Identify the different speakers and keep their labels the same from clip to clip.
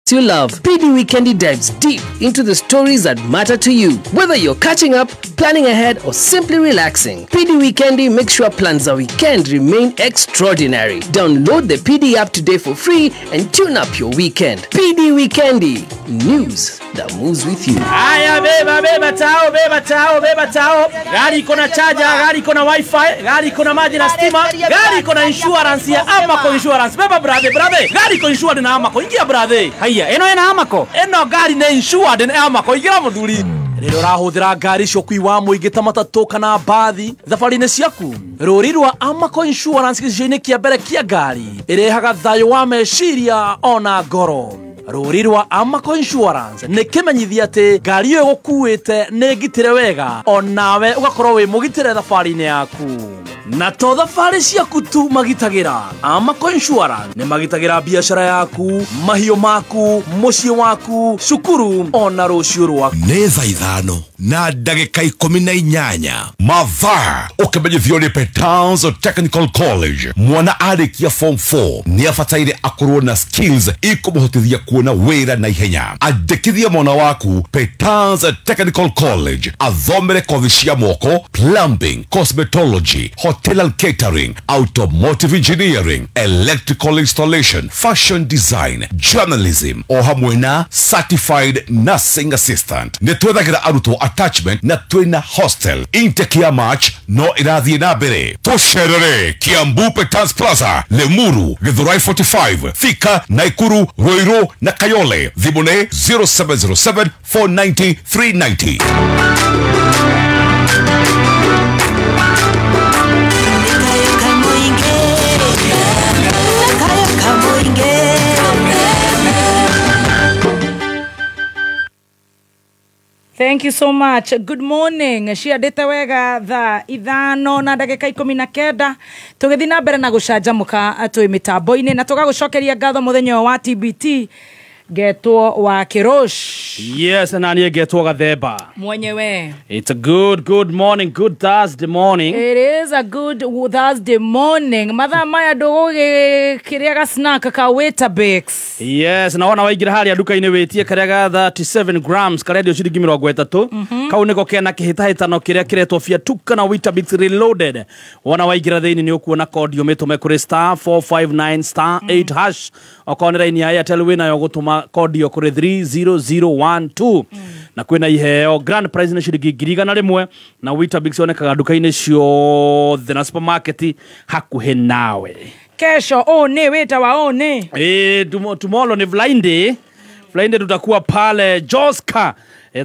Speaker 1: You love. PD Wikendi dives deep into the stories that matter to you. Whether you're catching up, planning ahead, or simply relaxing, PD Wikendi makes sure plans a weekend remain extraordinary. Download the PD app today for free and tune up your weekend. PD Wikendi, news that moves with you.
Speaker 2: Haya, beba, beba tao, beba tao, beba tao. Gari iko na charger, gari iko na wifi, gari iko na maji na stima, gari iko na insurance ya Amaco Insurance. Beba brother, brother. Gari iko insured na Amaco. Ingia brother. Haya, eno ena Amaco. Eno gari ne insured na Amaco. Ingira muthuri. Rĩrĩa ũrahũthĩra ngari cia ũkui wa mũingĩ ta matatũ kana mbathi thabarĩ-inĩ ciaku, rũri rwa Amaco Insurance gĩcicio-inĩ kĩa mbere kĩa ngari ĩrehaga thayũ wa meciria ona ngoro. Rũri rwa Amaco Insurance nĩ kĩmenyithia atĩ ngari ĩyo ĩgũkuĩte nĩ ngitĩre wega, onawe ũgakorwo wĩ mũgitĩre thabarĩ-inĩ yaku. Na to thabarĩ ciaku tu magitagĩra, Amaco Insurance nĩ magitagĩra biacara yaku, mahiũ maku, mũciĩ waku, cukuru ona rũciũ rwaku.
Speaker 3: Nĩ thaa 5 na ndagĩka 18 mathaa ũkĩmenyithio nĩ Petans Technical College. Mwana arĩkia form 4 nĩ abataire akorwo na skills ikũmũhotithia kuona wĩra na ihenya. Andĩkithia mwana waku Petans Technical College athomere kothi cia moko, plumbing, cosmetology, hotel and catering, automotive engineering, electrical installation, fashion design, journalism o hamwe na certified nursing assistant. Nĩ twethagĩra arutwo attachment na twĩna hostel. Intake ya March no ĩrathiĩ na mbere. Tũcerere Kiambu Petans Plaza, Limuru, Githurai 45, Thika, Naikuru, Ruiru na Kayole. Thimũ nĩ 0707 490 390.
Speaker 4: Thank you so much. Good morning. Ciandĩte wega thaa 5 na ndagĩka 19 tũgĩthiĩ na mbere na gũcanjamũka twĩ mĩtambo-inĩ na tũgagũcokeria ngatho mũthenya wa TBT getwo wa Kirosh.
Speaker 2: Yes, na niĩ ngetwo Gathemba
Speaker 4: mwenyewe.
Speaker 2: It's a good morning, good Thursday morning.
Speaker 4: It is a good Thursday morning. Mathaa maya ndũgũgĩkĩrĩaga snack ka Weetabix.
Speaker 2: Yes, na wona waingĩra harĩa nduka-inĩ wĩtie karĩa ga 37 grams karendio ciringi 30. Kau nĩko kena kĩhĩtahĩtano kĩrĩa kĩretwo Fiatuka na Weetabix Reloaded. Wona waingĩra thĩinĩ nĩ ũkuona kodi ũmĩtũme kũrĩ star 459 star 8 hash. Okorwo nĩ raini ya Airtel wĩnayo gũtũma kodi yo kũrĩ 30012. Na kwĩna iheo grand prize nĩ ciringi 100,000 na Weetabix yonekaga nduka-inĩ ciothe na supermarket hakuhĩ nawe.
Speaker 4: Kesho nĩ wĩta wa nĩ.
Speaker 2: Tomorrow ni Friday. Friday tutakuwa pale Joska.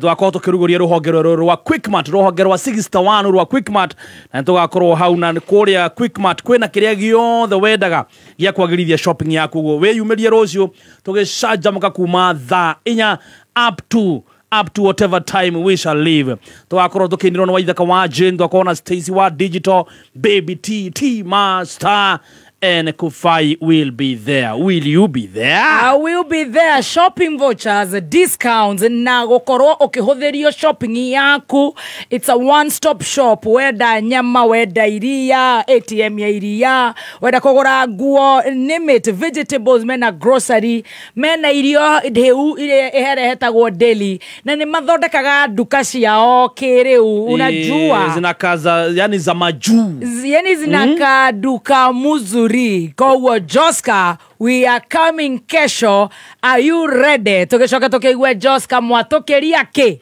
Speaker 2: Twakorwo tukiruguria ruhonge rwa Quickmart, ruhonge rwa 61 rwa Quickmart, na tugakorwo hau na kuria Quickmart kwina kiria giothe wendaga gia kwagirithia shopping yaku guo wiyumirie rucio tugicanjamuka kuma thaa 4 up to whatever time we shall leave. Twakorwo tukiinirwo na Waithaka wa Jane, twakorwo na Stacy wa Digital, Baby T, T Master and Kufai will be there. Will you be there?
Speaker 4: I will be there. Shopping vouchers, discounts, na gukorwo ukihuthirio shopping yaku. It's a one-stop shop. Wenda nyama, wenda iria, ATM ya iria, wenda kugura nguo, name it, vegetables, mena grocery, mena irio ndeu iria iherehetagwo deli. Na ni mathondekaga nduka ciao kiriu, unajua.
Speaker 2: Zinakaa za, yani za majuu.
Speaker 4: Yani zinakaa duka muzuri. Koguo Joska, we are coming kesho. Are you ready? Tugicoka tukiigwe Joska mwatukiria ki?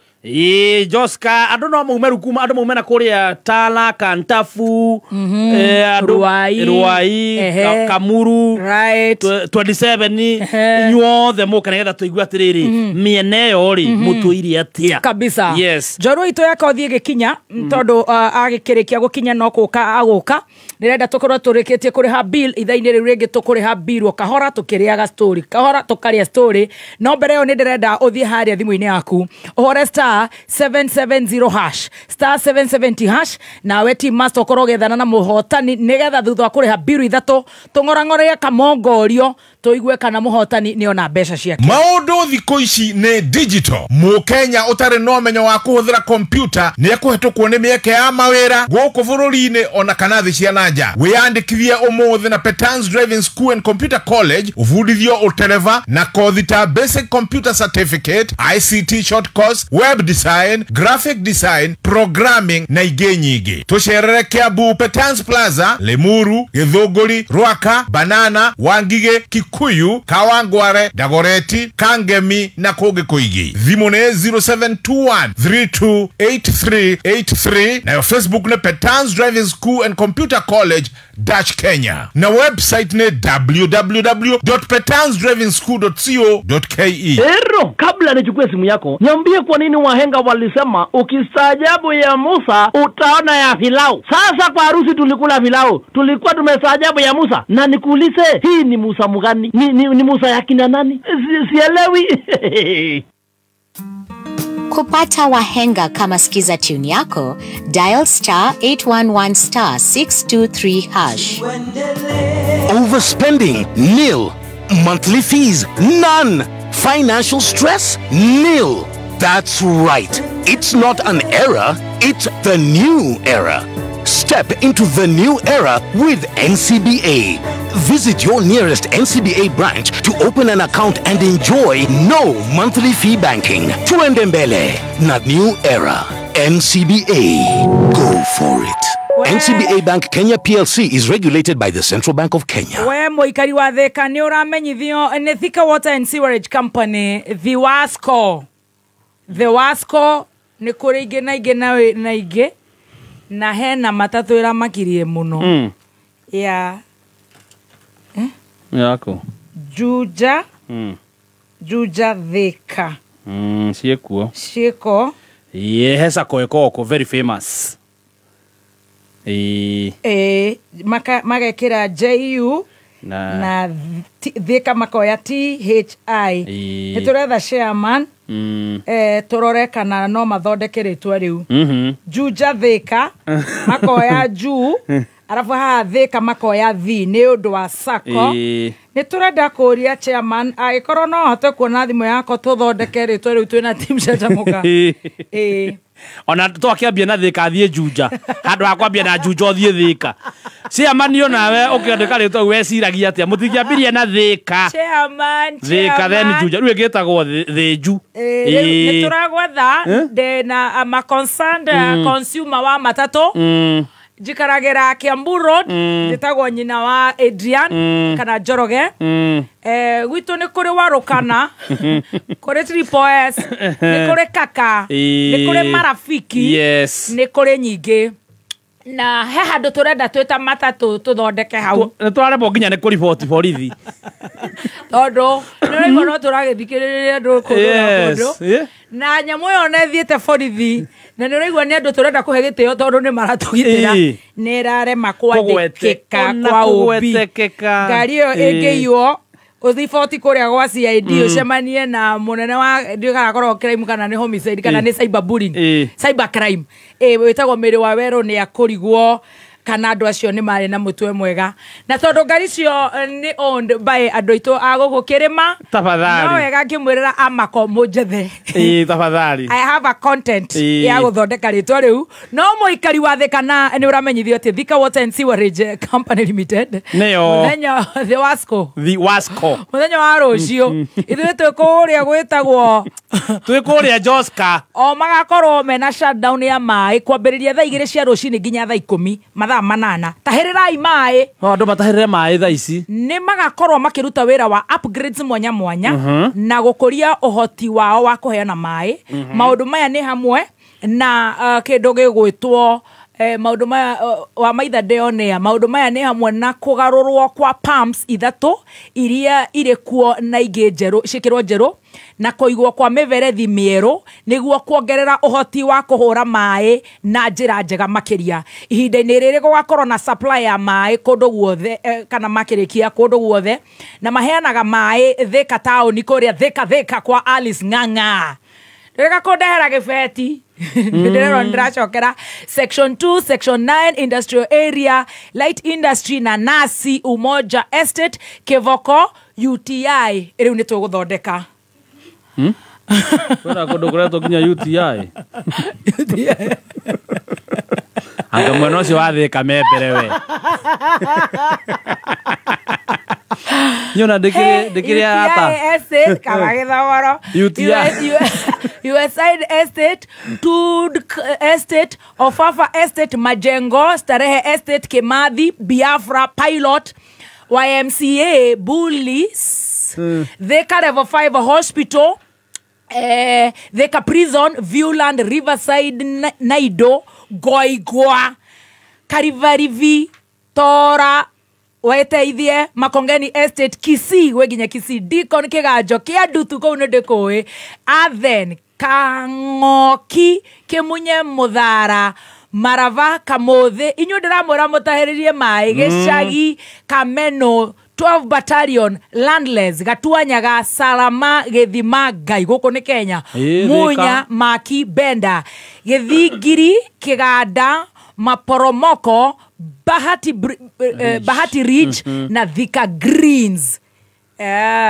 Speaker 2: Joska, andu no maume rukuma, andu maume na kuria Tala, Kantafu, Ruai, Kamuru,
Speaker 4: right,
Speaker 2: 27 inyuothe muke nigetha tuigue atiriri miena ĩyo ri mutuire atia
Speaker 4: kabisa.
Speaker 2: Yes,
Speaker 4: njorua itu yakothie gikinya tondu agikirikia gukinya no kuka aguka ndirenda tukorwo turikitie kuriha bill ithaini riu ringi tukuriha bill o kahora tukiriaga story kahora tukaria story no mbere yo ndirenda uthie haria thimu-ini yaku uhore star 770 hash star 770 hash nawe team master ukorwo gethana na muhotani nigetha thutha wa kuriha bill ithatu tung'orang'oria kamongorio Tũigue kana mũhotani nĩ ona mbeca ciake.
Speaker 5: Maũndũ thikũ ici nĩ digital. Mũkenya ũtarĩ na ũmenyo wa kũhũthĩra kompyuta nĩ ekũhetũkwo nĩ mĩeke ya mawĩra gũkũ bũrũri-inĩ ona kana thĩ cia na nja. Wĩyandĩkithie ũmũthĩ na Petans Driving School and Computer College, ũbundithio ũtereva na kothi ta Basic Computer Certificate, ICT short course, web design, graphic design, programming na ingĩ nyingĩ. Tũcerere Kiambu Petans Plaza, Limuru, Githũngũri, Rwaka, Banana, Wangige, Kikuyu, Kawangware, Dagoreti, Kangemi na kũngĩ kũingĩ. Thimũ nĩ 0721 328383, nayo Facebook nĩ Petans Driving School and Computer College dash Kenya, na website nĩ www.petansdrivingschool.co.ke.
Speaker 2: Ero, kabla nichukue simu yako, niambie kwa nini wahenga walisema ukistaajabu ya Musa utaona ya Filau. Sasa kwa harusi tulikula filau, tulikuwa tumestaajabu ya Musa. Na nikuulize, hii ni Musa mgani? Ni Musa ya kina nani? Sielewi.
Speaker 6: Kupata wahenga kama skiza tune yako, dial star 811 star 623 hash.
Speaker 7: Overspending, nil. Monthly fees, none. Financial stress, nil. That's right. It's not an era, it's the new era. Step into the new era with NCBA. Visit your nearest NCBA branch to open an account and enjoy no monthly fee banking. Tuende mbele na new era. NCBA. Go for it. NCBA Bank Kenya PLC is regulated by the Central Bank of Kenya.
Speaker 4: We mũikari wa Thika nĩ ũramenyithio nĩ Thika Water and Sewerage Company, Thiwasco. Thiwasco nĩ kũrĩ ingĩ na ingĩ na ingĩ, na hena matatũ ĩramakirie mũno ya
Speaker 2: yako
Speaker 4: Juja Juja Thika
Speaker 2: ciĩkuo
Speaker 4: ciĩko
Speaker 2: hesa koekoko very famous.
Speaker 4: Magekĩra JU na Thika makoya THI. Nĩ tũretha chairman tũrore kana no mathondeke rĩtwa rĩu. Juja Thika makoya juu, arabu haha Thika makoya thi nĩ ũndũ wa sako. Nĩ tũrenda kũria chairman angĩkorwo no ahote kuona thimũ yakwa tũthondeke rĩtwa rĩu twĩna team Canjamũka.
Speaker 2: Ona twakiambia na Thika thiĩ Juja handũ ha kwambia na Juja ũthiĩ Thika. Chairman onawe ũkĩandĩka rĩtwa weciragia atĩa? Mũtingĩambirie na Thika.
Speaker 4: Chairman,
Speaker 2: Thika then Juja rĩu ĩgĩtagwo Thĩnju.
Speaker 4: Nĩ tũragwetha ndĩna ama concerned consumer wa matatũ. Njikaragĩra Kiambu Road, njĩtagwo nyina wa Adrian kana Njoroge. Gwitũ nĩ kũrĩ Warũkana, kũrĩ Triple S, nĩ kũrĩ Kaka, nĩ kũrĩ Marafiki, nĩ kũrĩ nyingĩ. Na he handũ tũrenda twĩta matatũ tũthondeke hau.
Speaker 2: Nĩ twaremwo nginya nĩ kũriboti borithi.
Speaker 4: Tondũ nĩ ũraigua no tũragĩthikĩrĩria andũ kũndũ na kũndũ. Na nyamũ ĩyo na ĩthiĩte borithi, na nĩ ũraigua nĩ andũ tũrenda kũhe gĩtĩo tondũ nĩ maratũgitĩra, nĩ ĩrarema kwandĩkĩka kwa ũmbi. Ngari ĩyo ĩngĩiywo ũriboti kũrĩa gwa CID ũcemanie na mũnene wa ndiũĩ kana akoragwo crime kana nĩ homicide kana nĩ cyber bullying, cyber crime, wĩtagwo Mĩrĩ wa Werũ, nĩ akũrigwo kana andũ acio nĩ marĩ na mũtwe mwega. Na tondũ ngari icio nĩ owned by andũ aitũ a gũkũ kĩrĩma,
Speaker 2: tafadhali
Speaker 4: no wega ngĩmwĩrĩra amako mũnjethe.
Speaker 2: Tafadhali
Speaker 4: I have a content ya gũthondeka rĩtwa rĩu. No mũikari wa Thika na nĩ ũramenyithio atĩ Thika Water and Sewerage Company Limited
Speaker 2: nĩyo
Speaker 4: mũthenya Thiwasco,
Speaker 2: Thiwasco
Speaker 4: mũthenya wa rũciũ ithuĩ twĩ kũrĩa gwĩtagwo
Speaker 2: twĩ kũrĩa Joska,
Speaker 4: o magakorwo mena shutdown ya maĩ kwambĩrĩria thaa 2 cia rũcinĩ nginya thaa 10, mathaa 8. Tahĩrĩrai maĩ,
Speaker 2: andũ matahĩrĩre maĩ thaa ici.
Speaker 4: Nĩ magakorwo makĩruta wĩra wa upgrades mwanya mwanya na gũkũria ũhoti wao wa kũheana maĩ. Maũndũ maya nĩ hamwe na kĩndũ gĩgwĩtwo maũndũ maya wa maitha ndeonea. Maũndũ maya nĩ hamwe na kũgarũrwo kwa pumps 3 iria irĩ kuo na ingĩ njerũ ciĩkĩrwo njerũ, na kũigwo kwa mĩberethi mĩerũ nĩguo kuongerera ũhoti wa kũhũra maĩ na njĩra njega makĩria. Ihinda-inĩ rĩrĩ gũgakorwo na supply ya maĩ kũndũ guothe, kana makĩrĩkia kũndũ guothe, na maheanaga maĩ Thika taũni kũrĩa Thika Thika kwa Alice Ng'ang'a. Ndĩreka kũndehera gĩbeti. Ndĩrerwo ndĩracokera section 2, section 9, industrial area, light industry na Nasi, Umoja Estate, Kivoko, UTI rĩu nĩ tũgũthondeka.
Speaker 2: Kwĩna kũndũ kũretwo nginya UTI. Anga mwena ũcio wathĩka me mbere we. Nyona ndĩkĩrĩ arata.
Speaker 4: UTI Estate Kamagithogoro.
Speaker 2: UTI.
Speaker 4: USAID Estate, Tud Estate, Ofafa Estate, Majengo, Starehe Estate, Kimathi, Biafra, Pilot, YMCA, Bullies, Thika Level 5 Hospital, Thika Prison, Viewland, Riverside, Naido, Goigwa, Karivarivi, Tora, Weteithie, Makongeni Estate, Kisii, weginya Kisii, Deacon Kiganjo, Kiandutu kũu nĩ ndĩkũĩ, Athen, Kang'oki, Kĩmunye, Mũthara, Marava, Kamũthĩ, inyuĩ ndĩramwĩra mũtahĩrĩrie maĩ, Gĩcagi, Kameno, 12 Battalion, Landless, Gatuanyaga, Salama, Gĩthima, Ngai, gũkũ nĩ Kenya, Munya, Maki, Benda, Gĩthingiri, Kĩganda, Maporomoko, Bahati Ridge na Thika Greens.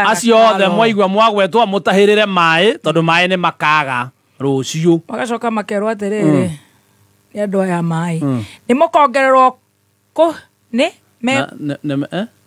Speaker 2: Acio othe mwaigua mwagwetwo mũtahĩrĩre maĩ tondũ maĩ nĩ makaga rũciũ.
Speaker 4: Magacoka makerwo atĩrĩrĩ, nĩ andũ aya maĩ nĩ mũkongererwo kũ nĩ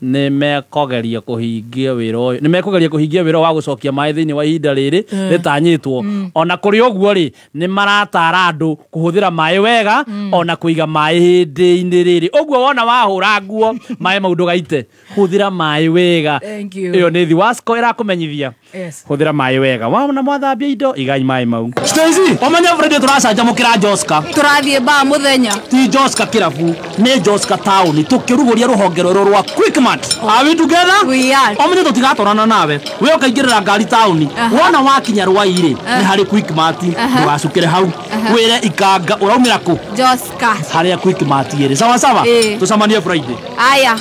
Speaker 2: nĩ mekũgeria kũhingia wĩra ũyũ, nĩ mekũgeria kũhingia wĩra wa gũcokia maĩ thĩinĩ wa ihinda rĩrĩ rĩtanyĩtwo. Ona kũrĩ ũguo rĩ, nĩ maratara andũ kũhũthĩra maĩ wega ona kũiga maĩ hĩndĩ-inĩ rĩrĩ. Ũguo wona wahũra nguo maĩ mau ndũgaite, hũthĩra maĩ wega. Ĩyo nĩ Thiwasco ĩrakũmenyithia hũthĩra maĩ wega. Wona mwathambia indo igai maĩ mau. Stacy, ũmenye Friday tũracanjamũkĩra Joska.
Speaker 8: Tũrathiĩ baa mũthenya.
Speaker 2: Ti Joska kĩrabu, nĩ Joska taũni tũkĩrugũria rũhonge rwerũ rwa Quickmart. Are we together?
Speaker 8: We are.
Speaker 2: Omenye tũtigatorana nawe. We ũkaingĩrĩra ngari taũni. Wona wakinya Rwai-rĩ, nĩ harĩ Quickmart, ndũgacukĩre hau. Wĩre ikanga ũraumĩra kũ?
Speaker 8: Joska.
Speaker 2: Harĩa Quickmart ĩrĩ. Sawa sawa? Tũcemanie Friday.
Speaker 8: Aya.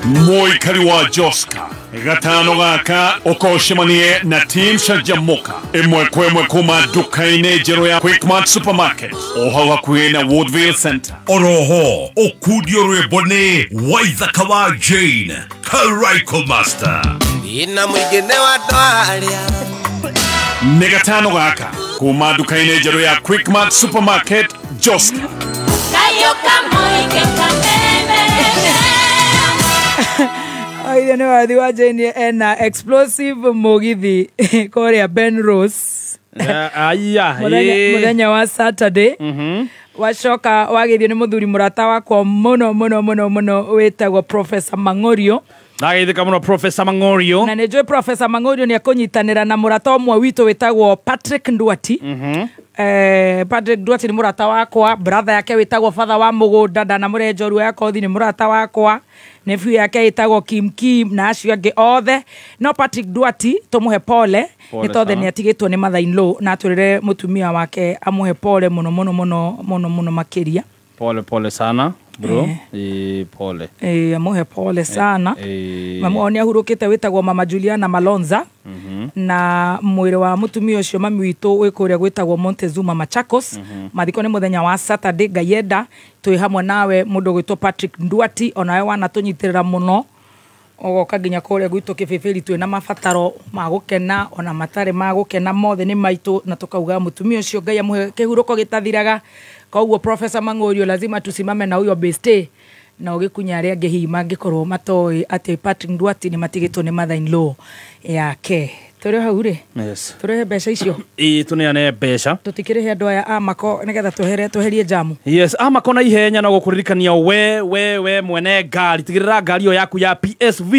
Speaker 3: Mũikari wa Joska gatano gaka ũkocemanie na team Canjamũka ĩmwe kwa ĩmwe kuma nduka-inĩ njerũ ya Quickmart Supermarket o hau hakuhĩ na Woodville Center. Oroho ũkundio rwĩmbo nĩ Waithaka wa Jane Karaiko Master.
Speaker 9: Ina mũingĩ nĩ wa andũ arĩa.
Speaker 3: Nĩ gatano gaka kuma nduka-inĩ njerũ ya Quickmart Supermarket Joska.
Speaker 4: Oithe nĩ wathi wa Jane ena explosive mũgithi kũrĩa Ben Rose.
Speaker 2: Aya,
Speaker 4: mũthenya wa Saturday. Wacoka wagĩthio nĩ mũthuri mũrata wakwa mũno mũno mũno mũno wĩtagwo Professor Mang'orio.
Speaker 2: Ndageithĩka mũno Professor Mang'orio.
Speaker 4: Na nĩ njũĩ Professor Mang'orio nĩ akũnyitanĩra na mũrata ũmwe witũ wĩtagwo Patrick Ndwati. Patrick Ndwati nĩ mũrata wakwa, brother yake wĩtagwo Father wa Mũgũnda, ndanamũre njorua ya kothi nĩ mũrata wakwa, nephew yake ĩtagwo Kim Kim na acio angĩ othe. No Patrick Ndwati tũmũhe pole nĩ tondũ nĩ atigĩtwo nĩ mother in law na atwĩrĩre mũtumia wake amũhe pole mũno mũno mũno mũno mũno makĩria.
Speaker 2: Pole pole sana bro. Pole.
Speaker 4: Amuhe pole sana. Mamu nĩ ahurũkĩte wĩtagwo Mama Juliana Malonza. Na mwĩrĩ wa mũtumia ũcio mami witũ wĩ kũrĩa gwĩtagwo Montezuma Machakos. Mathiko nĩ mũthenya wa Saturday, Ngai enda twĩ hamwe nawe mũndũ gwĩtwo Patrick Ndwati, onawe wanatũnyitĩrĩra mũno ũgoka nginya kũrĩa gwitũ kĩbĩbĩri twĩna mabataro ma gũkena ona matarĩ ma gũkena mothe nĩ maitũ, na tũkauga mũtumia ũcio Ngai amũhe kĩhurũko gĩtathiraga. Koguo Professor Mang'orio lazima tusimame na huyo beste na ũgĩkunya arĩa angĩ hihi mangĩkorwo matoĩ atĩ Patrick Ndwati nĩ matigĩtwo nĩ mother in law yake. Tũrĩ hau rĩ?
Speaker 2: Yes.
Speaker 4: Tũrehe mbeca icio?
Speaker 2: Ĩĩ, tũneane mbeca.
Speaker 4: Tũtikĩrĩhe andũ aya a Mako nĩgetha tweherie jamu.
Speaker 2: Yes, a Mako na ihenya no gũkũririkania we mwene ngari, tigĩrĩra ngari ĩyo yaku ya PSV,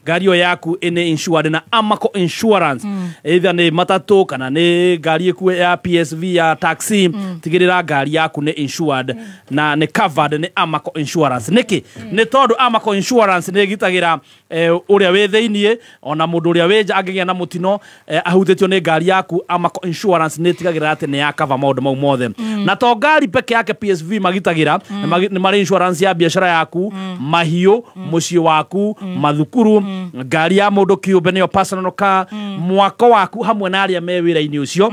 Speaker 2: ngari ĩyo yaku ĩnĩ insured na Amaco Insurance. Either nĩ matatũ kana nĩ ngari ĩkuwe ya PSV ya taxi, tigĩrĩra ngari yaku nĩ insured na nĩ covered nĩ Amaco Insurance. Nĩkĩ? Nĩ tondũ Amaco Insurance nĩ ĩgitagĩra ũrĩa wĩ thĩiniĩ ona mũndũ ũrĩa wĩ nja angĩgĩa na mũtino ahutĩtio nĩ ngari yaku, Amaco Insurance nĩ ĩtigagĩrĩra atĩ nĩ ya cover maũndũ mau mothe. Na to ngari peke yake PSV magitagĩra, nĩ marĩ insurance ya biacara yaku, mahiũ, mũciĩ waku, mathukuru, ngari ya mũndũ kĩũmbe nĩyo personal car, mwako waku hamwe na arĩa me wĩra-inĩ ũcio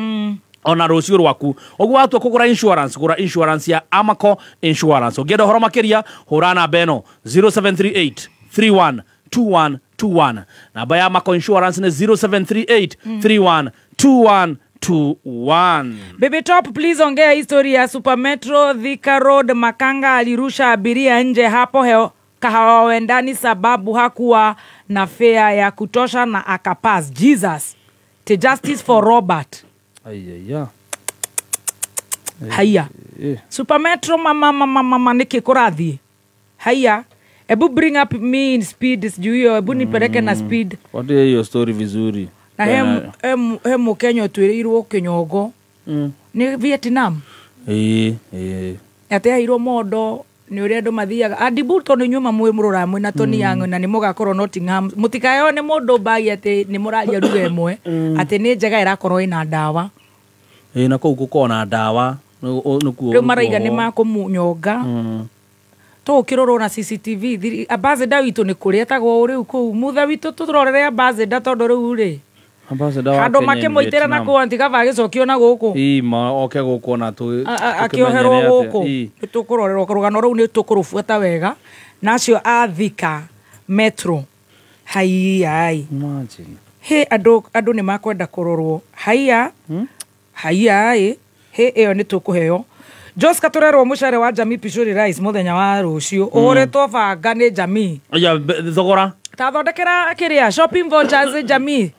Speaker 2: ona rũciũ rwaku. Ũguo watua kũgũra insurance, gũra insurance ya Amaco Insurance. Ũngĩenda ũhoro makĩria hũra namba ĩno 0738 31 21 21. Namba ya Amaco Insurance nĩ 0738 31 21 21.
Speaker 4: Baby Top, please ongea history ya Super Metro Thika Road. Makanga alirusha abiria nje hapo heo kahawendani sababu hakuwa na fare ya kutosha na akapass. Jesus. To justice for Robert.
Speaker 2: Ayaya.
Speaker 4: Haya. Super Metro mama mama mama niki kurathi. Haya. Ebu bring up me in speed sijui hiyo, ebu nipeleke na speed.
Speaker 2: Watia hiyo story vizuri.
Speaker 4: Na he Mukenya twĩrĩirwo kĩnyongo nĩ Vietnam. Atĩ aheirwo mondo nĩ ũrĩa andũ mathiaga andibu tondũ inyuĩ mamwe mũrũraga mwĩna Tony Young na nĩ mũgakorwo Nottingham, mũtikaheo nĩ mũndũ mbagi atĩ nĩ mũraria ruga ĩmwe atĩ nĩ njega ĩrakorwo ĩna ndawa.
Speaker 2: Na kũu gũkorwo na ndawa nĩkuo
Speaker 4: rĩu maraiga nĩ makũmũnyonga. Tũgũkĩrorwo na CCTV ambassador witũ nĩ kũrĩa etagwo rĩu kũu mutha witũ tũrorere ambassador tondũ rĩu rĩ andå makä na kå antigaba agä na gå kå
Speaker 2: ma oke gå kå na
Speaker 4: akĩoherwo gå kå nä tå kå rorerwo rå gano rå u nä tå kå rå buata wega nacio a Thika Metro haiai he andå nä makwenda kå rorwo haia haiai he ä yo nä tå kå heo Joska tå må care wa Jamii Pishori Rice må thenya wa rå ciå å hå rä two banga nä Jamii
Speaker 2: thogora
Speaker 4: tathondekera kä rä a shopping vouchers Jamii.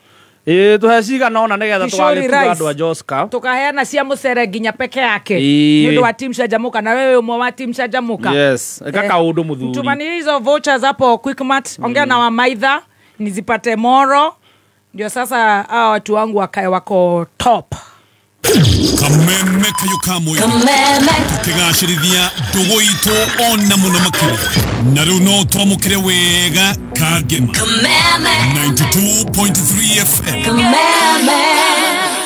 Speaker 2: Tuhe cigana ona nigetha tũgagĩtuga andũ a Joska
Speaker 4: tukaheana cia mũcere nginya peke yake nĩ ũndũ wa team Canjamũka na wewe ũmwe wa team Canjamũka.
Speaker 2: Yes, eka kaũndũ mũthuri.
Speaker 4: Tumanie hizo vouchers hapo Quickmart, ongea na wamaitha nizipate moro ndio sasa hawa watu wangu wakae wako top.
Speaker 10: Kameme kayo kamwe tukigacirithia ndugu itu ona muno makiria na riu no twamukire wega kangema 92.3 FM.
Speaker 8: Kameme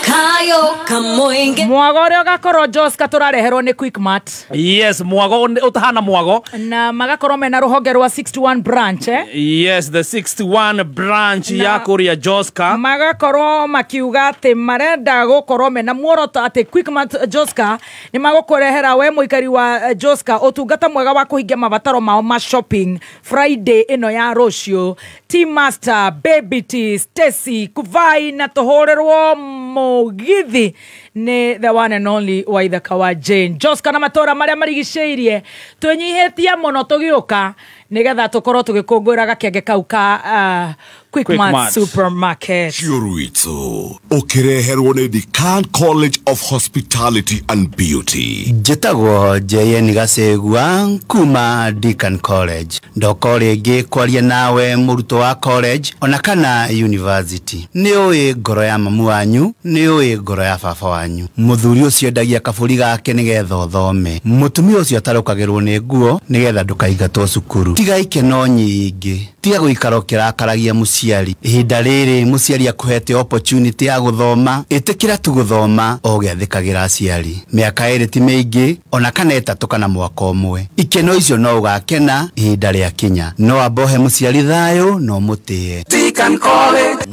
Speaker 8: kayo kamwingi
Speaker 4: mwago uria ugakorwo Joska turareherwo ni Quickmart.
Speaker 2: Yes, mwago utahana mwago
Speaker 4: na magakorwo mena ruhonge rwa 61 branch.
Speaker 2: Yes, the 61 branch ya kuria Joska
Speaker 4: magakorwo makiuga ati marenda gukorwo mena muoroto ati Quickmart Joska ni magũkũrehera we mũikari wa Joska ũtungata mwega wa kũhingia mabataro mao ma shopping Friday ĩno ya rũciũ. Team Master, Baby T, Stacy, Kuvai na tũhũrĩrwo mũgithi nĩ the one and only Waithaka wa Jane. Joska na matũra marĩa marigicĩirie twĩnyihĩtie mũno tũgĩũka nĩgetha tũkorwo tũgĩkũngũĩra gakenge kau ka Quickmart Supermarket.
Speaker 3: Chiruito ũkĩreherwo nĩ Decan College of Hospitality and Beauty.
Speaker 11: Njĩtagwo JN Gacegua kuma Decan College. Ndoko rĩngĩ kwaria nawe mũrutwo wa college ona kana university. Nĩ ũĩ ngoro ya mamu wanyu, nĩ ũĩ ngoro ya baba wanyu. Mũthuri ũcio endagia kabũri gake nĩgetha ũthome. Mũtumia ũcio atarũkagĩrwo nĩ nguo nĩgetha ndũkaingatwo cukuru. Tiga ikeno nyingĩ, tiga gũikara ũkĩrakaragia mũciari. Ihinda rĩrĩ mũciari akũhete opportunity ya gũthoma, ĩtĩkĩra tu gũthoma o ũgĩathĩkagĩra aciari. Mĩaka ĩrĩ ti mĩingĩ ona kana ĩtatũ kana mwaka ũmwe. Ikeno icio no ũgakena ihinda rĩakinya. No ambohe mũciari thayũ no mũtĩe.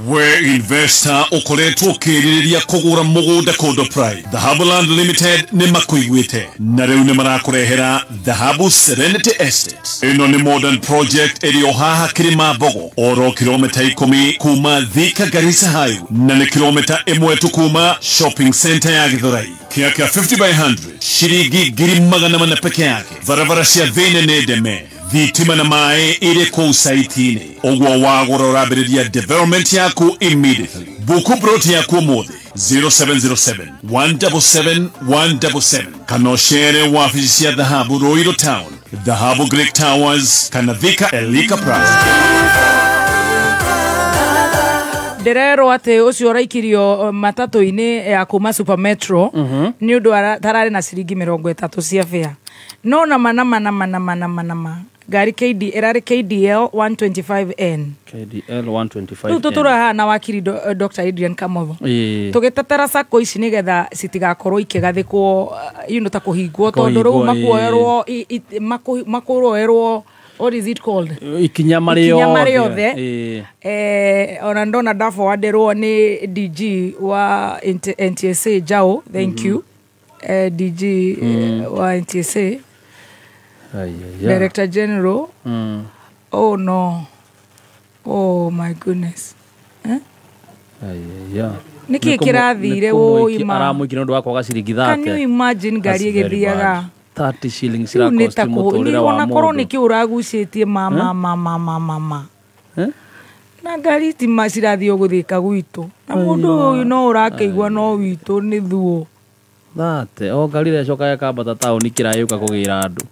Speaker 10: We investor ũkoretwo ũkĩrirĩria kũgũra mũgũnda kũndũ Pride, Dhahabu Land Limited nĩ makũiguĩte na rĩu nĩ marakũrehera Dhahabu Serenity Estate. Ĩno nĩ modern project ĩrĩ o haha Kĩrĩma Mbogo oro kilomita 10 kuma Thika Garissa Highway na nĩ kilomita 1 tu kuma shopping center ya Githurai. Kĩa kĩa 50 by 100 shiringi 400 peke yake. Barabara cia thĩinĩ nĩ ndeme, thitima na maĩ ĩrĩ kũu saiti-inĩ. Ũguo wagũra ũrambĩrĩria development yaku immediately. Buku broti yaku ũmũthĩ 0707 177 177 kana ũcere wabici cia Dhahabu Ruiru Town, Dhahabu Great Towers kana Thika Elika Plaza.
Speaker 4: Ndĩrerwo atĩ ũcio ũraikirio matatũ-inĩ ya kuma Super Metro nĩ ũndũ tararĩ na ciringi 30 cia fare. No nama nama nama nama nama nama ngari KD ĩrarĩ KDL 125N.
Speaker 2: KDL 125N.
Speaker 4: Rĩu tũtũraha na wakiri Dr. Adrian Kamotho tũgĩtetera sacco ici nĩgetha citigakorwo ikĩgathĩkwo you know, ta kũhingwo tondũ rĩu makuoerwo makũroerwo what is it called?
Speaker 2: Ikinya marĩ
Speaker 4: othe. Ona ndona ndaforwardirwo nĩ DG wa NTSA Jao, thank you. DG wa NTSA. Director General. Oh no. Oh my goodness. Eh?
Speaker 2: Yeah.
Speaker 4: Niki kirathire woi ma.
Speaker 2: Aramwikire ndu wa kwaga ciringi 30.
Speaker 4: Can you imagine ngari igithiaga
Speaker 2: 30 shillings ira cost muturire wa
Speaker 4: mundu. Ona korwo niki uragucitie mama mama mama mama.
Speaker 2: Eh?
Speaker 4: Na ngari ti macirathio guthika gwitu. Na mundu uyu no urakeigua no witu ni thuo.
Speaker 2: Thate o ngari recoka yakambata tauni kirayuka kugira andu.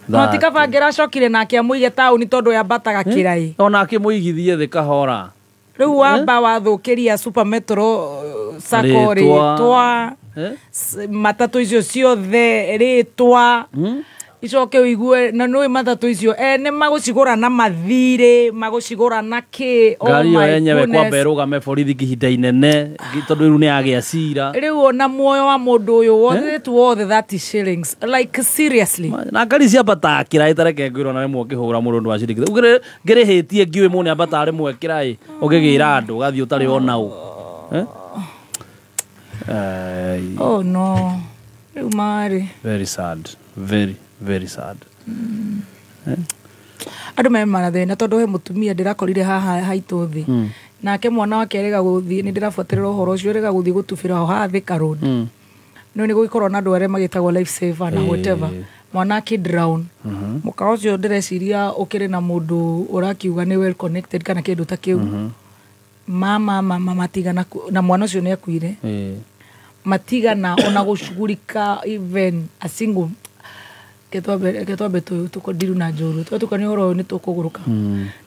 Speaker 4: No ti kaba ngiracokire nake amuige tauni tondu yambataga kirai.
Speaker 2: Ona akimuigithie thi kahora.
Speaker 4: Riu wamba wathukiria Super Metro Sacco ritwa matatu icio ciothe ritwa icoke uigue na nui matatu icio ene magucigura na mathire magucigura na ki. Oh
Speaker 2: ngari
Speaker 4: my
Speaker 2: yo yenyewe
Speaker 4: goodness.
Speaker 2: Kwamba ĩrũgame borithi ihinda inene tondu riu nĩ yagĩa cira.
Speaker 4: Riu ona muoyo wa mundu uyu wothe tu wothe 30 shillings like seriously.
Speaker 2: Na ngari ciambataga kĩraĩ tareke ngwĩrwo na rĩmwe ũkĩhũra mũndũ ũndũ wa ciringi ngĩrĩhĩtie ngiũĩ mũndũ nĩambataga rĩmwe kĩraĩ ũkĩgĩra andũ ũgathiĩ ũtarĩ ona ũ.
Speaker 4: Oh no, riu marĩ
Speaker 2: very sad, very very sad.
Speaker 4: Andu me marathina tondu he mutumia ndirakorire haha haitũ thi nake mwana wake erega guthii ni ndirabuatirira uhoro ucio erega guthii gutubira ho haha Thika Road. No ni gugikorwo na andu aria magitagwo life saver na whatever mwana aki drown. Muka ucio ndireciria ukiri na mundu urakiuga ni well connected kana kindu ta kiu. Mama mama matigana na mwana ucio ni akuire. Matigana ona gucugurika even a single ketwambe tukondiru na njuru twatukania uhoro ni tukuguruka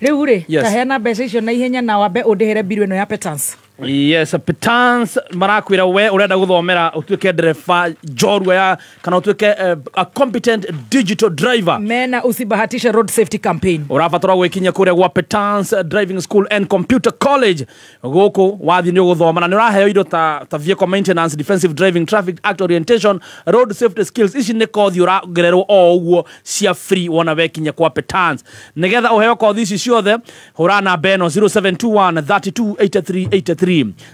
Speaker 4: riu ri taheana mbeca icio na ihenya na wambe undihere biru ino ya Petance.
Speaker 2: Yes, Petance marakwira we urenda guthomera utuike dereba njorua ya kana utuike a competent digital driver.
Speaker 4: Mena usibahatishe road safety campaign.
Speaker 2: Urabatara gwikinya kuria gwa Petance Driving School and Computer College guku wathi ni uguthoma na ni uraheo indo ta vehicle maintenance, defensive driving, traffic act orientation, road safety skills. Ici ni kothi uragererwo o uguo cia free wona wekinya kwa Petance. Nigetha uheo kothi ici ciothe hura namba ĩno 0721 32 83 83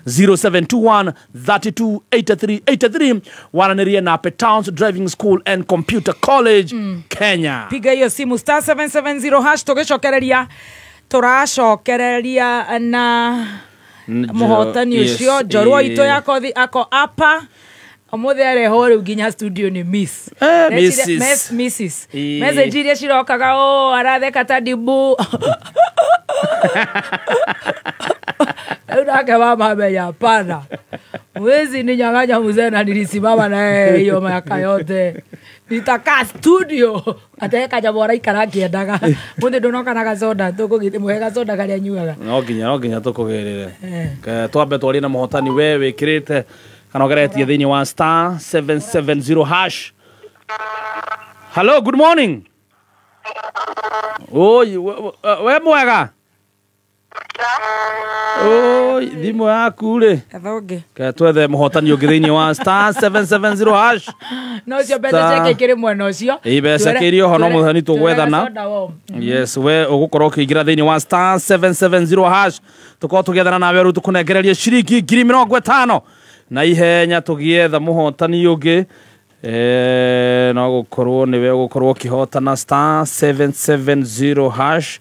Speaker 2: 0721 32 83 83 waranĩrie na Petance Driving School and Computer College Kenya.
Speaker 4: Piga hiyo simu star 770 hash tugicokereria turacokereria na muhotani ucio njorua itu ya kothi ako apa umuthi areho riu nginya studio ni miss
Speaker 2: Mrs.
Speaker 4: Mrs. Message iria cirokaga o aratheka ta ndibu. Nake mama amenya hapana. Mwezi ni nyang'anya mzee na nilisimama na yeye hiyo miaka yote. Nitakaa studio ateka jambo araikara akiendaga. Mundu ndonoka na gacoda tukugite gacoda karia nyuaga.
Speaker 2: No nginya tukugirire. Twambe twarie na muhotani we wikirite kana ugeretie thiini wa star 770 hash. Hello, good morning. Oi, we mwega. Oi, thimu yaku ri.
Speaker 4: Ethonge.
Speaker 2: Ke twethe muhotani ungi thiini wa star 770 hash.
Speaker 4: No cio mbeca ciake ikiri mwena ucio.
Speaker 2: Ii mbeca kiri oho no muhotani tugwethana. Yes, we ugukorwo ukiingira thiini wa star 770 hash. Tukorwo tugethana nawe riu tukunengererie ciringi 50,000 na ihenya tugietha muhotani ungi. No gukorwo niwe ugukorwo ukihotana star 770 hash.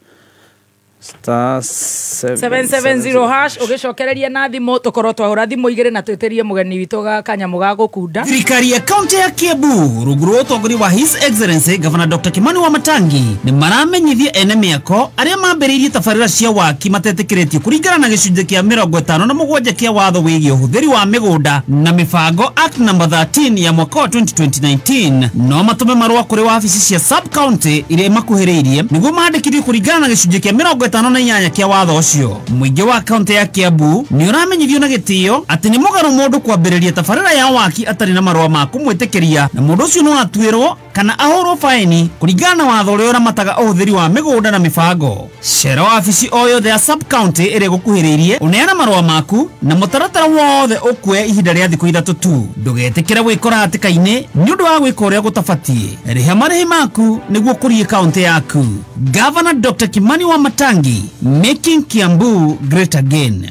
Speaker 2: Star
Speaker 4: 770 hash ugicokereria na thimu tukorwo twahura thimu igiri na twitirie mugeni witu ga kanyamu ga gukunda.
Speaker 12: Thirikari ya kaunti ya Kiambu rungu rwa utongoria wa His Excellency Governor Dr. Kimani Wamatangi ni maramenyithia ene miako aria mambiriirie tabarira cia waki matetikiritio kuringana na gicunjĩ kia 57 kia watho wigie uhuthiri wa migunda na mibango Act number 13 ya mwaka wa 2019 no matume marua kuri wabici cia sub county iria imakuhiriirie niguo mandikithio kuringana na gicunjĩ kia 58 kia watho ucio. Muingi wa kaunti ya Kiambu ni uramenyithio na gitio ati ni mugaru mundu kwambiriria tabarira ya waki atari na marua ma kumwitikiria na mundu ucio no atuirwo kana ahurwo faini kuringana na watho uria uramataga uhuthiri wa migunda na mibango. Cera wabici o yothe ya sub county ĩrĩa ĩgũkuhĩrĩirie ũneana marũa maku na mũtaratara wothe ũkuoya ihinda rĩa thikũ 3 tu. Ndũgetĩkĩre gwĩkora hatĩka-inĩ nĩ ũndũ wa gwĩka ũrĩa gũtabatiĩ. Rĩha marĩhi maku nĩguo ũkũrie kaunti yaku. Governor Dr. Kimani Wamatangi, making Kiambu great again.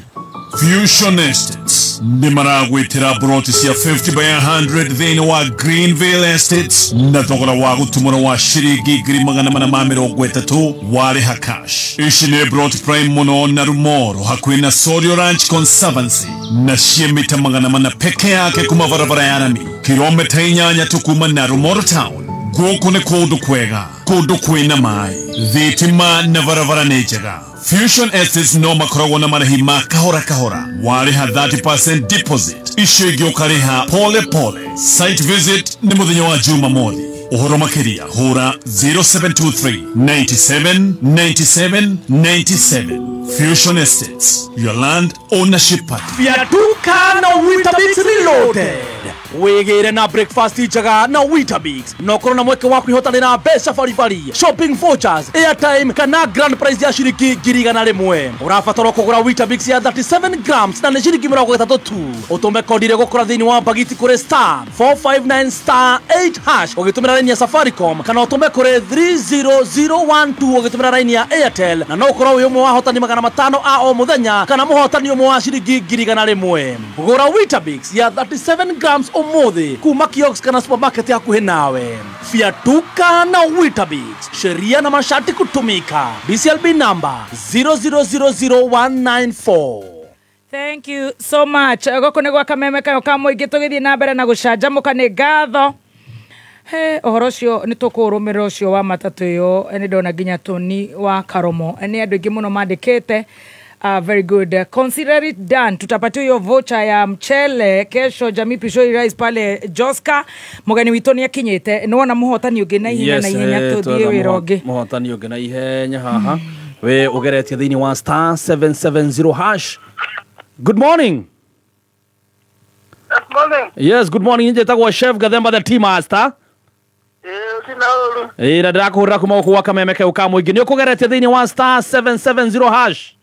Speaker 10: Fusion Estates nĩ maragwĩtĩra broti cia 50 by 100 thĩinĩ wa Greenvale Estates na thogora wa gũtumũra wa ciringi 430,000 warĩha cash. Ici nĩ broti prime mũno na Rumoro hakuhĩ na Sorio Ranch Conservancy na ciĩ mita 400 peke yake kuma barabara ya rami, kilomita 8 tu kuma na Rumoro town. Gũkũ nĩ kũndũ kwega, kũndũ kwĩna maĩ, thitima na barabara nĩ njega. Fusion Estates no makoragwo na marĩhi ma kahora kahora, warĩha 30% deposit, icio ingĩ ũkarĩha pole pole. Site visit nĩ mũthenya wa Jumamothi. Ũhoro makĩria hũra 0723 97 97 97. Fusion Estates, your land ownership partner.
Speaker 2: Fiatuka na Weetabix Reloaded. Wigire na breakfast njega na Weetabix na ũkorwo na mweke wa kwĩhotanĩra mbeca baribari, shopping vouchers, airtime kana grand prize ya ciringi 100,000. Ũrabatara kũgũra Weetabix ya 37 grams na nĩ ciringi 30 tu. Ũtũme kodi ĩrĩa ũgũkora thĩinĩ wa bagiti kũrĩ star 459 star 8 hash ũgĩtũmĩra raini ya Safaricom kana ũtũme kũrĩ 30012 ũgĩtũmĩra raini ya Airtel, na no ũkorwo wĩ ũmwe wa ahotani 500 a o mũthenya kana mũhotani ũmwe wa ciringi 100,000. Gũra Weetabix ya 37 grams ũmũthĩ kuma kiosk kana supermarket hakuhĩ nawe. Fiatuka na Weetabix, sheria na masharti kutumika. BCLB number 0000194.
Speaker 4: Thank you so much. Gũkũ nĩ gwa Kameme kayo ka mũingĩ, tũgĩthiĩ na mbere na gũcanjamũka. Nĩ ngatho. He ũhoro ũcio nĩ tũkũrũmĩrĩra ũcio wa matatũ ĩyo, nĩ ndona nginya Tony wa Karomo, nĩ andũ aingĩ mũno mandĩkĩte. Very good. Consider it done. Tutapatia hiyo voucher ya mchele kesho Jamii Pishori Rice pale Joska. Mugeni witũ nĩ akinyĩte. Nĩ wona mũhotani ũngĩ na ihenya na ihenya tũthiĩ wĩra ũngĩ.
Speaker 2: Mũhotani ũngĩ na ihenya haha. We ũgeretie thĩinĩ wa star 770 hash. Good morning.
Speaker 13: Good morning.
Speaker 2: Yes, good morning. Njĩtagwo Chef Gathemba the tea master. Na ndĩrakũhũrĩra kuma gũkũ gwa Kameme keu ka mũingĩ. Nĩ ũkũgeretie thĩinĩ wa star 770 hash.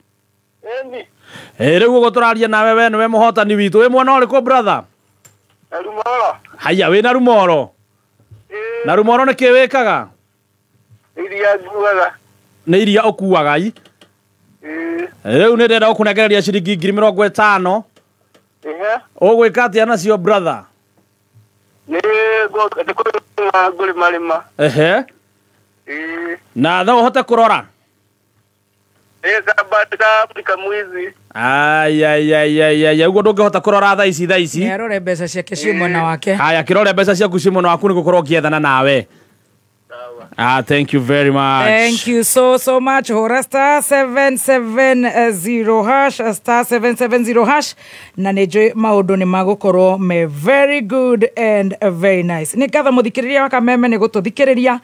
Speaker 2: Rĩu ũguo tũraria nawe we nĩwe mũhotani witũ. Wĩ mwena ũrĩkũ brother?
Speaker 13: Rumoro.
Speaker 2: Haya, wĩna Rumoro. Na Rumoro nĩ kĩ wĩkaga?
Speaker 13: Iria nguaga.
Speaker 2: Nĩ iria ũkuaga i? Rĩu nĩ ndĩrenda gũkũnengereria ciringi 50,000. Ũgwĩka atĩa nacio brother?
Speaker 13: Nĩ ngũrĩmarĩma.
Speaker 2: Ehe. Na no ũhote kũrora? Aya, ũguo ndũngĩhota kũrora thaa ici.
Speaker 4: Nĩ arore mbeca ciake ciĩ mwena wake.
Speaker 2: Haya, kĩrore mbeca ciaku ciĩ mwena waku nĩ gũkorwo ngĩethana nawe. Thank you very much.
Speaker 4: Thank you so so much. Hora star 770 hash, star 770 hash. Na nĩ maũndũ nĩ magũkorwo me very good and very nice. Nĩ ngatho mũthikĩrĩria wa Kameme nĩ gũtũthikĩrĩria,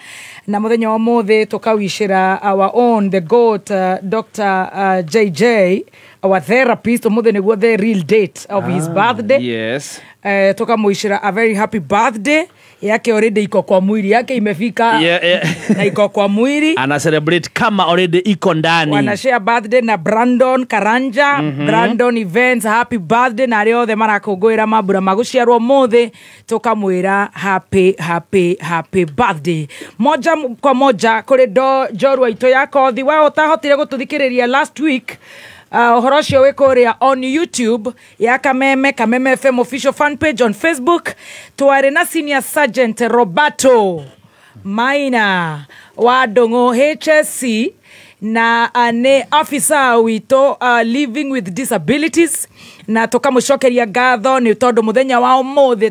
Speaker 4: na mũthenya wa ũmũthĩ tũkawicĩra our own the goat, Dr. JJ, our therapist. Ũmũthĩ nĩguo the real date of his birthday.
Speaker 2: Yes.
Speaker 4: Tukamwishira a very happy birthday yake. Already iko kwa mwili yake imefika.
Speaker 2: Yeah.
Speaker 4: Na iko kwa mwili
Speaker 2: ana celebrate kama already iko ndani.
Speaker 4: Wana share birthday na Brandon Karanja. Brandon Events, happy birthday na arĩa othe marakũngũĩra mambura magũciarwo ũmũthĩ, tukamwĩra happy happy happy birthday. Moja kwa moja kũrĩ njorua itũ ya kothi wao ũtahotire gũtũthikĩrĩria last week. Ũhoro ũcio wĩ kũrĩa on YouTube ya Kameme, Kameme FM official fan page on Facebook. Twarĩ na Senior Sergeant Roberto Maina wa Ndũng'ũ HSC, na nĩ officer witũ living with disabilities, na tũkamũcokeria ngatho nĩ tondũ mũthenya wa ũmũthĩ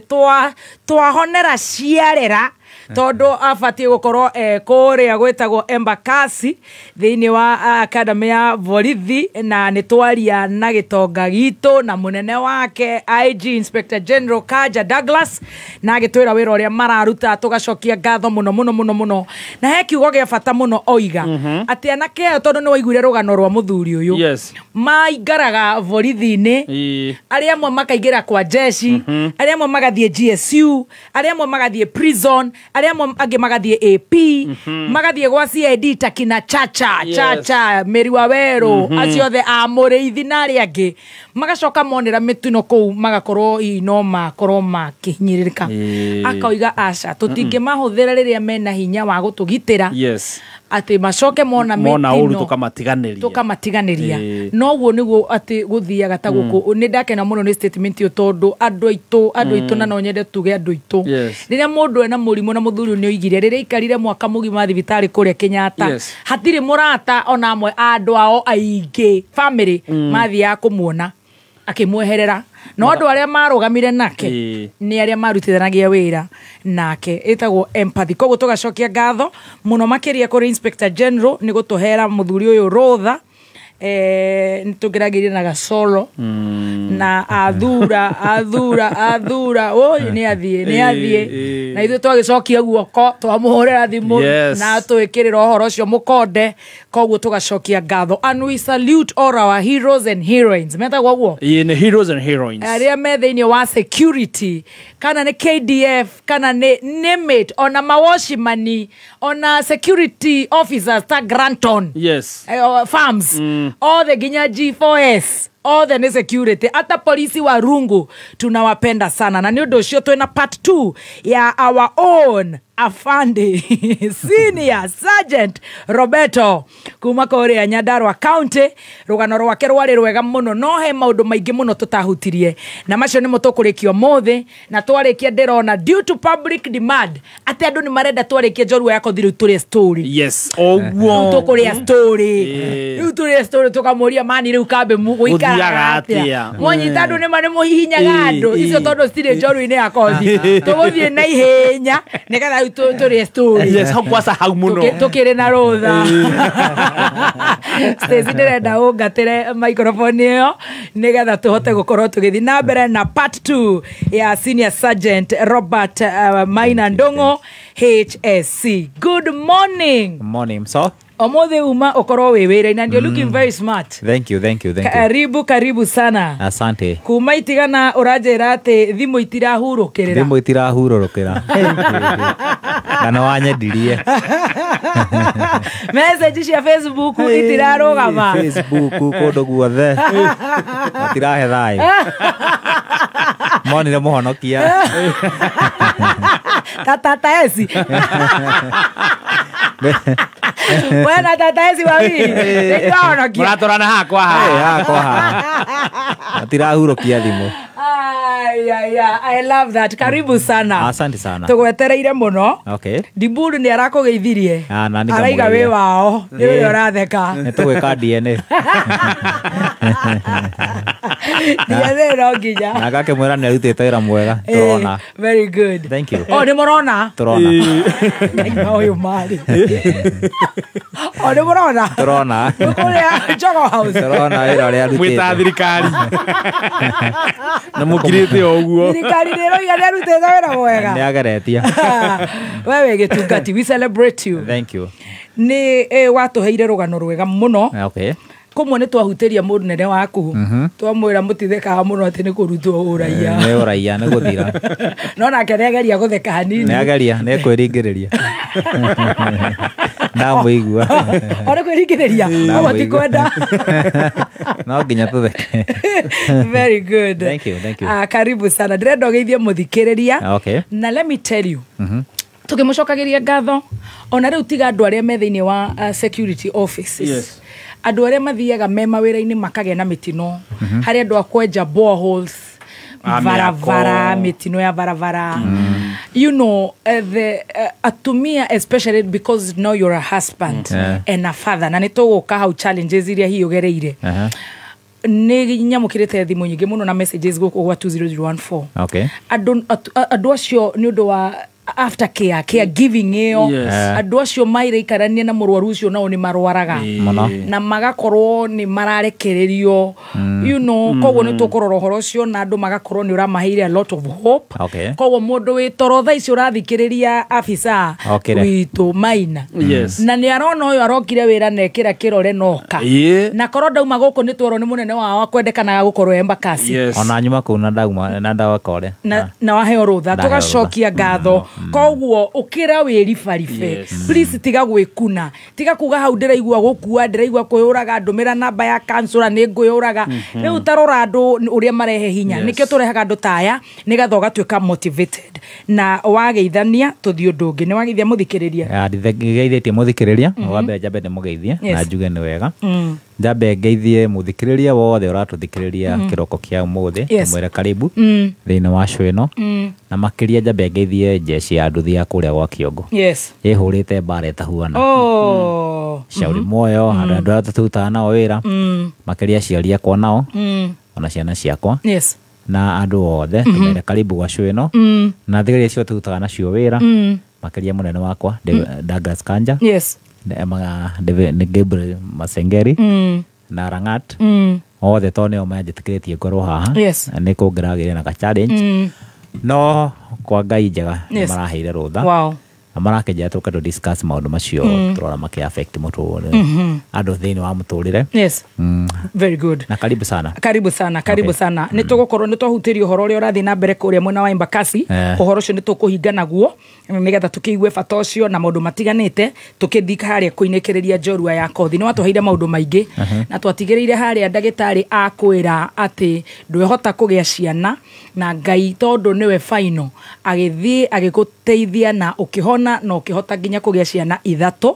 Speaker 4: twahonera ciarera, tondũ abatiĩ gũkorwo kũrĩa gwĩtagwo Embakasi thĩinĩ wa Academy ya Borithi, na nĩ twaria na gĩtonga gitũ na mũnene wake IG Inspector General Kaja Douglas, na agĩtwĩra wĩra ũrĩa mararuta. Tũgacokia ngatho mũno mũno mũno mũno. Na he kiugo gĩa bata mũno oiga atĩ anake aya, tondũ nĩ waiguire rũgano rwa mũthuri ũyũ,
Speaker 2: yes,
Speaker 4: maingaraga borithi-inĩ, arĩa amwe makaingĩra kwa jeshi, arĩa amwe magathiĩ GSU, arĩa amwe magathiĩ prison, arĩa amwe angĩ magathiĩ AP, magathiĩ gwa CID ta kina Chacha,
Speaker 2: Yes.
Speaker 4: Chacha Meri wa Werũ, acio othe a Mũrĩithi na arĩa angĩ, magacoka monera mĩtino kũu, magakorwo hihi no makorwo makĩhinyĩrĩrĩka. Akoiga aca, tũtingĩmahũthĩra rĩrĩa mena hinya wa gũtũgitĩra.
Speaker 2: Yes.
Speaker 4: Atĩ macoke mona
Speaker 2: mona ũru
Speaker 4: mĩtino
Speaker 2: tũkamatiganĩria.
Speaker 4: Tũkamatiganĩria. Noguo nĩguo atĩ gũthiaga ta gũkũ. Nĩ ndakena mũno nĩ statement ĩyo tondũ andũ aitũ na no nyende tuge andũ aitũ. Rĩrĩa mũndũ ena mũrimũ na mũthuri nĩ oigire rĩrĩa aikarire mwaka mũgima thibitarĩ kũrĩa Kenyatta, hatirĩ mũrata ona amwe a andũ ao aingĩ family mathiaga kũmuona akĩmweherera. No andũ arĩa marũgamire nake nĩ arĩa marutithanagia wĩra nake, ĩtagwo empathy. Koguo tũgacokia ngatho mũno makĩria kũrĩ Inspector General nĩ gũtũhera mũthuri ũyũ rũtha. Nĩ tũngĩragĩire na gacoro na athura oi nĩ athiĩ na ithuĩ twagĩcokia guoko twamũhũrĩra thimũ na twĩkĩrĩra ũhoro ũcio mũkonde. Koguo tũgacokia ngatho, and we salute all our heroes and heroines. Metagwo ũguo?
Speaker 2: Ĩĩ, nĩ heroes and heroines
Speaker 4: arĩa me thĩinĩ wa security, kana nĩ KDF, kana nĩ name it, ona mawashimani, ona security officers ta Granton farms, othe nginya G4S, othe nĩ security, hata polisi wa rungu tunawapenda sana. Na nĩ ũndũ ũcio twĩna part 2 ya our own afande Senior Sergeant Roberto kuma kũrĩa Nyandarua County. Rũgano rwake rwarĩ rwega mũno, no he maũndũ maingĩ mũno tũtahutirie, na macio nĩmo tũkũrĩkia ũmũthĩ. Na twarĩkia ndĩrona due to public demand atĩ andũ nĩ marenda twarĩkia njorua ya kothi rĩu tũrĩe story.
Speaker 2: Yes, ũguo
Speaker 4: tũkũrĩa story rĩu tũrĩe story, tũkamũria mani rĩu kambe gũikaraga atĩa, mwanyita andũ nĩma nĩ mũhihinyaga andũ icio tondũ citirĩ njorua-inĩ ya kothi. Tũgũthiĩ na ihenya nĩgetha rĩu tũrĩe story.
Speaker 2: Yes, hau kwasa hau mũno
Speaker 4: tũkĩrĩ na rũtha. Stacy ndĩrenda ũngatĩre microphone ĩyo nĩgetha tũhote gũkorwo tũgĩthiĩ na mbere na part 2 ya Senior Sergeant Robert Maina Ndung'u HSC. Good morning.
Speaker 14: Morning. So
Speaker 4: Omothe uma ũkorwo wĩ wĩra-inĩ and you're looking very smart.
Speaker 14: Thank you, thank you, thank you.
Speaker 4: Karibu, karibu sana.
Speaker 14: Asante.
Speaker 4: Kuma itigana ũranjĩra atĩ thimũ itirahurũkĩrĩra.
Speaker 14: Thimũ itirahurũkĩra. Kana wanyendirie.
Speaker 4: Message cia Facebook itirarũgama.
Speaker 14: Facebook kũndũ guothe. Matirahe thayũ. Monire mũhonokia.
Speaker 4: Tata eci. Wena tata eci wawili. Nĩkĩhonokia.
Speaker 2: Mũratwarana haha kwa haha.
Speaker 14: Haha kwa haha. Matirahurũkia thimũ.
Speaker 4: I love that. Karibu sana.
Speaker 14: Asante sana.
Speaker 4: Tũgwetereire mũno.
Speaker 14: Okay.
Speaker 4: Diburu nĩ arakũgeithirie. Araiga wĩ wao. Nĩ ũrĩa ũratheka.
Speaker 14: Nĩ tũgwĩka DNA.
Speaker 4: DNA no nginya.
Speaker 14: Na agakĩmwĩra nĩ arutĩte wĩra mwega. Tũrona.
Speaker 4: Very good.
Speaker 14: Thank you.
Speaker 4: Oh, nĩ mũrona?
Speaker 14: Tũrona.
Speaker 4: Ngai ũyũ marĩ. Oh, nĩ mũrona?
Speaker 14: Tũrona.
Speaker 4: Nĩ kũrĩa Jogoo House.
Speaker 14: Tũrona wĩra ũrĩa arutĩte.
Speaker 2: Mwĩta thirikari. Na mũkirĩte o ũguo.
Speaker 4: Thirikari nĩ ĩroiga nĩ arutĩte wĩra mwega.
Speaker 14: Nĩ ageretie.
Speaker 4: We wĩ gĩtungati, we celebrate you.
Speaker 14: Thank you.
Speaker 4: Nĩ watũheire rũgano rwega mũno.
Speaker 14: Okay.
Speaker 4: Kũmwe nĩ twahutĩria mũnene waku. Twamwĩra mũtithekaga mũno atĩ nĩ kũrutwo ũraiya.
Speaker 14: Nĩ ũraiya nĩ gũthira.
Speaker 4: No nake nĩ ageria gũtheka hanini.
Speaker 14: Nĩ ageria, nĩ kwĩringĩrĩria. Ndamũigua.
Speaker 4: O nĩ kwĩringĩrĩria. Ũguo ti kwenda.
Speaker 14: No nginya tũtheke.
Speaker 4: Very good.
Speaker 14: Thank you, thank you.
Speaker 4: Karibu sana. Ndĩrenda ũgeithie mũthikĩrĩria.
Speaker 14: Okay.
Speaker 4: Na let me tell you. Tũkĩmũcokagĩria ngatho ona rĩu tiga andũ arĩa me thĩinĩ wa security offices.
Speaker 2: Yes.
Speaker 4: Andũ arĩa mathiaga me mawĩra-inĩ makagĩa na mĩtino. Harĩ andũ a kwenja boreholes, barabara, mĩtino ya barabara. You know, the atumia especially because now you're a husband and a father. Na nĩ tũgũka hau challenges iria hihi ũgereire. Nĩ nyamũkĩrĩte thimũ nyingĩ mũno na messages gũkũ gwa 20014.
Speaker 14: Okay.
Speaker 4: Andũ acio nĩ ũndũ wa after care, care giving ĩyo. Andũ acio mairaikarania na mũrwaru ũcio nao nĩ marwaraga na magakorwo nĩ mararekererio, you know. Koguo nĩ tũkũrora ũhoro ũcio na andũ magakorwo nĩ ũramaheire a lot of hope. Koguo mũndũ wĩ toro thaa ici ũrathikĩrĩria afisa witũ Maina na nĩ arona ũyũ arokire wĩra na ekĩra kĩrore noka na korwo ndauma gũkũ nĩ twerwo nĩ mũnene wao akwendekanaga gũkorwo Embakasi
Speaker 14: ona nyuma kũu na ndauma na ndawakore
Speaker 4: na waheo rũtha. Tũgacokia ngatho Koguo ukira wĩribaribe. Please tiga gwĩkuna, tiga kuga hau ndĩraigua gũkua, ndĩraigua kwĩyũraga, ndũmĩra namba ya kansũra nĩ ngwĩyũraga. Rĩu tarora andũ ũrĩa marehe hinya. Nĩkĩo tũrehaga andũ ta aya nĩgetha ũgatuĩka motivated na wageithania tũthiĩ ũndũ ũngĩ. Nĩ wageithia mũthikĩrĩria?
Speaker 14: Ngeithĩtie mũthikĩrĩria. Wa mbere njambe ndĩmũgeithie na njuge nĩ wega. Njambe ngeithie mũthikĩrĩria wothe ũratũthikĩrĩria kĩroko kĩa ũmũthĩ, ndĩmwĩre karibu thĩinĩ wa show ĩno. Na makĩria njambe ngeithie jeshi ya nduthi ya kũrĩa gwa Kĩongo ĩhũrĩte mbara ĩtahuana. Shauri moyo, andũ arĩa tũrutaga nao wĩra, makĩria aciari akwa nao, ona ciana ciakwa na andũ othe, tũmere karibu gwa show ĩno. Na thigari icio tũrutaga nacio wĩra, makĩria mũnene wakwa Douglas Kanja, nĩ Gabriel Masengeri na Rangat, othe tondũ nĩo manjĩtĩkĩrĩtie ngorwo haha. Nĩ kũngĩragĩire na ka challenge, no kwa Ngai njega nĩ maraheire rũtha na marakĩnjĩra tũke tũ discuss maũndũ macio tũrora makĩ affect mũtũrĩre andũ thĩinĩ wa mũtũrĩre.
Speaker 4: Very good.
Speaker 14: Na karibu sana.
Speaker 4: Karibu sana, karibu sana. Nĩ tũgũkorwo nĩ twahutĩrio ũhoro ũrĩa ũrathiĩ na mbere kũrĩa mwena wa Embakasi. Ũhoro ũcio nĩ tũkũhinga naguo nĩgetha tũkĩigue bata ũcio na maũndũ matiganĩte, tũkĩthiĩ harĩa kũinĩkĩrĩria njorua ya kothi. Nĩ watũheire maũndũ maingĩ na twatigĩrĩire harĩa ndagĩtarĩ akwĩra atĩ ndwĩhota kũgĩa ciana, na Ngai tondũ nĩwe final agĩthiĩ agĩgũteithia na ũkĩhona na ũkĩhota nginya kũgĩa ciana 3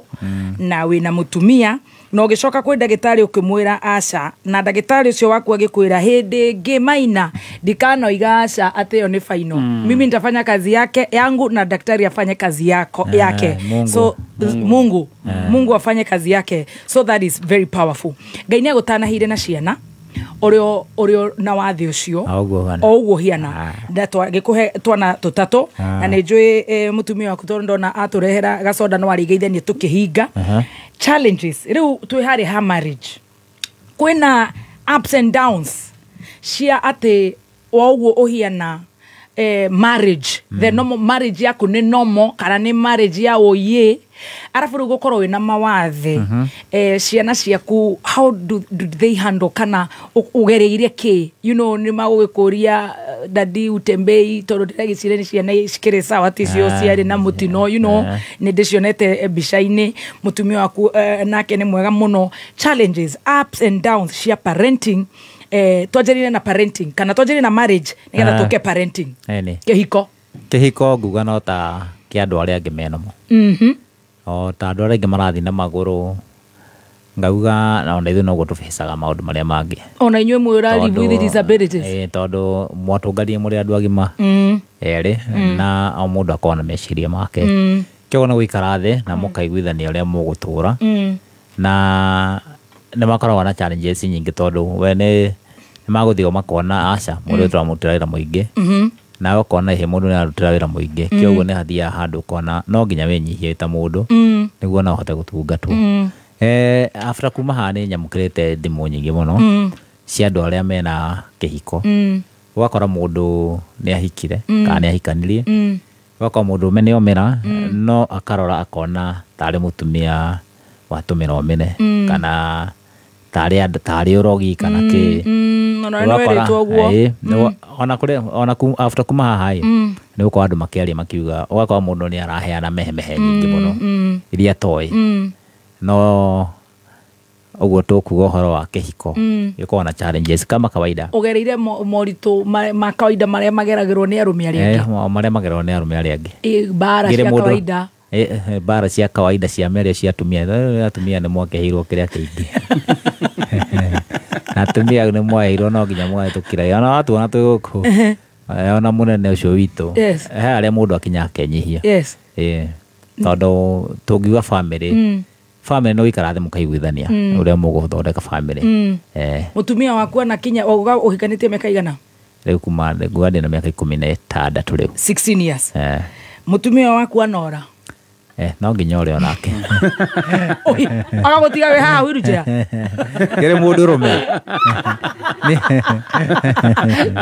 Speaker 4: na wĩna mũtumia. Na ũgĩcoka kwĩ ndagĩtarĩ ũkĩmwĩra aca, na ndagĩtarĩ ũcio waku agĩkwĩra hĩndĩ ĩngĩ Maina ndikanoiga aca atĩ ĩyo nĩ final. Mimi nitafanya kazi yake yangu na daktari afanye kazi yako yake.
Speaker 14: Mungu.
Speaker 4: So Mungu, Mungu afanye kazi yake. So that is very powerful. Ngai nĩ agũtanahire na ciana ũrĩo na wathi ũcio
Speaker 14: O ũguo hana.
Speaker 4: O ũguo hiana na twagĩkũhe twana tũtatũ. Na nĩ njũĩ mũtumia waku tondũ ndona atũrehera gacoda no arĩgeithanie tũkĩhinga. Challenges rĩu twĩ harĩ ha marriage, kwĩna ups and downs cia atĩ o ũguo ũhiana marriage, the normal marriage yaku nĩ normal kana nĩ marriage ya ũyĩ, arabu rĩu gũkorwo wĩna mawathe, ciana ciaku how do they handle kana ũgereire kĩ, you know, nĩ magũgĩkũria dadi utembei, tondũ ndĩragĩciria nĩ ciana cikĩrĩ sawa ticio ciarĩ na mũtino, you know, nĩ ndĩcionete mbica-inĩ. Mũtumia waku nake nĩ mwega mũno. Challenges, ups and downs cia parenting. Twanjĩrĩrie na parenting kana twanjĩrĩrie na marriage nĩgetha tũke parenting?
Speaker 14: Ĩni.
Speaker 4: Kĩhiko.
Speaker 14: Kĩhiko nguga no ta kĩa andũ arĩa angĩ menomo, o ta andũ arĩa angĩ marathiĩ na magũrũ, ngauga na ona ithuĩ noguo tũbicaga maũndũ marĩa mangĩ.
Speaker 4: Ona inyuĩ mwĩ live with disabilities.
Speaker 14: Tondũ mwatũnganie mũrĩ andũ agima erĩ, na o mũndũ akoragwo na meciria make. Kĩoguo nĩ gũikara thĩ na mũkaiguithania ũrĩa mũgũtũra. Na nĩ makoragwo na challenges nyingĩ tondũ we nĩ magũthiĩ makona aca mũndũ ũyũ tũramũrutĩra wĩra mũingĩ, nawe ũkona ĩhĩ mũndũ nĩ ararutĩra wĩra mũingĩ. Kĩoguo nĩ hathiaga handũ ũkona no nginya wĩnyihie ta mũndũ nĩguo na ũhote gũtungatwo. After kuma haha nĩ nyamũkĩrĩte thimũ nyingĩ mũno cia andũ arĩa mena kĩhiko. Ũgakora mũndũ nĩ ahikire kana nĩ ahikanirie, ũgakora mũndũ ũme nĩ omĩra, no akarora akona tarĩ mũtumia watũmĩra omĩre kana tarĩ ũrogi kana kĩ.
Speaker 4: Ona nĩ werĩtwo ũguo.
Speaker 14: Ona kũrĩ ona after kuma haha ĩ nĩ gũkorwo andũ makĩaria makiuga, ũgakora mũndũ nĩ araheana mehemehe nyingĩ mũno iria atoĩ. No ũguo tũkuga ũhoro wa kĩhiko gĩkoragwo na challenges kama kawaida.
Speaker 4: Ũgereire moritũ ma kawaida marĩa mageragĩrwo nĩ arũme arĩa angĩ.
Speaker 14: Marĩa mageragĩrwo nĩ arũme arĩa angĩ.
Speaker 4: Mbara cia kawaida.
Speaker 14: Mbara cia kawaida cia mĩario cia atumia. Atumia nĩ mwakĩheirwo kĩrĩa kĩingĩ. Na atumia nĩ mwaheirwo no nginya mũgahĩtũkĩra. Ona watuona twĩ gũkũ, ona mũnene ũcio witũ, he harĩa mũndũ akinya akenyihia. Tondũ tũngiuga family, family no ikara thĩ mũkaiguithania ũrĩa mũgũthondeka family.
Speaker 4: Mũtumia waku anakinya ũhikanĩtie mĩaka igana?
Speaker 14: Rĩu kuma nguga ndĩna mĩaka 16 rĩu.
Speaker 4: 16 years. Mũtumia waku anora?
Speaker 14: No nginya ũrĩa onake.
Speaker 4: Agagũtiga wĩ haha wheelchair?
Speaker 14: Kĩrĩ mũndũ rũme.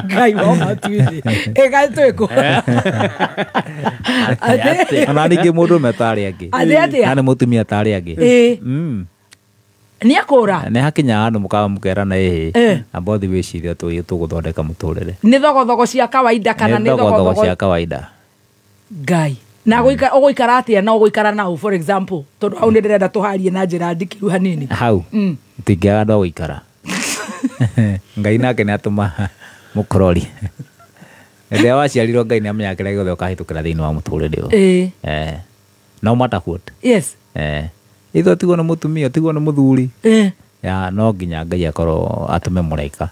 Speaker 4: Ngai wa matuĩ. Ĩga twĩkũ.
Speaker 14: Ona ningĩ mũndũ ũme tarĩ angĩ.
Speaker 4: Atĩ atĩa?
Speaker 14: Na nĩ mũtumia tarĩ angĩ.
Speaker 4: Nĩ akũra?
Speaker 14: Nĩ hakinya handũ mũkaga mũkerana ĩhĩ. Amba ũthiĩ wĩcirie tũgũthondeka mũtũrĩre.
Speaker 4: Nĩ thogothogo cia kawaida kana nĩ
Speaker 14: thogothogo cia kawaida?
Speaker 4: Ngai. Na ũgũikara atĩa na ũgũikara nau, for example, tondũ hau nĩ ndĩrenda tũharie na njĩra ndikĩru hanini.
Speaker 14: Hau tingĩaga andũ a gũikara. Ngai nake nĩ atũma mũkorori. Hĩndĩ ĩrĩa waciarirwo Ngai nĩ amenyaga kĩrĩa gĩothe ũkahĩtũkĩra thĩinĩ wa mũtũrĩre ũyũ. No matter what.
Speaker 4: Yes.
Speaker 14: Ithuĩ tigwo nĩ mũtumia, tigwo nĩ mũthuri. Ya no nginya Ngai akorwo atũme mũraika.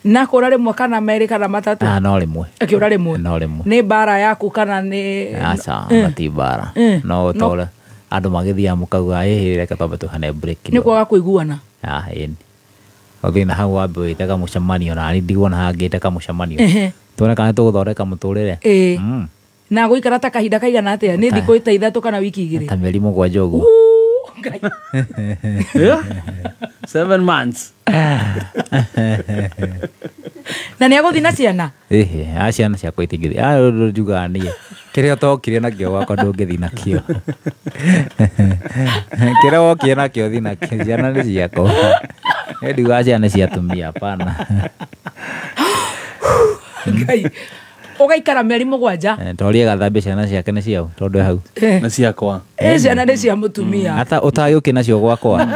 Speaker 4: Na kũra rĩmwe kana merĩ kana matatũ?
Speaker 14: No rĩmwe.
Speaker 4: Akĩũra rĩmwe?
Speaker 14: No rĩmwe.
Speaker 4: Nĩ mbara yaku kana nĩ?
Speaker 14: Aca, ti mbara. No tore andũ magĩthiaga mũkauga ĩhĩ reke twambe tũhane break.
Speaker 4: Nĩ kwaga kũiguana?
Speaker 14: Ĩni. Ũthiĩ na hau wambe wĩte kamũcemanio na niĩ ndiguona hangĩte kamũcemanio. Tuone kana nĩtũgũthondeka mũtũrĩre.
Speaker 4: Na gũikara ta kahinda kaigana atĩa? Nĩ thikũ ta 3 kana wiki 2?
Speaker 14: Ta mĩeri 7 ũguo.
Speaker 2: 7 months.
Speaker 4: Na nĩ agũthiĩ na ciana?
Speaker 14: Ĩhĩ, ciana ciakwa itingĩthiĩ. Njugaga niĩ kĩrĩa ũtokire nakĩo gwakwa ndũngĩthiĩ nakĩo. Kĩrĩa wokire nakĩo thiĩ nakĩo, ciana nĩ ciakwa. Ndiugaga ciana nĩ cia atumia, hapana.
Speaker 4: Ngai. Ũgaikara mĩeri 7?
Speaker 14: Toria gathambia ciana ciake nĩ ciao, tondũ hau.
Speaker 2: Nĩ ciakwa.
Speaker 4: Ciana nĩ cia mũtumia.
Speaker 14: Ata ũtagĩũke nacio gwakwa.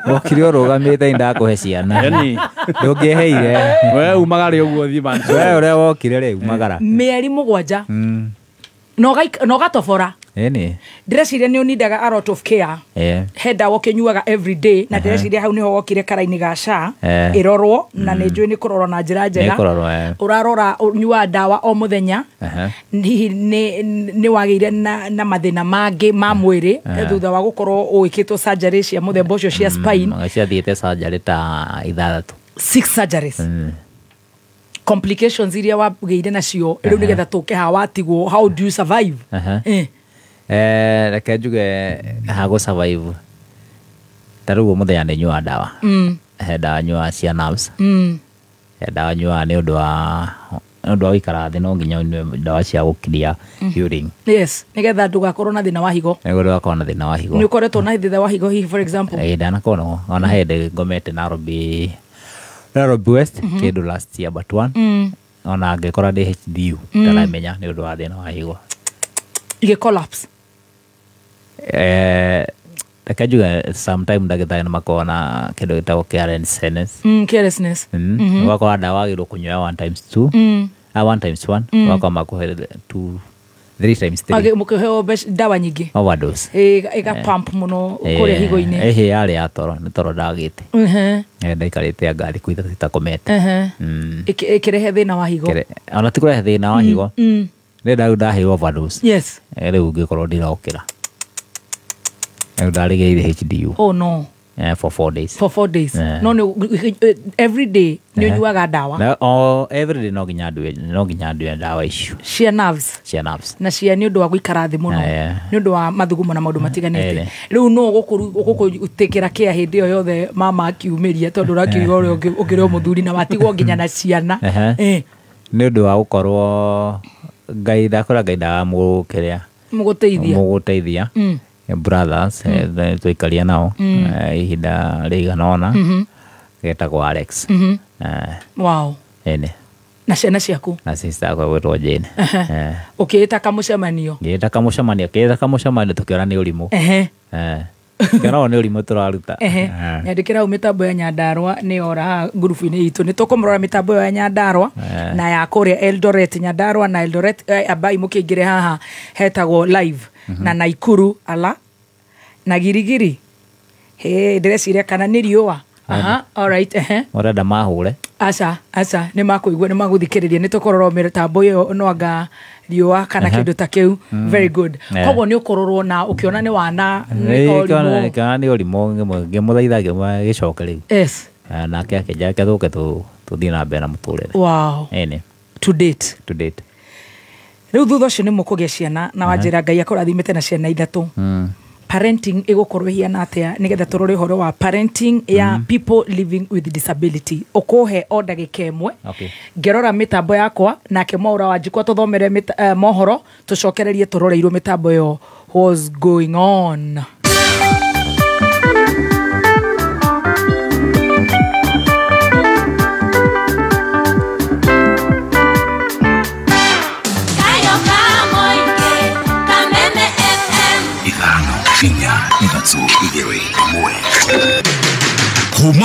Speaker 14: Wokire ũrũgamĩte ndakũhe ciana. Ndũngĩheire.
Speaker 2: We umagare ũguo thiĩ man.
Speaker 14: We ũrĩa wokire rĩ umagara.
Speaker 4: Mĩeri 7. Na ũgatobora.
Speaker 14: Ĩni.
Speaker 4: Ndĩreciria nĩ ũnindaga a lot of care. He ndawa ũkĩnyuaga every day na ndĩreciria hau nĩho wokire karaini ga SHA ĩrorwo na nĩ njũĩ nĩ kũrorwo na njĩra njega. Ũrarora ũnyuaga ndawa o mũthenya. Hihi nĩ wagĩire na mathĩna mangĩ ma mwĩrĩ thutha wa gũkorwo ũĩkĩtwo surgery cia mũthemba ũcio cia spine.
Speaker 14: Ciathiĩte surgery ta 6.
Speaker 4: 6 surgeries. Complications iria wagĩire nacio rĩu nĩgetha tũke haha watigwo, how do you survive?
Speaker 14: Reke njuge ha survive ta rĩu mũthenya nĩ nyuaga ndawa. He ndawa nyuaga cia nerves. He ndawa nyuaga nĩ ũndũ wa gũikara thĩ, no nginya ũnyue ndawa cia gũkiria urine.
Speaker 4: Yes, nĩgetha ndũgakorwo na thĩna wa higo.
Speaker 14: Nĩguo ndũgakorwo na thĩna wa higo.
Speaker 4: Nĩ ũkoretwo na thĩna wa higo hihi, for example?
Speaker 14: Ndanakorwo naguo. Ona he hĩndĩ ngomete Nairobi West kĩndũ last year but one. Ona ngĩkora ndĩ HDU ndaramenya nĩ ũndũ wa thĩna wa higo.
Speaker 4: Igĩ collapse?
Speaker 14: Reke njuge sometime ndagĩtarĩ nĩ makoragwo na kĩndũ gĩtagwo carelessness.
Speaker 4: Carelessness.
Speaker 14: Ũgakora ndawa wagĩrĩirwo kũnyua 1 times 2. 1 times 1. Ũgakora makũhe 2 3 times 3.
Speaker 4: Mũkĩheo ndawa nyingĩ.
Speaker 14: Overdose.
Speaker 4: Ĩga pump mũno kũrĩa higo-inĩ.
Speaker 14: Ĩhĩ yarĩ ya toro, nĩ toro ndagĩte. Ndaikarĩte anga thikũ 3 itakomete.
Speaker 4: Ĩkĩrehe thĩna wa higo.
Speaker 14: Ona ti kũrehe thĩna wa higo. Nĩ ndau ndaheirwo overdose.
Speaker 4: Yes.
Speaker 14: Rĩu ngĩkorwo ndirokĩra. Rĩu ndarĩgĩire HDU.
Speaker 4: Oh no.
Speaker 14: For 4 days.
Speaker 4: For 4 days. No, no, every day nĩ ũnyuaga ndawa.
Speaker 14: Oh, every day no nginya ndue ndawa icio.
Speaker 4: Cia nerves.
Speaker 14: Cia nerves.
Speaker 4: Na cia nĩ ũndũ wa gũikara thĩ mũno. Nĩ ũndũ wa mathugumo na maũndũ matiganĩte. Rĩu no ũgũkũtĩkĩra kĩa hĩndĩ ĩyo yothe mama akiumĩria tondũ ũrakiuga ũrĩa ũkĩrĩ o mũthuri na watigwo nginya na ciana.
Speaker 14: Nĩ ũndũ wa gũkorwo Ngai ndakora Ngai ndagamũkĩrĩa.
Speaker 4: Mũgũteithia.
Speaker 14: Mũgũteithia. Brothers tũikaria nao ihinda rĩigana ũna getagwo Alex.
Speaker 4: Wow.
Speaker 14: Ene.
Speaker 4: Na ciana ciaku?
Speaker 14: Na sister yakwa gwĩtwo Jane.
Speaker 4: Ũkĩĩta kamũcemanio?
Speaker 14: Ngĩĩta kamũcemanio, kĩĩta kamũcemanio tũkĩona nĩ ũrimũ. Kĩona nĩ ũrimũ tũraruta.
Speaker 4: Nyandĩkĩra hau mĩtambo ya Nyandarũa nĩ yora haha ngurubu-inĩ itũ. Nĩ tũkũmũrora mĩtambo ĩyo ya Nyandarũa na ya kũrĩa Eldoret. Nyandarũa na Eldoret ambai mũkĩingĩre haha hetagwo live. Na Naikuru ala na Girigiri. He ndĩreciria kana nĩ riũa. All right.
Speaker 14: Ũrenda mahũre?
Speaker 4: Aca, aca, nĩ makũigua, nĩ magũthikĩrĩria, nĩ tũkũrora mĩtambo ĩyo no anga riũa kana kĩndũ ta kĩu. Very good. Koguo nĩ ũkũrorwo na ũkĩona nĩ wana nĩ ũrimũ.
Speaker 14: Kĩona nĩ ũrimũ ngĩmũthaitha gĩcoke rĩu.
Speaker 4: Yes.
Speaker 14: Nake akĩnjĩra reke tũke tũthiĩ na mbere na mũtũrĩre.
Speaker 4: Wow.
Speaker 14: Ĩni.
Speaker 4: To date.
Speaker 14: To date.
Speaker 4: Rĩu thutha ũcio nĩ mũkũgĩa ciana na wanjĩra Ngai akũrathimĩte na ciana 3. Parenting ĩgũkorwo ĩhiana atĩa nĩgetha tũrore ũhoro wa parenting ya people living with disability. Ũkũhe o ndagĩka ĩmwe. Ngĩrora mĩtambo yakwa nake Mwaura Wanjikũ tũthomere mohoro tũcokererie tũroreirwo mĩtambo ĩyo what's going on.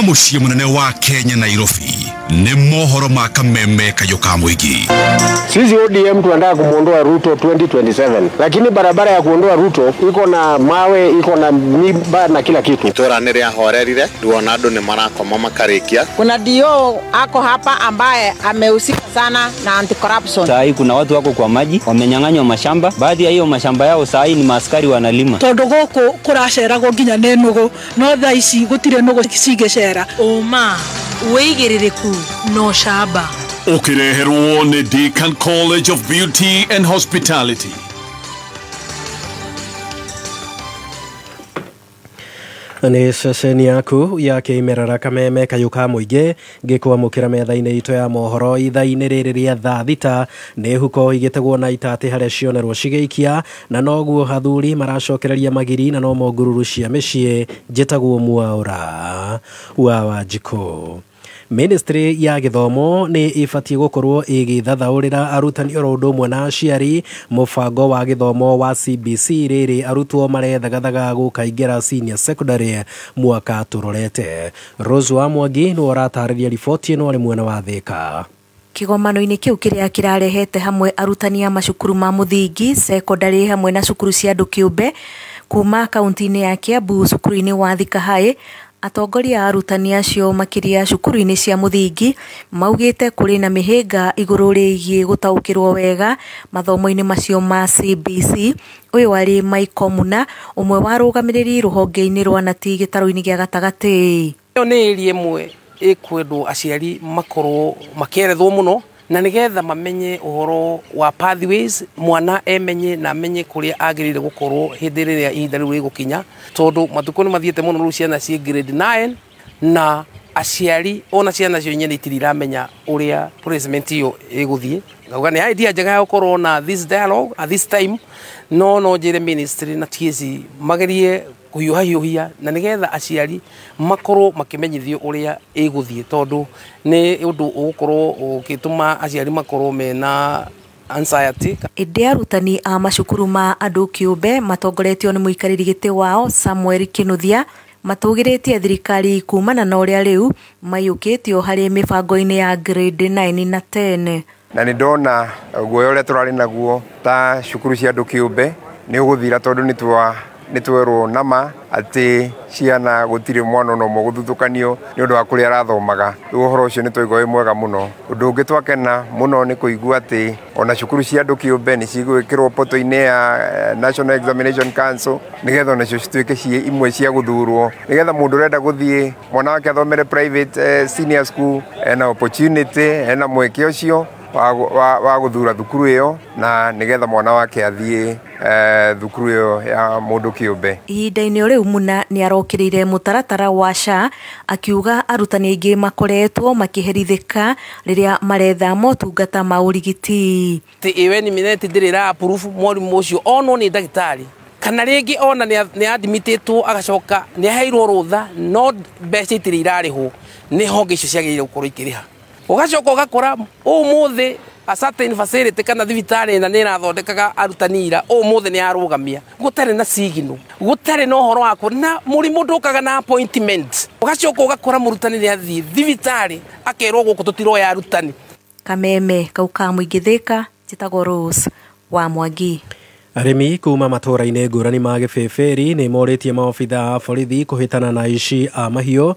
Speaker 3: Kuma muciĩ mũnene wa Kenya Nairobi nĩ mohoro ma kameme kayũ ka mũingĩ.
Speaker 15: Sisi ODM tunataka kumuondoa Ruto 2027, lakini barabara ya kuondoa Ruto iko na mawe, iko na miba na kila kitu.
Speaker 16: Itura nĩ rĩahorerire ruona andũ nĩ marakoma makarikia.
Speaker 17: Kuna DO ako hapa ambaye amehusika sana na anti-corruption.
Speaker 18: Saa hii kuna watu wako kwa maji, wamenyang'anywa mashamba, baadhi ya hiyo mashamba yao saa hii ni maaskari wanalima.
Speaker 19: Tondu guku kuraceragwo nginya nĩ nũgũ, no thaa ici gũtirĩ nũgũ cingĩcera.
Speaker 20: Ũma wĩigĩrĩrĩku no shamba.
Speaker 10: Ũkĩreherwo nĩ Deakin College of Beauty and Hospitality.
Speaker 21: Nĩ ceceni yaku ya kĩmerera kameme kayũ ka mũingĩ ngĩkwamũkĩra metha-inĩ itũ ya mohoro ithaa-inĩ rĩrĩ rĩa thaa thita. Nĩ huko igĩtegwo na itatĩ harĩa cionerwo cigĩikia, na noguo athuri maracokereria magiri na nomo ngururu cia mĩciĩ. Njĩtagwo Mwaũra wa Wanjikũ. Ministry ya gĩthomo nĩ ĩbatiĩ gũkorwo ĩgĩthathaũrĩra arutani oro ũndũ ũmwe na aciari mũbango wa gĩthomo wa CBC rĩrĩ arutwo marethagathaga gũkaingĩra senior secondary mwaka tũrorete. Rose wa Mwangi nĩwe ũratarĩria riboti ĩno arĩ mwena wa Thĩka.
Speaker 22: Kĩgomano-inĩ kĩu kĩrĩa kĩrarehete hamwe arutani a macukuru ma mũthingi, secondary hamwe na cukuru cia andũ kĩũmbe kuma kaunti-inĩ ya Kiambu cukuru-inĩ wa Thika High, atongoria a arutani acio makĩria cukuru-inĩ cia mũthingi maugĩte kũrĩ na mĩhĩnga igũrũ rĩgiĩ gũtaũkĩrwo wega mathomo-inĩ macio ma CBC. Ũyũ arĩ Michael Muna, ũmwe wa arũgamĩrĩri rũhonge-inĩ rwa Nati gĩtarũ-inĩ gĩa gatagatĩ.
Speaker 23: Ĩyo nĩ area ĩmwe ĩkwendwo aciari makorwo makĩerethwo mũno na nĩgetha mamenye ũhoro wa pathways, mwana emenye na amenye kũrĩa agĩrĩire gũkorwo hĩndĩ ĩrĩa ihinda rĩu rĩgũkinya, tondũ matukũ nĩ mathiĩte mũno rĩu ciana ciĩ grade 9 na aciari ona ciana cio nyene itirĩ iramenya ũrĩa placement ĩyo ĩgũthiĩ. Ngauga nĩ idea njega ya gũkorwo na this dialogue at this time, no njĩre ministry na TSC magerie kũhiũhahiũhia na nĩgetha aciari makorwo makĩmenyithio ũrĩa ĩgũthiĩ, tondũ nĩ ũndũ ũgũkorwo ũgĩtũma aciari makorwo mena anxiety.
Speaker 22: Ĩndĩ arutani a macukuru ma andũ kĩũmbe matongoretio nĩ mũikarĩri gĩtĩ wao Samuel Kĩnuthia matũgĩrĩtie thirikari kumana na ũrĩa rĩu maiyũkĩtio harĩ mĩbango-inĩ ya grade 9 na 10.
Speaker 24: Na nĩ ndona guoya ũrĩa tũrarĩ naguo ta cukuru cia andũ kĩũmbe nĩ ũgũthira, tondũ nĩ twerwo nama atĩ ciana gũtirĩ mwana ona ũmwe gũthutũkanio nĩ ũndũ wa kũrĩa arathomaga. Rĩu ũhoro ũcio nĩ twaigua wĩ mwega mũno. Ũndũ ũngĩ twakena mũno nĩ kũigua atĩ ona cukuru cia andũ kĩũmbe nĩ cigwĩkĩrwo poto-inĩ ya National Examination Council nĩgetha onacio cituĩke ciĩ imwe cia gũthurwo, nĩgetha mũndũ ũrenda gũthiĩ mwana wake athomere private senior school ena opportunity, ena mweke ũcio wa gũthura thukuru ĩyo na nĩgetha mwana wake athiĩ thukuru ĩyo ya mũndũ kĩũmbe.
Speaker 22: Ihinda-inĩ rĩu Muna nĩ arokĩrĩire mũtaratara wa SHA akiuga arutani aingĩ makoretwo makĩherithĩka rĩrĩa maretha motungata ma ũrigiti.
Speaker 23: Ĩwe nĩ mineti ndĩrĩ ĩra approve mwarimũ ũcio onwo nĩ ndagĩtarĩ kana rĩngĩ ona nĩ admitĩtwo agacoka nĩ aheirwo rũtha no mbeca itirĩ irarĩhwo, nĩ honge icio ciagĩrĩire gũkorwo ikĩrĩha. Ũgacoka ũgakora ũmũthĩ a certain facility kana thibitarĩ na nĩ ĩrathondekaga arutani ira ũmũthĩ nĩ yarũgamia, gũtarĩ na signal, gũtarĩ na ũhoro wa na mũrimũ ndũkaga na appointment. Ũgacoka ũgakora mũrutani nĩ athiĩ thibitarĩ akerwo gũkũ tũtiroya arutani.
Speaker 22: Kameme kau ka mũingĩ Thĩka, njĩtagwo Rose wa Mwangi.
Speaker 21: Arĩmi kuma matũũra-inĩ ngũrani ma Gĩbĩbĩri nĩ morĩtie maobitha a borithi kũhĩtana na aici a mahiũ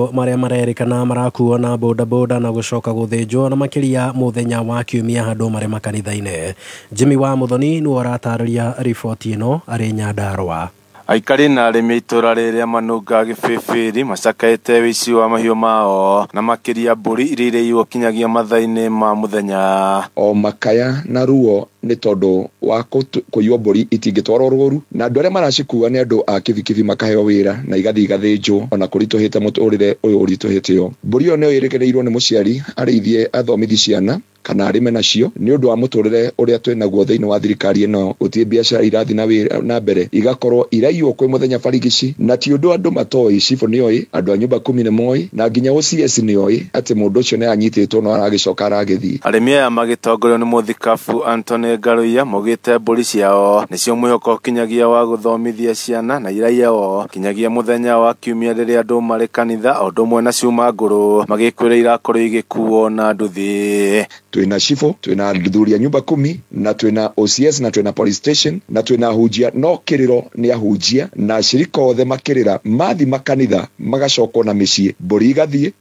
Speaker 21: marĩa marerĩkana marakuo na bodaboda na gũcoka gũthĩnjwo na makĩria mũthenya wa kiumia handũ marĩ makanitha-inĩ. Jimmy wa Muthoni nĩwe ũratarĩria riboti ĩno arĩ Nyandarũa.
Speaker 25: Aikari na arĩmi itũra rĩrĩa manunga Gĩbĩbĩri macakaĩte wĩici wa mahiũ mao na makĩria mbũri iria irĩirwo kinyagia mathaa-inĩ ma mũthenya.
Speaker 26: O makaya na ruo nĩ tondũ wa kũiywo mbũri itingĩtwarwo rũru, na andũ arĩa maracikua nĩ andũ a kibikibi makaheo wĩra na igathiĩ igathĩnjwo, ona kũritũhĩte mũtũrĩre ũyũ ũritũhĩte. Mbũri ĩyo nĩyo ĩrekereirio nĩ mũciari arĩithie athomithi ciana kana arĩme nacio nĩ ũndũ wa mũtũrĩre ũrĩa twĩ naguo thĩinĩ wa thirikari ĩno. Gũtirĩ biacara irathiĩ na wĩra na mbere, igakorwo iraiywo kwĩ mũthenya barigici, na ti ũndũ andũ matoĩ. Cibũ nĩoĩ, andũ a nyũmba kumi nĩ moĩ, na nginya OCS nĩoĩ atĩ mũndũ ũcio nĩ anyitĩtwo no aragĩcoka aragĩthiĩ.
Speaker 25: Arĩmi aya magĩtongorio nĩ mũthikabu Anthony Ngaruiya maugĩte mbũri ciao nĩcio mwĩhoko kinyagia wa gũthomithia ciana na iraiywo kinyagia mũthenya wa kiumia rĩrĩa andũ marĩ kanitha o ũndũ ũmwe na ciuma ngũrũ magĩkwĩra irakorwo igĩkuo na nduthi.
Speaker 26: Twĩna cibũ, twĩna athuri a nyumba kumi, na twĩna OCS, na twĩna police station, na twĩna ahunjia. No kĩrĩro nĩ ahunjia na ashirika othe makĩrĩra mathi makanitha magacokwo na mĩciĩ, mbũri igathiĩ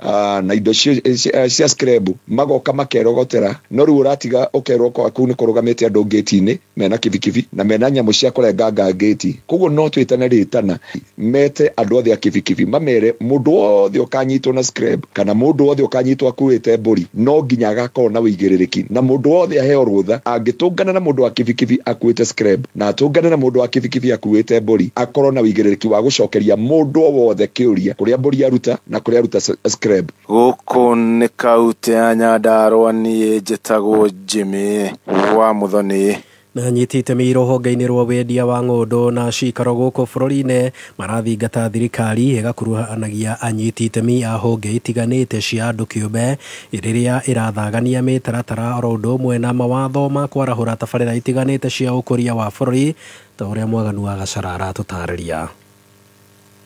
Speaker 26: na indo cia scrap magoka makerogotera. No rĩu ũratiga ũkerwo kwaku nĩ kũrũgamĩte andũ ngĩti-inĩ mena kibikibi na mena nyamũ cia kũrenganga ngĩti. Koguo no twĩtane rĩtana mete andũ othe a kibikibi mamere mũndũ wothe ũkanyitwo na scrap kana mũndũ wothe ũkanyitwo akuĩte mbũri no nginya agakorwo na wĩigĩrĩrĩki, na mũndũ wothe aheo rũtha angĩtũngana na mũndũ wa kibikibi akuĩte scrap na atũngane na mũndũ wa kibikibi akuĩte mbũri akorwo na wĩigĩrĩrĩki wa gũcokeria mũndũ o wothe kĩũria kũrĩa mbũri aruta na kũrĩa aruta scrap.
Speaker 25: Gũkũ nĩ kaunti ya Nyandarua, niĩ njĩtagwo Jimmy wa Muthoni.
Speaker 21: Na anyiti itemi rũhonge-inĩ rwa wendia wa ng'ũndũ na cikaro gũkũ bũrũri-inĩ marathingata thirikari ĩgakuruhanagia anyiti itemi a honge itiganĩte cia andũ kĩũmbe rĩrĩa ĩrathagania mĩtaratara oro ũndũ ũmwe na mawatho ma kwarahũra tabarĩra itiganĩte cia ũkũria wa bũrũri ta ũrĩa Mwaganu wa Gacara aratũtarĩria.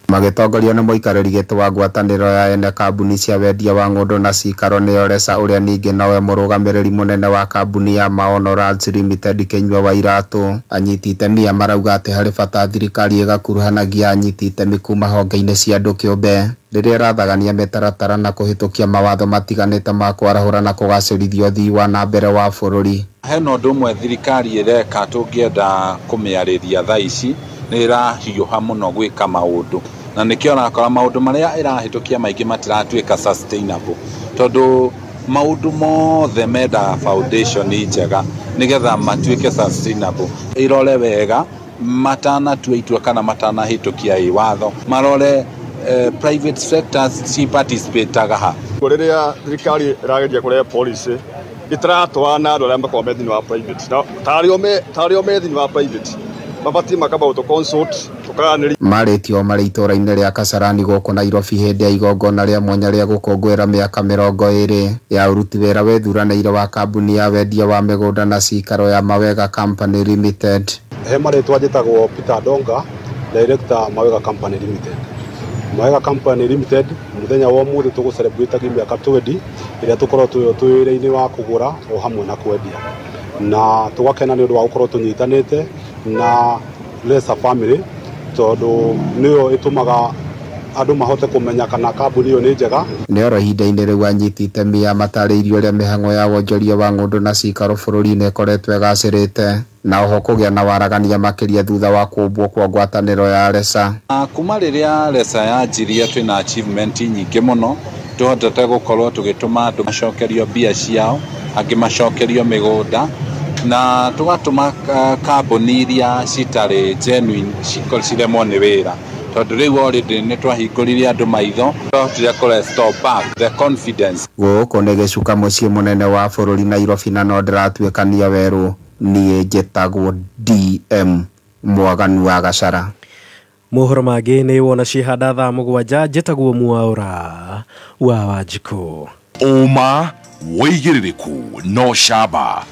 Speaker 1: Magĩtongorio nĩ mũikarĩri gĩtĩ wa ngwatanĩro ya ene kambuni cia wendia wa ng'ũndũ na cikaro nĩyo RESA ũrĩa ningĩ nowe mũrũgamĩrĩri mũnene wa kambuni ya Maono Lands Limited Kĩnyua wa Iratũ. Anyiti itemi aya marauga atĩ harĩ bata thirikari ĩgakuruhanagia anyiti itemi kuma honge-inĩ cia andũ kĩũmbe rĩrĩa ĩrathagania mĩtaratara na kũhĩtũkia mawatho matiganĩte ma kwarahũra na kũgacĩrithia ũthii wa na mbere wa bũrũri.
Speaker 5: Hena ũndũ ũmwe thirikari ĩreka tũngĩenda kũmĩarĩria thaa ici, nĩ ĩrahiũha mũno gwĩka maũndũ, na nĩkĩo ũrakora maũndũ marĩa ĩrahĩtũkia maingĩ matiratuĩka sustainable, tondũ maũndũ mothe mendaga foundation njega nĩgetha matuĩke sustainable. Ĩrore wega matanatua itua kana matanahĩtũkia ĩ watho, marore private sectors ci participataga ha.
Speaker 6: Rĩrĩa thirikari ĩrageria kũrehe policy ĩtaratwarana na andũ arĩa makoragwo me thĩinĩ wa private, na tarĩo me thĩinĩ wa private mabatiĩ makamba gũtũ consult tũkaranĩria.
Speaker 1: Marĩtio marĩ itũũra-inĩ rĩa Kasarani gũkũ Nairobi hĩndĩ ya igongona rĩa mwanya rĩa gũkũngũĩra mĩaka 20 ya ũruti wĩra wĩthuranĩire wa kambuni ya wendia wa mĩgũnda na cikaro ya Mawega Company Limited.
Speaker 7: He marĩtwa njĩtagwo Peter Donga, Director Mawega Company Limited. Mawega Company Limited mũthenya wa ũmũthĩ tũgũ celebrate mĩaka 20 ĩrĩa tũkorwo twĩ wĩra-inĩ wa kũgũra o hamwe na kwendia, na tũgakena nĩ ũndũ wa gũkorwo tũnyitanĩte na RESA family tondũ nĩyo ĩtũmaga andũ mahote kũmenya kana kambuni ĩyo nĩ njega.
Speaker 1: Nĩ oro ihinda-inĩ rĩu anyiti itemi ya matarĩirio ũrĩa mĩhang'o ya wonjoria wa ng'ũndũ na cikaro bũrũri-inĩ ĩkoretwo ĩgacĩrĩte, na oho kũgĩa na waragania makĩria thutha wa kũmbwo kwa ngwatanĩro ya RESA.
Speaker 5: Kuma rĩrĩa RESA yanjirie twĩna achievement nyingĩ mũno, tũhotete gũkorwo tũgĩtũma andũ macokerio mbia ciao, angĩ macokerio mĩgũnda, na tũgatũma kambuni iria citarĩ genuine ciremwo nĩ wĩra, tondũ rĩu already nĩ twahingũrire andũ maitho, twahotire kũ restore back the confidence.
Speaker 1: Gũkũ nĩ gĩcuka mũciĩ mũnene wa bũrũri Nairobi, na no ndĩratuĩkania werũ. Niĩ njĩtagwo DM Mwaganu wa Gacara.
Speaker 21: Mohoro mangĩ nĩ wona cihanda thaa 7. Njĩtagwo Mwaũra wa Wanjikũ.
Speaker 3: Ũma wĩigĩrĩrĩku no camba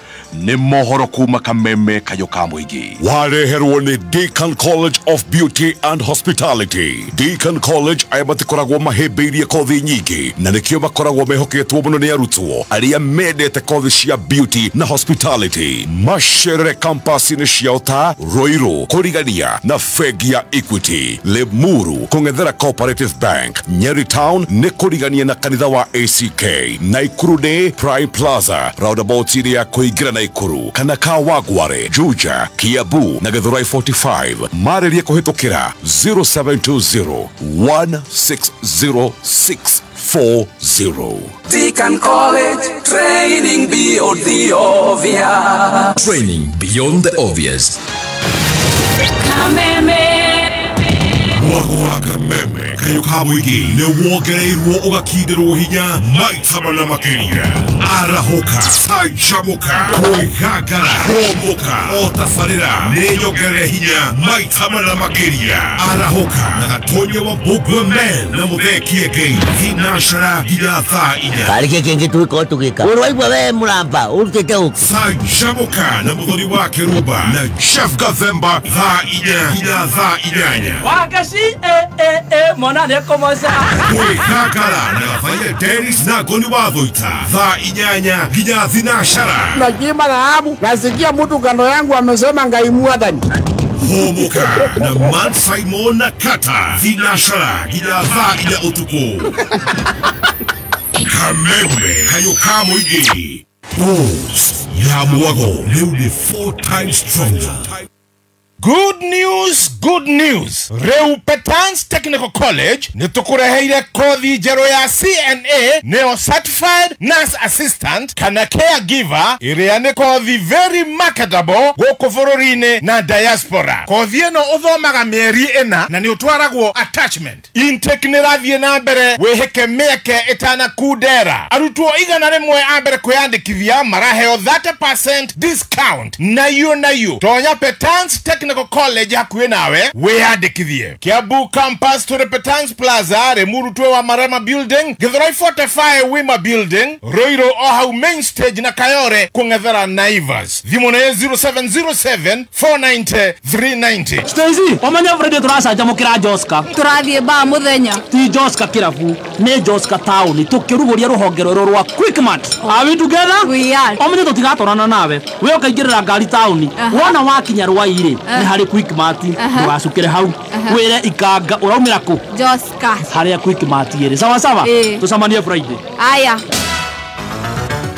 Speaker 3: nĩ mohoro kuma Kameme Kayũ ka mũingĩ. Wareherwo nĩ Deacon College of Beauty and Hospitality. Deacon College aya matikoragwo mahĩmbĩirie kothi nyingĩ, na nĩkĩo makoragwo mehoketwo mũno nĩ arutwo arĩa mendete kothi cia beauty na hospitality. Macerere campus-inĩ ciao ta Ruiru, kũrigania na bengi ya Equity, Limuru kũng'ethera Cooperative Bank, Nyeri Town nĩ kũrigania na kanitha wa ACK, Naikuru nĩ Prime Plaza roundabout-inĩ ya kũingĩra Naikuru, kana Kawangware, Juja, Kiambu na Githurai 45. Marĩrie kũhĩtũkĩra 0720 160640.
Speaker 8: Deacon College, training beyond the obvious.
Speaker 9: Training beyond the obvious.
Speaker 20: Kameme.
Speaker 3: Mwago wa kameme kayo ka mũingĩ nĩ wongereirwo ũgakindĩrwo hinya maita mana makĩria. Arahũka, canjamũka, kwĩgangara, kũmbũka, o tabarĩra nĩ nyongerere hinya maita mana makĩria. Arahũka na Gatonya wa Mbũngwe Men na Mũthee Kĩengei thinacara nginya thaa 4.
Speaker 2: Karĩ kĩ kĩngĩ tũgĩkorwo tũgĩka ũraigua we mũramba ũrutĩte ũkĩ.
Speaker 3: Canjamũka na Mũthoni wa Kĩrumba na Jeff Gathemba thaa 4 nginya thaa 8.
Speaker 9: Wagaci mwana nĩekũmoca.
Speaker 3: Kwĩgangara na Gabaia Dennis na Ngoni wa Thũita thaa 8 nginya thinacara.
Speaker 15: Nachimba dhahabu, nasikia mtu kando yangu amesema Ngai mwathani.
Speaker 3: Hũmũka na Man Simon na Kata thinacara nginya thaa 4 ũtukũ. Kameme kayo ka mũingĩ. Boost ya mwago rĩu nĩ 4 times stronger.
Speaker 11: Good news, good news. Rĩu Petans Technical College nĩ tũkũreheire kothi njerũ ya CNA nĩyo Certified Nurse Assistant kana Caregiver ĩrĩa nĩ kothi very marketable gũkũ bũrũri-inĩ na diaspora. Kothi ĩno ũthomaga mĩeri 4 na nĩ ũtwaragwo attachment. Intake nĩ ĩrathiĩ na mbere wĩhĩke mĩeke ĩtanakundera. Arutwo 100 a mbere kwĩyandĩkithia maraheo 30% discount. Nayo nayo tonya Petans Technical College hakuhĩ nawe wĩyandĩkithie. Kiambu Campus tũrĩ Petans Plaza, Limuru twĩ wa Marema Building, Githurai 45 Wima Building, Ruiru o hau main stage na Kayore kũng'ethera Naivas. Thimũ nĩ 0707 490 390.
Speaker 9: Stacy, ũmenye Friday tũracanjamũkĩra Joska.
Speaker 12: Tũrathiĩ baa mũthenya.
Speaker 9: Ti Joska kĩrabu, nĩ Joska taũni tũkĩrugũria rũhonge rwerũ rwa Quickmart. Are we together?
Speaker 12: We are.
Speaker 9: Ũmenye tũtigatwarana nawe. We ũkaingĩrĩra ngari taũni. Wona wakinya Rwai-rĩ, nĩ harĩ Quickmart, ndũgacukĩre hau. Wĩre ikanga ũraumĩra kũ?
Speaker 12: Joska.
Speaker 9: Harĩa Quickmart ĩrĩ. Sawa sawa? Tũcemanie Friday.
Speaker 12: Aya.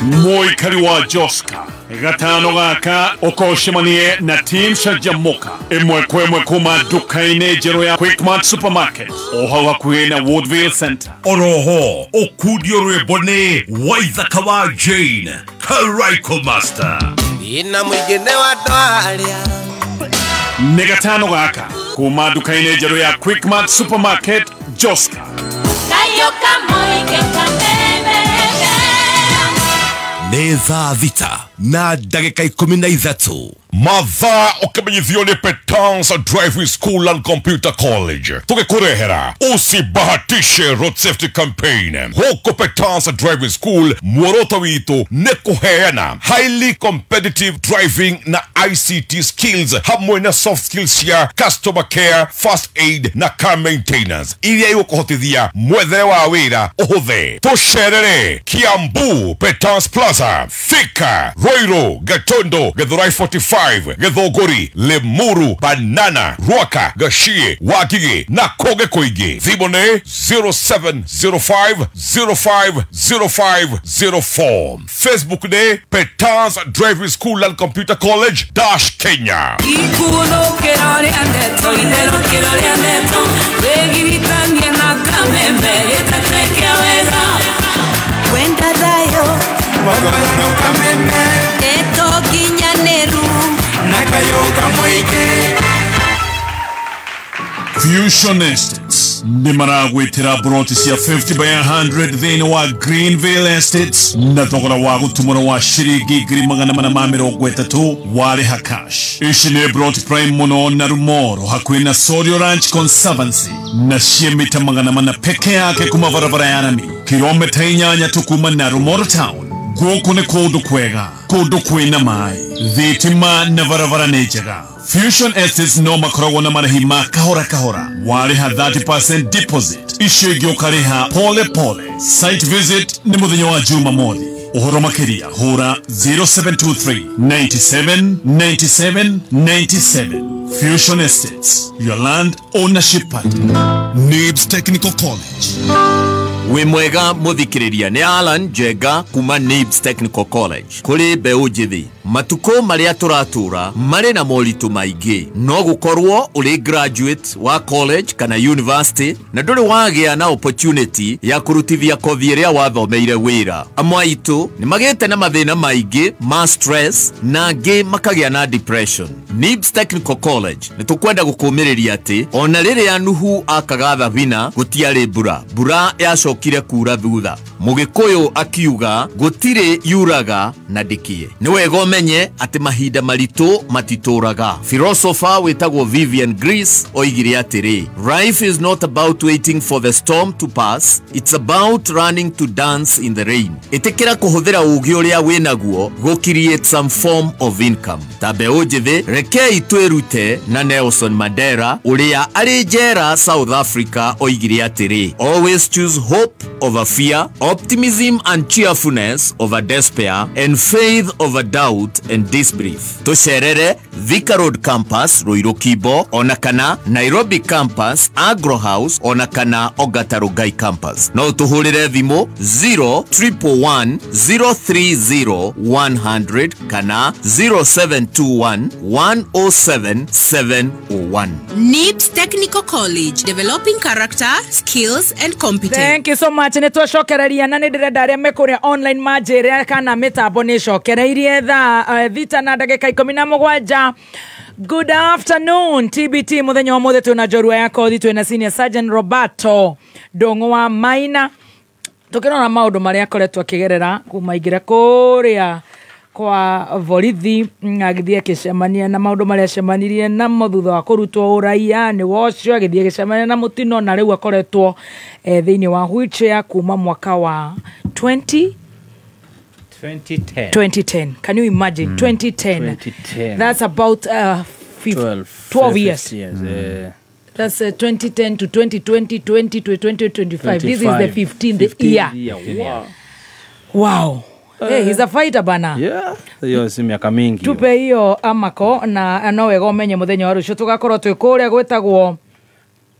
Speaker 10: Mũikari wa Joska gatano gaka ũkocemanie na team Canjamũka ĩmwe kwa ĩmwe kuma nduka-inĩ njerũ ya Quickmart Supermarket o hau hakuhĩ na Woodville Center.
Speaker 3: Oroho ũkundio rwĩmbo nĩ Waithaka wa Jane Karaiko Master.
Speaker 8: Ina mũingĩ nĩ wa andũ arĩa.
Speaker 10: Nĩ gatano gaka kuma nduka-inĩ njerũ ya Quickmart Supermarket Joska.
Speaker 3: Nĩ thaa 6 na ndagĩka 13. Mathaa ũkĩmenyithio nĩ Petans Driving School and Computer College tũgĩkũrehera usibahatishe road safety campaign. Gũkũ Petans Driving School muoroto witũ nĩ kũheana highly competitive driving na ICT skills hamwe na soft skills cia customer care, first aid na car maintenance iria igũkũhotithia mwethere wa wĩra ũhũthe. Tũcerere Kiambu Petans Plaza, Thika, Ruiru, Gatondo, Githurai 45, Githũngũri, Limuru, Banana, Ruaka, Gachie, Wangigĩ na kũngĩ kũingĩ. Thimũ nĩ 0705 05 05 04. Facebook nĩ Petans Driving School and Computer College dash Kenya.
Speaker 20: Wenda thayo Ndeto kinyanĩru
Speaker 8: na kayũ kamũingĩ.
Speaker 10: Fusion Estates nĩ maragwĩtĩra broti cia 50 by 100 thĩinĩ wa Greenville Estates na thogora wa gũtumũra wa ciringi 430,000 warĩha cash. Ici nĩ broti prime mũno na Rumoro hakuhĩ na Sorio Ranch Conservancy na ciĩ mita 400 peke yake kuma barabara ya rami, kilomita 8 tu kuma na Rumoro town. Gũkũ nĩ kũndũ kwega, kũndũ kwĩna maĩ, thitima na barabara nĩ njega. Fusion Estates no makoragwo na marĩhi ma kahora kahora, warĩha 30% deposit, icio ingĩ ũkarĩha pole pole. Site visit nĩ mũthenya wa Jumamothi. Ũhoro makĩria hũra 0723 97 97 97. Fusion Estates, your land ownership partner.
Speaker 3: Nibs Technical College.
Speaker 13: Wĩ mwega mũthikĩrĩria nĩ Alan Njenga kuma Nibs Technical College. Kũrĩ mbeũ njĩthĩ, matukũ marĩa tũratũra marĩ na moritũ maingĩ. No gũkorwo ũrĩ graduate wa college kana university na ndũrĩ wagĩa na opportunity ya kũrutithia kothi ĩrĩa wathomeire wĩra. Amwe aitũ nĩ magĩte na mathĩna maingĩ ma stress na angĩ makagĩa na depression. NIBS Technical College nĩ tũkwenda gũkũmĩrĩria atĩ ona rĩrĩa Nuhu akaga thabina gũtiarĩ mbura, mbura yacokire kura thutha. Mũgĩkũyũ akiuga gũtirĩ yuraga na ndĩkĩe. Nĩ wega ũmenye atĩ mahinda maritũ matitũraga. Philosopher wĩtagwo Vivian Greece oigire atĩrĩ, life is not about waiting for the storm to pass, it's about learning to dance in the rain. Ĩtĩkĩra kũhũthĩra ũũgĩ ũrĩa wĩnaguo gũ create some form of income. Ta mbeũ njĩthĩ, rekei twĩrute na Nelson Mandela ũrĩa arĩ njera South Africa oigire atĩrĩ, always choose hope over fear, optimism and cheerfulness over despair, and faith over doubt and disbelief. Tũcerere Thika Road Campus, Ruiru Kibo, ona kana Nairobi Campus, Agro House, ona kana Ogata Rugai Campus. No tũhũrĩre thimũ 0111 030 100 kana 0721 107 701.
Speaker 4: NIBS Technical College, developing character, skills and competence.
Speaker 14: Thank you so much. Nĩ twacokereria na nĩ ndĩrenda arĩa me kũrĩa online manjĩre kana mĩtambo nĩ ĩcokereirie thaa 6:17. Good afternoon TBT muthenya wa mothe twina njorua ya kothi, twina Senior Sergeant Roberto Ndung'u wa Maina, tukirora maundu maria akoretwo akigerera kuma ingĩra kuria kwa borithi, agĩthiĩ akĩcemania na maũndũ marĩa acemanirie namo thutha wa kũrutwo ũraiya nĩ wocio, agĩthiĩ agĩcemania na mũtino na rĩu akoretwo thĩinĩ wa wheelchair kuma mwaka wa 2010. Can you imagine? 2010. 2010. That's about 12 years. That's 2010 to 2020, 20 to 2025. This is the 15th year. Wow. Wow. Hey, he's a fighter bana.
Speaker 25: Yeah, hiyo si miaka mingi.
Speaker 14: Tupe hiyo amako na no wega umenye muthenya wa rucio tugakorwo twi kuria gwitagwo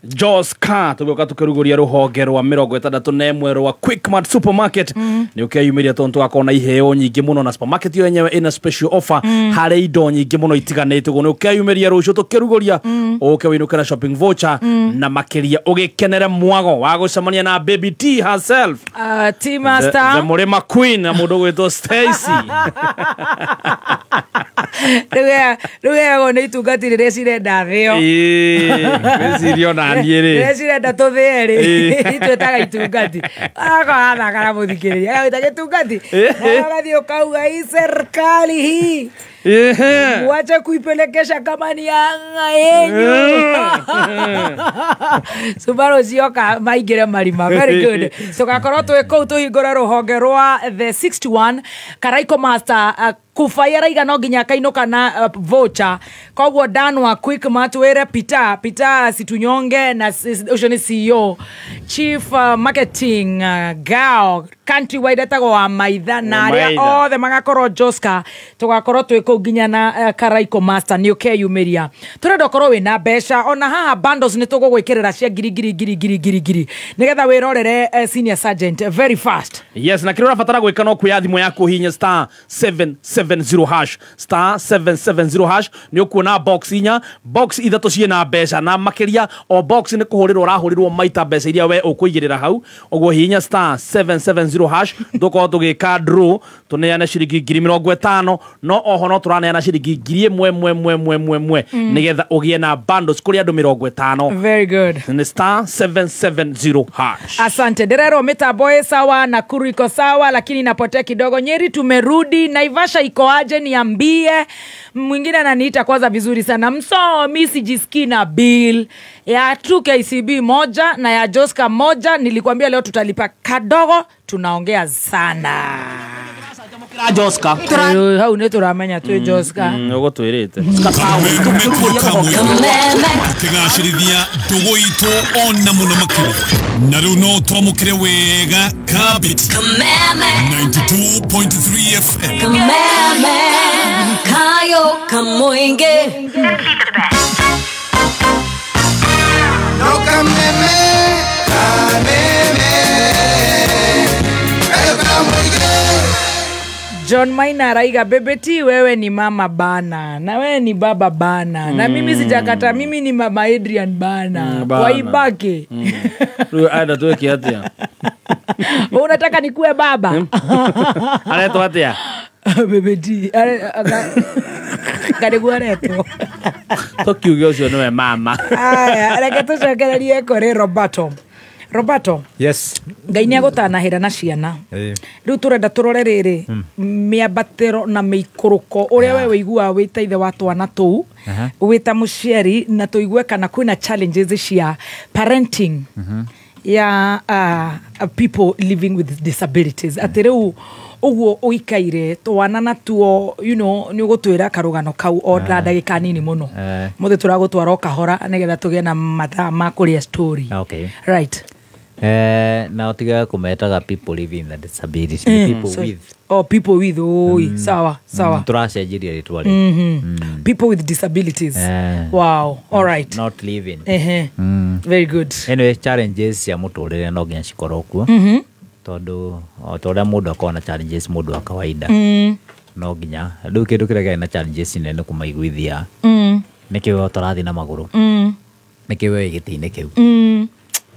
Speaker 25: Joska tugoka tukiruguria ruhonge rwa 61 rwa Quickmart Supermarket. Ni ukeyumiria tondu tugakorwo na iheo nyingi muno na supermarket yo yenyewe ina special offer hari indo nyingi muno itiganite uguo ni ukeyumiria rucio tukiruguria uke winuke na shopping voucher na makiria ugikenere mwago wa gucemania na Baby T herself,
Speaker 14: T Master,
Speaker 25: the Murima Queen na mundu gwitwo Stacy.
Speaker 14: Riu ni itungati riria cirenda thio.
Speaker 25: Ĩĩ, na niĩ rĩ
Speaker 14: rĩrĩa cirenda tũthĩe rĩ itwĩtaga itungati akorathaka na mũthikĩrĩria agawĩta gĩtungati ũgathiĩ ũkauga hii serikali hii wache kuipelekesha kama ni anga yenyu. Subaru cioka maingĩre marima. Very good. Tũgakorwo twĩ kũu tũhingũre rũhonge rwa the 61 Karaiko Master kubaia araiga no nginya akainũka na voucher koguo danwa Quickmart wĩre Peter Situnyonge na ũcio nĩ CEO Chief Marketing Gao countrywide etagwo wa Maitha na arĩa othe magakorwo Joska tũgakorwo twĩ kũu nginya na Karaiko Master nĩ ũkeyumĩria. Tũrenda ũkorwo wĩna mbeca ona haha bundles nĩ tũgũgwĩkĩrĩra cia ngiri ngiri ngiri ngiri ngiri ngiri nĩgetha wĩrorere Senior Sergeant very fast.
Speaker 25: Yes, na kĩrĩa ũrabatara gwĩka no kuoya thimũ yaku hihinya star 770 hash star 770 hash nĩ ũkuona box inya, box ithatũ ciĩna mbeca na makĩria o box nĩ kũhũrĩrwo ũrahũrĩrwo maita mbeca iria we ũkũigĩrĩra hau ũguo hihinya star 770 hash tũkorwo tũgĩka draw tũneane ciringi 50,000 no oho no tũraneana ciringi 1,111 nĩgetha ũgĩe na bundles kũrĩ andũ 50.
Speaker 14: Very good.
Speaker 25: Nĩ star 770 hash.
Speaker 14: Asante. Nderero mitambo ĩ sawa, Nakuru iko sawa lakini inapotea kidogo. Nyeri tumerudi, Naivasha iko aje niambie. Mwingine ananiita kwanza vizuri sana. Msomi sijisikii na bill ya 2 KCB moja na ya Joska moja. Nilikwambia leo tutalipa kadogo, tunaongea sana.
Speaker 9: Joska.
Speaker 14: Hau nĩ tũramenya twĩ Joska.
Speaker 25: Ũguo twĩrĩte.
Speaker 10: Tukĩgacĩrithia ndũgũ itũ ona mũno makĩria na rĩu no twamũkĩre wega Kabiti 92.3 FM.
Speaker 20: Kameme kayo kamoinge.
Speaker 8: No kameme kameme kayo kamoinge.
Speaker 14: John Maina araiga Bebe T wewe ni mama bana na wewe ni baba bana na mimi sijakata, mimi ni mama Adrian bana, waibaki.
Speaker 25: Rĩu ada twĩke atĩa?
Speaker 14: Unataka nikuwe baba?
Speaker 25: Aretwo atĩa?
Speaker 14: Bebe T. Ngarĩguo aretwo.
Speaker 9: Tũkiuge ũcio nĩwe mama.
Speaker 14: Aya, reke tũcokererie kũrĩ Roberto. Roberto.
Speaker 16: Yes.
Speaker 14: Ngai nĩ agũtanahĩra na ciana. Rĩu tũrenda tũrore rĩrĩ mĩambatĩro na mĩikũrũko ũrĩa we wĩiguaga wĩ ta ithe wa twana tũu, wĩ ta mũciari, na tũigue kana kwĩna challenges cia parenting ya people living with disabilities. Atĩ rĩu ũguo ũikaire twana natuo, you know, nĩ ũgũtwĩra karũgano kau o na ndagĩka nini mũno. Mũthĩ tũragũtwara o kahora nĩgetha tũgĩe na mathaa ma kũrĩa story.
Speaker 16: Okay.
Speaker 14: Right.
Speaker 16: Na ũtigaga kũmetaga people living with disability, people with.
Speaker 14: Oh, people with, oi, sawa, sawa.
Speaker 16: Tũracenjirie rĩtwa rĩu.
Speaker 14: People with disabilities. Wow, all right.
Speaker 16: Not living.
Speaker 14: Very good.
Speaker 16: Anyway, challenges cia mũtũrĩre no nginya cikorwo kuo. Tondũ o ta ũrĩa mũndũ akoragwo na challenges mũndũ wa kawaida. No nginya rĩu kĩndũ kĩrĩa kĩarĩ na challenges nene nĩ kũmaiguithia. Nĩkĩo we ũtarathiĩ na magũrũ. Nĩkĩo we wĩ gĩtĩ-inĩ kĩu.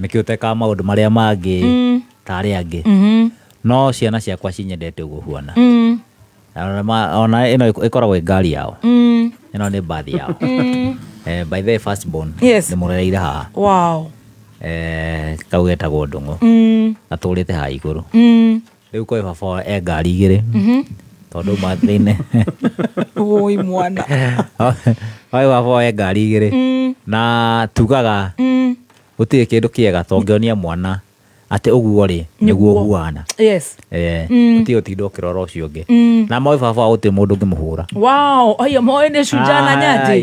Speaker 16: Nĩkĩo ũtekaga maũndũ marĩa mangĩ ta arĩa angĩ. No ciana ciakwa cinyendete ũguo huana. Ona ĩno ĩkoragwo ĩ ngari yao. Ĩno nĩ mbathi yao. By the way, first born nĩ mũrereire haha.
Speaker 14: Wow.
Speaker 16: Kau getagwo Ndũng'ũ. Gatũrĩte haha igũrũ. Rĩu kwĩ baba e ngari igĩrĩ. Tondũ mathĩinĩ.
Speaker 14: Oi mwana.
Speaker 16: Oi baba e ngari igĩrĩ. Na tugaga gũtirĩ kĩndũ kĩega tongĩonia mwana atĩ ũguo rĩ nĩguo huana.
Speaker 14: Yes.
Speaker 16: Gũtirĩ ũtinda ũkĩrora ũcio ũngĩ. Na moĩ baba gũtirĩ mũndũ ũngĩmũhũra.
Speaker 14: Wow, aya moĩ nĩ shujaa na nyati.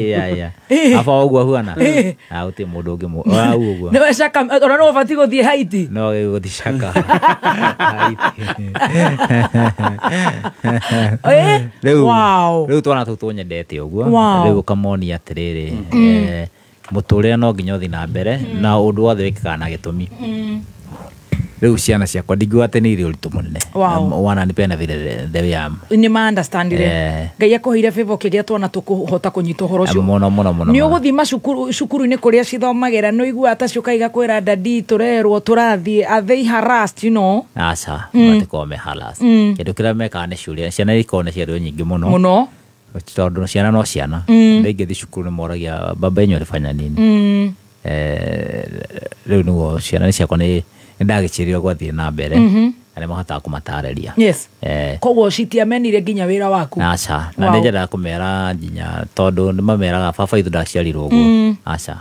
Speaker 16: Baba ũguo huana. Gũtirĩ mũndũ ũngĩmũhũra. Ũguo.
Speaker 14: Nĩwe caka ona no ũbatiĩ gũthiĩ Haiti.
Speaker 16: No gũthiĩ caka. Rĩu
Speaker 14: wow.
Speaker 16: Rĩu twana tũu tũnyendete ũguo. Rĩu ũkamonia atĩrĩrĩ mũtũrĩre no nginya ũthiĩ na mbere na ũndũ wothe wĩkĩkaga na gĩtũmi. Rĩu ciana ciakwa ndingiuga atĩ nĩ irĩ ũritũ mũnene. Wananipenda vile the way I am.
Speaker 14: Nĩ ma understandire. Ngai akũheire favor ũkĩgĩa twana tũkũhota kũnyita ũhoro ũcio.
Speaker 16: Mũno mũno mũno.
Speaker 14: Nĩ ũgũthiĩ macukuru-inĩ kũrĩa cithomagĩra nĩ ũiguaga ta ciũkaga kwĩra daddy tũrerwo tũrathiĩ, are they harassed, you know?
Speaker 16: Aca, matikoragwo me harassed. Kĩndũ kĩrĩa mekaga nĩ ciũria, ciana ikoragwo na ciario nyingĩ mũno.
Speaker 14: Mũno.
Speaker 16: Tondũ ciana no ciana. Rĩngĩ thiĩ cukuru nĩ moragia baba yenyu alifanya nini. Rĩu nĩguo ciana ciakwa nĩ ndagĩcirio gwathiĩ na mbere na nĩ mahotaga kũmatarĩria.
Speaker 14: Yes. Koguo citiamenire nginya wĩra waku.
Speaker 16: Aca, na nĩ nyendaga kũmera nginya tondũ nĩ mameraga baba itũ ndaciarirwo ũguo. Aca.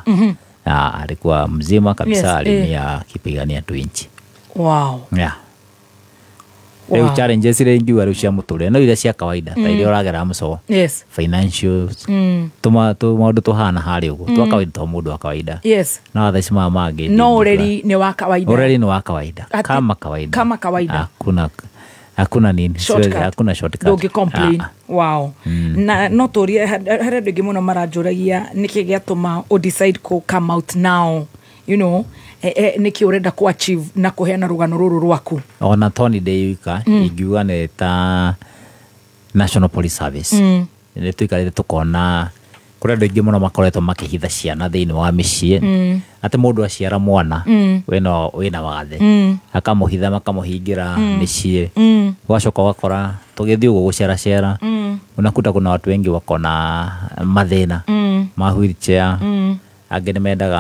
Speaker 16: Alikuwa mzima kabisa, alimia akipigania 2 inch.
Speaker 14: Wow.
Speaker 16: Yeah. Rĩu challenges iria ingiuga rĩu cia mũtũrĩre no iria cia kawaida ta iria ũragera mũco.
Speaker 14: Yes.
Speaker 16: Financials. Tũma maũndũ tũhana harĩa ũguo twa kawaida to mũndũ wa kawaida.
Speaker 14: Yes.
Speaker 16: No thaa ici maya mangĩ
Speaker 14: no ũreri nĩ wa kawaida.
Speaker 16: Ũreri nĩ wa kawaida. Kama kawaida.
Speaker 14: Kama kawaida.
Speaker 16: Hakuna nini.
Speaker 14: Shortcut.
Speaker 16: Hakuna shortcut.
Speaker 14: Ndũngĩ complain. Wow. Na no tũrie harĩ andũ aingĩ mũno maranjũragia nĩkĩ gĩatũma ũ decide kũ come out now, you know, nĩkĩ ũrenda kũ achieve na kũheana rũgano rũrũ rwaku.
Speaker 16: Ona Tony ndĩika ingiuga nĩ ta National Police Service. Nĩ tũikarĩte tũkona kũrĩ andũ aingĩ mũno makoretwo makĩhitha ciana thĩinĩ wa mĩciĩ. Atĩ mũndũ aciara mwana wĩna wathe akamũhitha makamũhingĩra mĩciĩ. Ũgacoka ũgakora tũgĩthiĩ ũguo gũceracera unakuta kuna watu wengi wako na mathĩna ma wheelchair, angĩ nĩ mendaga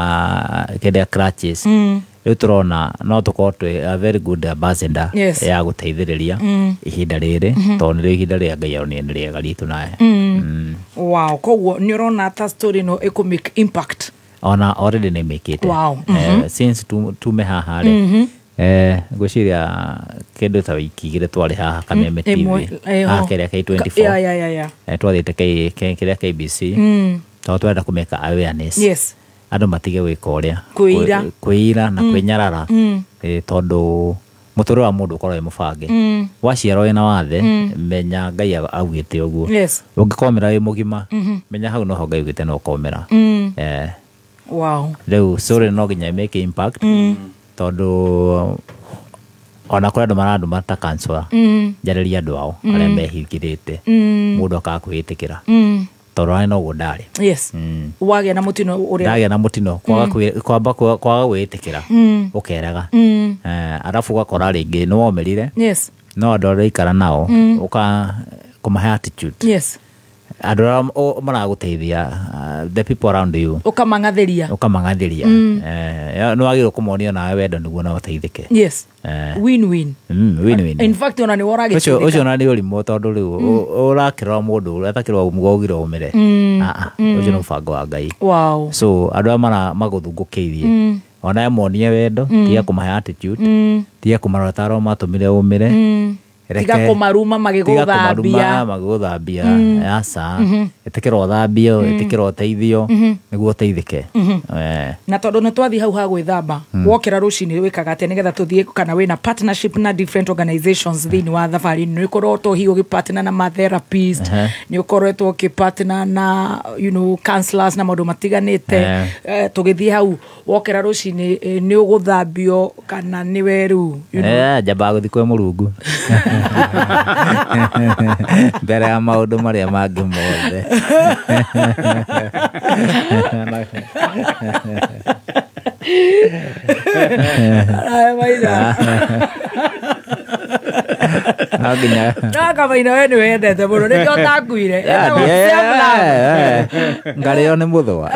Speaker 16: kĩndĩa crutches. Rĩu tũrona no tũkorwo twĩ a very good ambassador ya gũteithĩrĩria ihinda rĩrĩ tondũ nĩrĩo ihinda rĩa Ngai aronire nĩ rĩega ritũ naye.
Speaker 14: Wow, koguo nĩ ũrona ta story ĩno ĩkũ make impact.
Speaker 16: Ona already nĩ mĩkĩte.
Speaker 14: Wow.
Speaker 16: Since tume haha rĩ ngwĩciria kĩndũ ta wiki igĩrĩ twarĩ haha Kameme TV haha kĩrĩa K24.
Speaker 14: Yeah.
Speaker 16: Twathiĩte kĩrĩa KBC tondũ tũrenda kũmĩka awareness.
Speaker 14: Yes.
Speaker 16: Andũ matige gwĩka ũrĩa
Speaker 14: kwĩira
Speaker 16: kwĩira na kwĩnyarara tondũ mũtũrĩre wa mũndũ ũkoragwo wĩ mũbange. Waciarwo wĩna wathe menya Ngai augĩte ũguo.
Speaker 14: Yes.
Speaker 16: Ũngĩkomera wĩ mũgima menya hau noho Ngai augĩte no ũkomera.
Speaker 14: Wow.
Speaker 16: Rĩu story no nginya ĩmake impact tondũ ona kũrĩ andũ marandũma ta counselor njarĩrie andũ ao arĩa mehingĩrĩte mũndũ akaga kwĩĩtĩkĩra tondũ arĩ noguo ndarĩ.
Speaker 14: Yes. Wagĩa na mũtino ũrĩa
Speaker 16: ndagĩa na mũtino kwamba kwaga gwĩtĩkĩra ũkerega arabu ũgakora rĩngĩ nĩ womerire.
Speaker 14: Yes.
Speaker 16: No andũ arĩa ũraikara nao ũka kũmahe attitude.
Speaker 14: Yes.
Speaker 16: Andũ arĩa maragũteithia, the people around you,
Speaker 14: ũkamang'athĩria.
Speaker 16: Ũkamang'athĩria. Nĩ wagĩrĩirwo kũmonia nawe wendo nĩguo nao ũteithĩke.
Speaker 14: Yes. Win win.
Speaker 16: Win win.
Speaker 14: In fact ona nĩ
Speaker 16: ũcio ũcio ona nĩ ũrimũ tondũ rĩu ũrakĩrora mũndũ ũrĩa atakĩrora ũgire ũmĩre. Ũcio nĩ mũbango wa Ngai.
Speaker 14: Wow.
Speaker 16: So andũ arĩa magũthungũkĩirie ona monie wendo, tiga kũmahe attitude, tiga kũmarora ta arĩa matũmire ũmĩre.
Speaker 14: Tiga kũmaruma magĩgũthambia.
Speaker 16: Magĩgũthambia aca, ĩtĩkĩra ũthambio, ĩtĩkĩra ũteithio nĩguo ũteithĩke.
Speaker 14: Na tondũ nĩ twathiĩ hau ha gwĩthamba, wokĩra rũcinĩ wĩkaga atĩa nĩgetha tũthiĩ kana wĩna partnership na different organizations thĩinĩ wa thabarĩ? Nĩ ũkoretwo hihi ũgĩpartner na ma therapist, nĩ ũkoretwo ũkĩpartner na you know counselors na maũndũ matiganĩte. Tũgĩthiĩ hau wokĩra rũcinĩ nĩ ũgũthambio kana nĩwe rĩu?
Speaker 16: Njambaga gũthiĩ kwĩ Mũrungu mbere ya maũndũ marĩa mangĩ mothe.
Speaker 14: Nakabaina we nĩ wendete mũno nĩkĩo ũtakuire.
Speaker 16: Ngarĩo nĩ mũthũa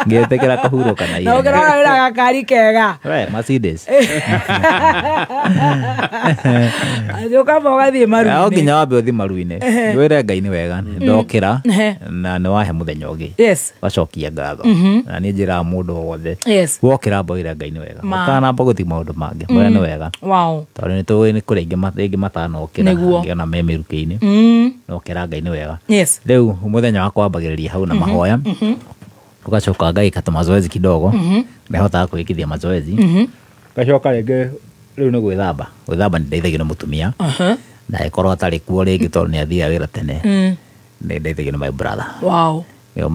Speaker 16: ngĩtĩkĩra kũhurũka na
Speaker 14: ihenya. Na ũkĩrora wĩna gakari kega.
Speaker 16: We Mercedes.
Speaker 14: Ũkamba ũgathiĩ maru-inĩ.
Speaker 16: No nginya wambe ũthiĩ maru-inĩ. Wĩre Ngai nĩ wega ndokĩra na nĩ wahe mũthenya ũngĩ. Wacokia ngatho. Na niĩ njĩraga mũndũ wothe wokĩra amba wĩre Ngai nĩ wega. Ũtanamba gũthiĩ maũndũ mangĩ mwĩre nĩ wega. Tondũ nĩ tũĩ nĩ kũrĩ aingĩ matanokĩra angĩ ona me mĩrukĩ-inĩ. Nokĩra Ngai nĩ wega. Rĩu mũthenya wakwa wambagĩrĩria hau na mahoya. Ũgacoka ngaĩka tũmazoezi kidogo. Nĩhotaga kwĩkithia mazoezi. Ngacoka rĩngĩ rĩu nĩ gwĩthamba. Gwĩthamba nĩ ndeithagio nĩ mũtumia. Na ĩkorwo atarĩ kuo rĩngĩ tondũ nĩ athiaga wĩra tene. Nĩ ndeithagio nĩ my brother.
Speaker 14: Wow.
Speaker 16: Nĩo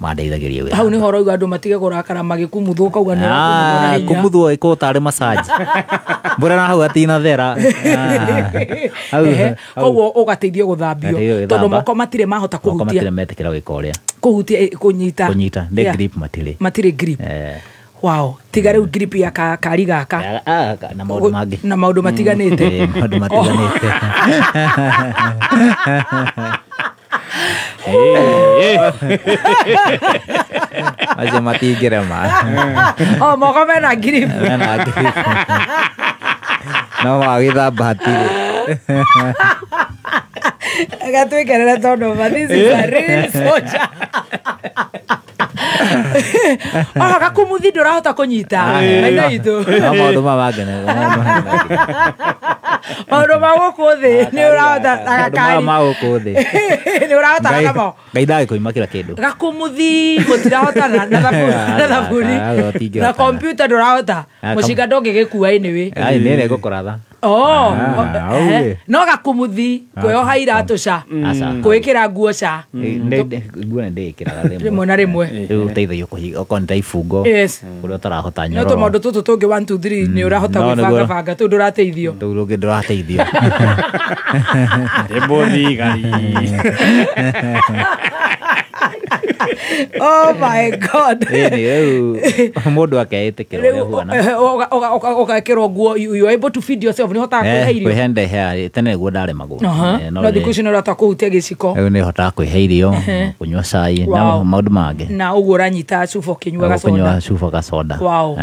Speaker 16: mandeithagĩria wĩra.
Speaker 14: Hau nĩho ũrauga andũ matige kũrakara magĩkumuthwo ũkauga nĩ ũrakumuthwo na hinya.
Speaker 16: Kumuthwo ĩkorwo tarĩ massage. Mbura na hau atinathera.
Speaker 14: Koguo ũgateithio gũthambio tondũ moko matirĩ mahota kũhutia.
Speaker 16: Moko matirĩ metĩkĩra gwĩka ũrĩa.
Speaker 14: Kũhutia kũnyita.
Speaker 16: Kũnyita nĩ grip matirĩ.
Speaker 14: Matirĩ grip. Wow, tiga rĩu grip ya kari gaka
Speaker 16: na maũndũ mangĩ.
Speaker 14: Na maũndũ matiganĩte.
Speaker 16: Maũndũ matiganĩte. Macio matingĩrema.
Speaker 14: O moko mena grip.
Speaker 16: Mena grip. No magĩthamba hatirĩ.
Speaker 14: Gatwĩkerere tondũ ma this is a real soldier. Oh, gakumuthi ndũrahota kũnyita. Maitho itũ.
Speaker 16: No maũndũ ma mangĩ.
Speaker 14: Maũndũ ma gũkũ thĩ nĩ ũrahota
Speaker 16: gakari. Ma gũkũ thĩ.
Speaker 14: Nĩ ũrahota namo.
Speaker 16: Ngai ndagĩkũima kila kĩndũ.
Speaker 14: Gakumuthi mũtirahotana na thabuni. Na kompiuta ndũrahota. Mũcinga ndũngĩgĩkua anyway.
Speaker 16: Ai nĩ ngũkũratha.
Speaker 14: Oh, no gakumuthi kwĩoha iratũ ca kwĩkĩra nguo ca
Speaker 16: nguo nĩ ndĩĩkĩraga
Speaker 14: rĩmwe na rĩmwe.
Speaker 16: Rĩu ũteithagio kũhinga okorwo nĩ ta ibungo kũrĩa ũtarahota nyororo.
Speaker 14: No tũmaũndũ tũtũ tũngĩ 1 2 3 nĩ ũrahota gwĩbangabanga tũu ndũrateithio.
Speaker 16: Tũu rũngĩ ndũrateithio.
Speaker 17: Nĩ mũthigari.
Speaker 14: Oh my God.
Speaker 16: Rĩu mũndũ akeĩtĩkĩra ũrĩa ũhuana.
Speaker 14: Ũgekĩrwo nguo you are able to feed yourself nĩ ũhotaga kwĩhe irio.
Speaker 16: Kwĩhe ndehe tene nĩguo ndaremagwo.
Speaker 14: No thikũ ici nĩ ũrahota kũhutia gĩciko.
Speaker 16: Rĩu nĩ hotaga kwĩhe irio, kũnyua cai na maũndũ mangĩ.
Speaker 14: Na ũguo ũranyita cuba ũkĩnyua gacoda.
Speaker 16: Kũnyua cuba gacoda.
Speaker 14: Wow.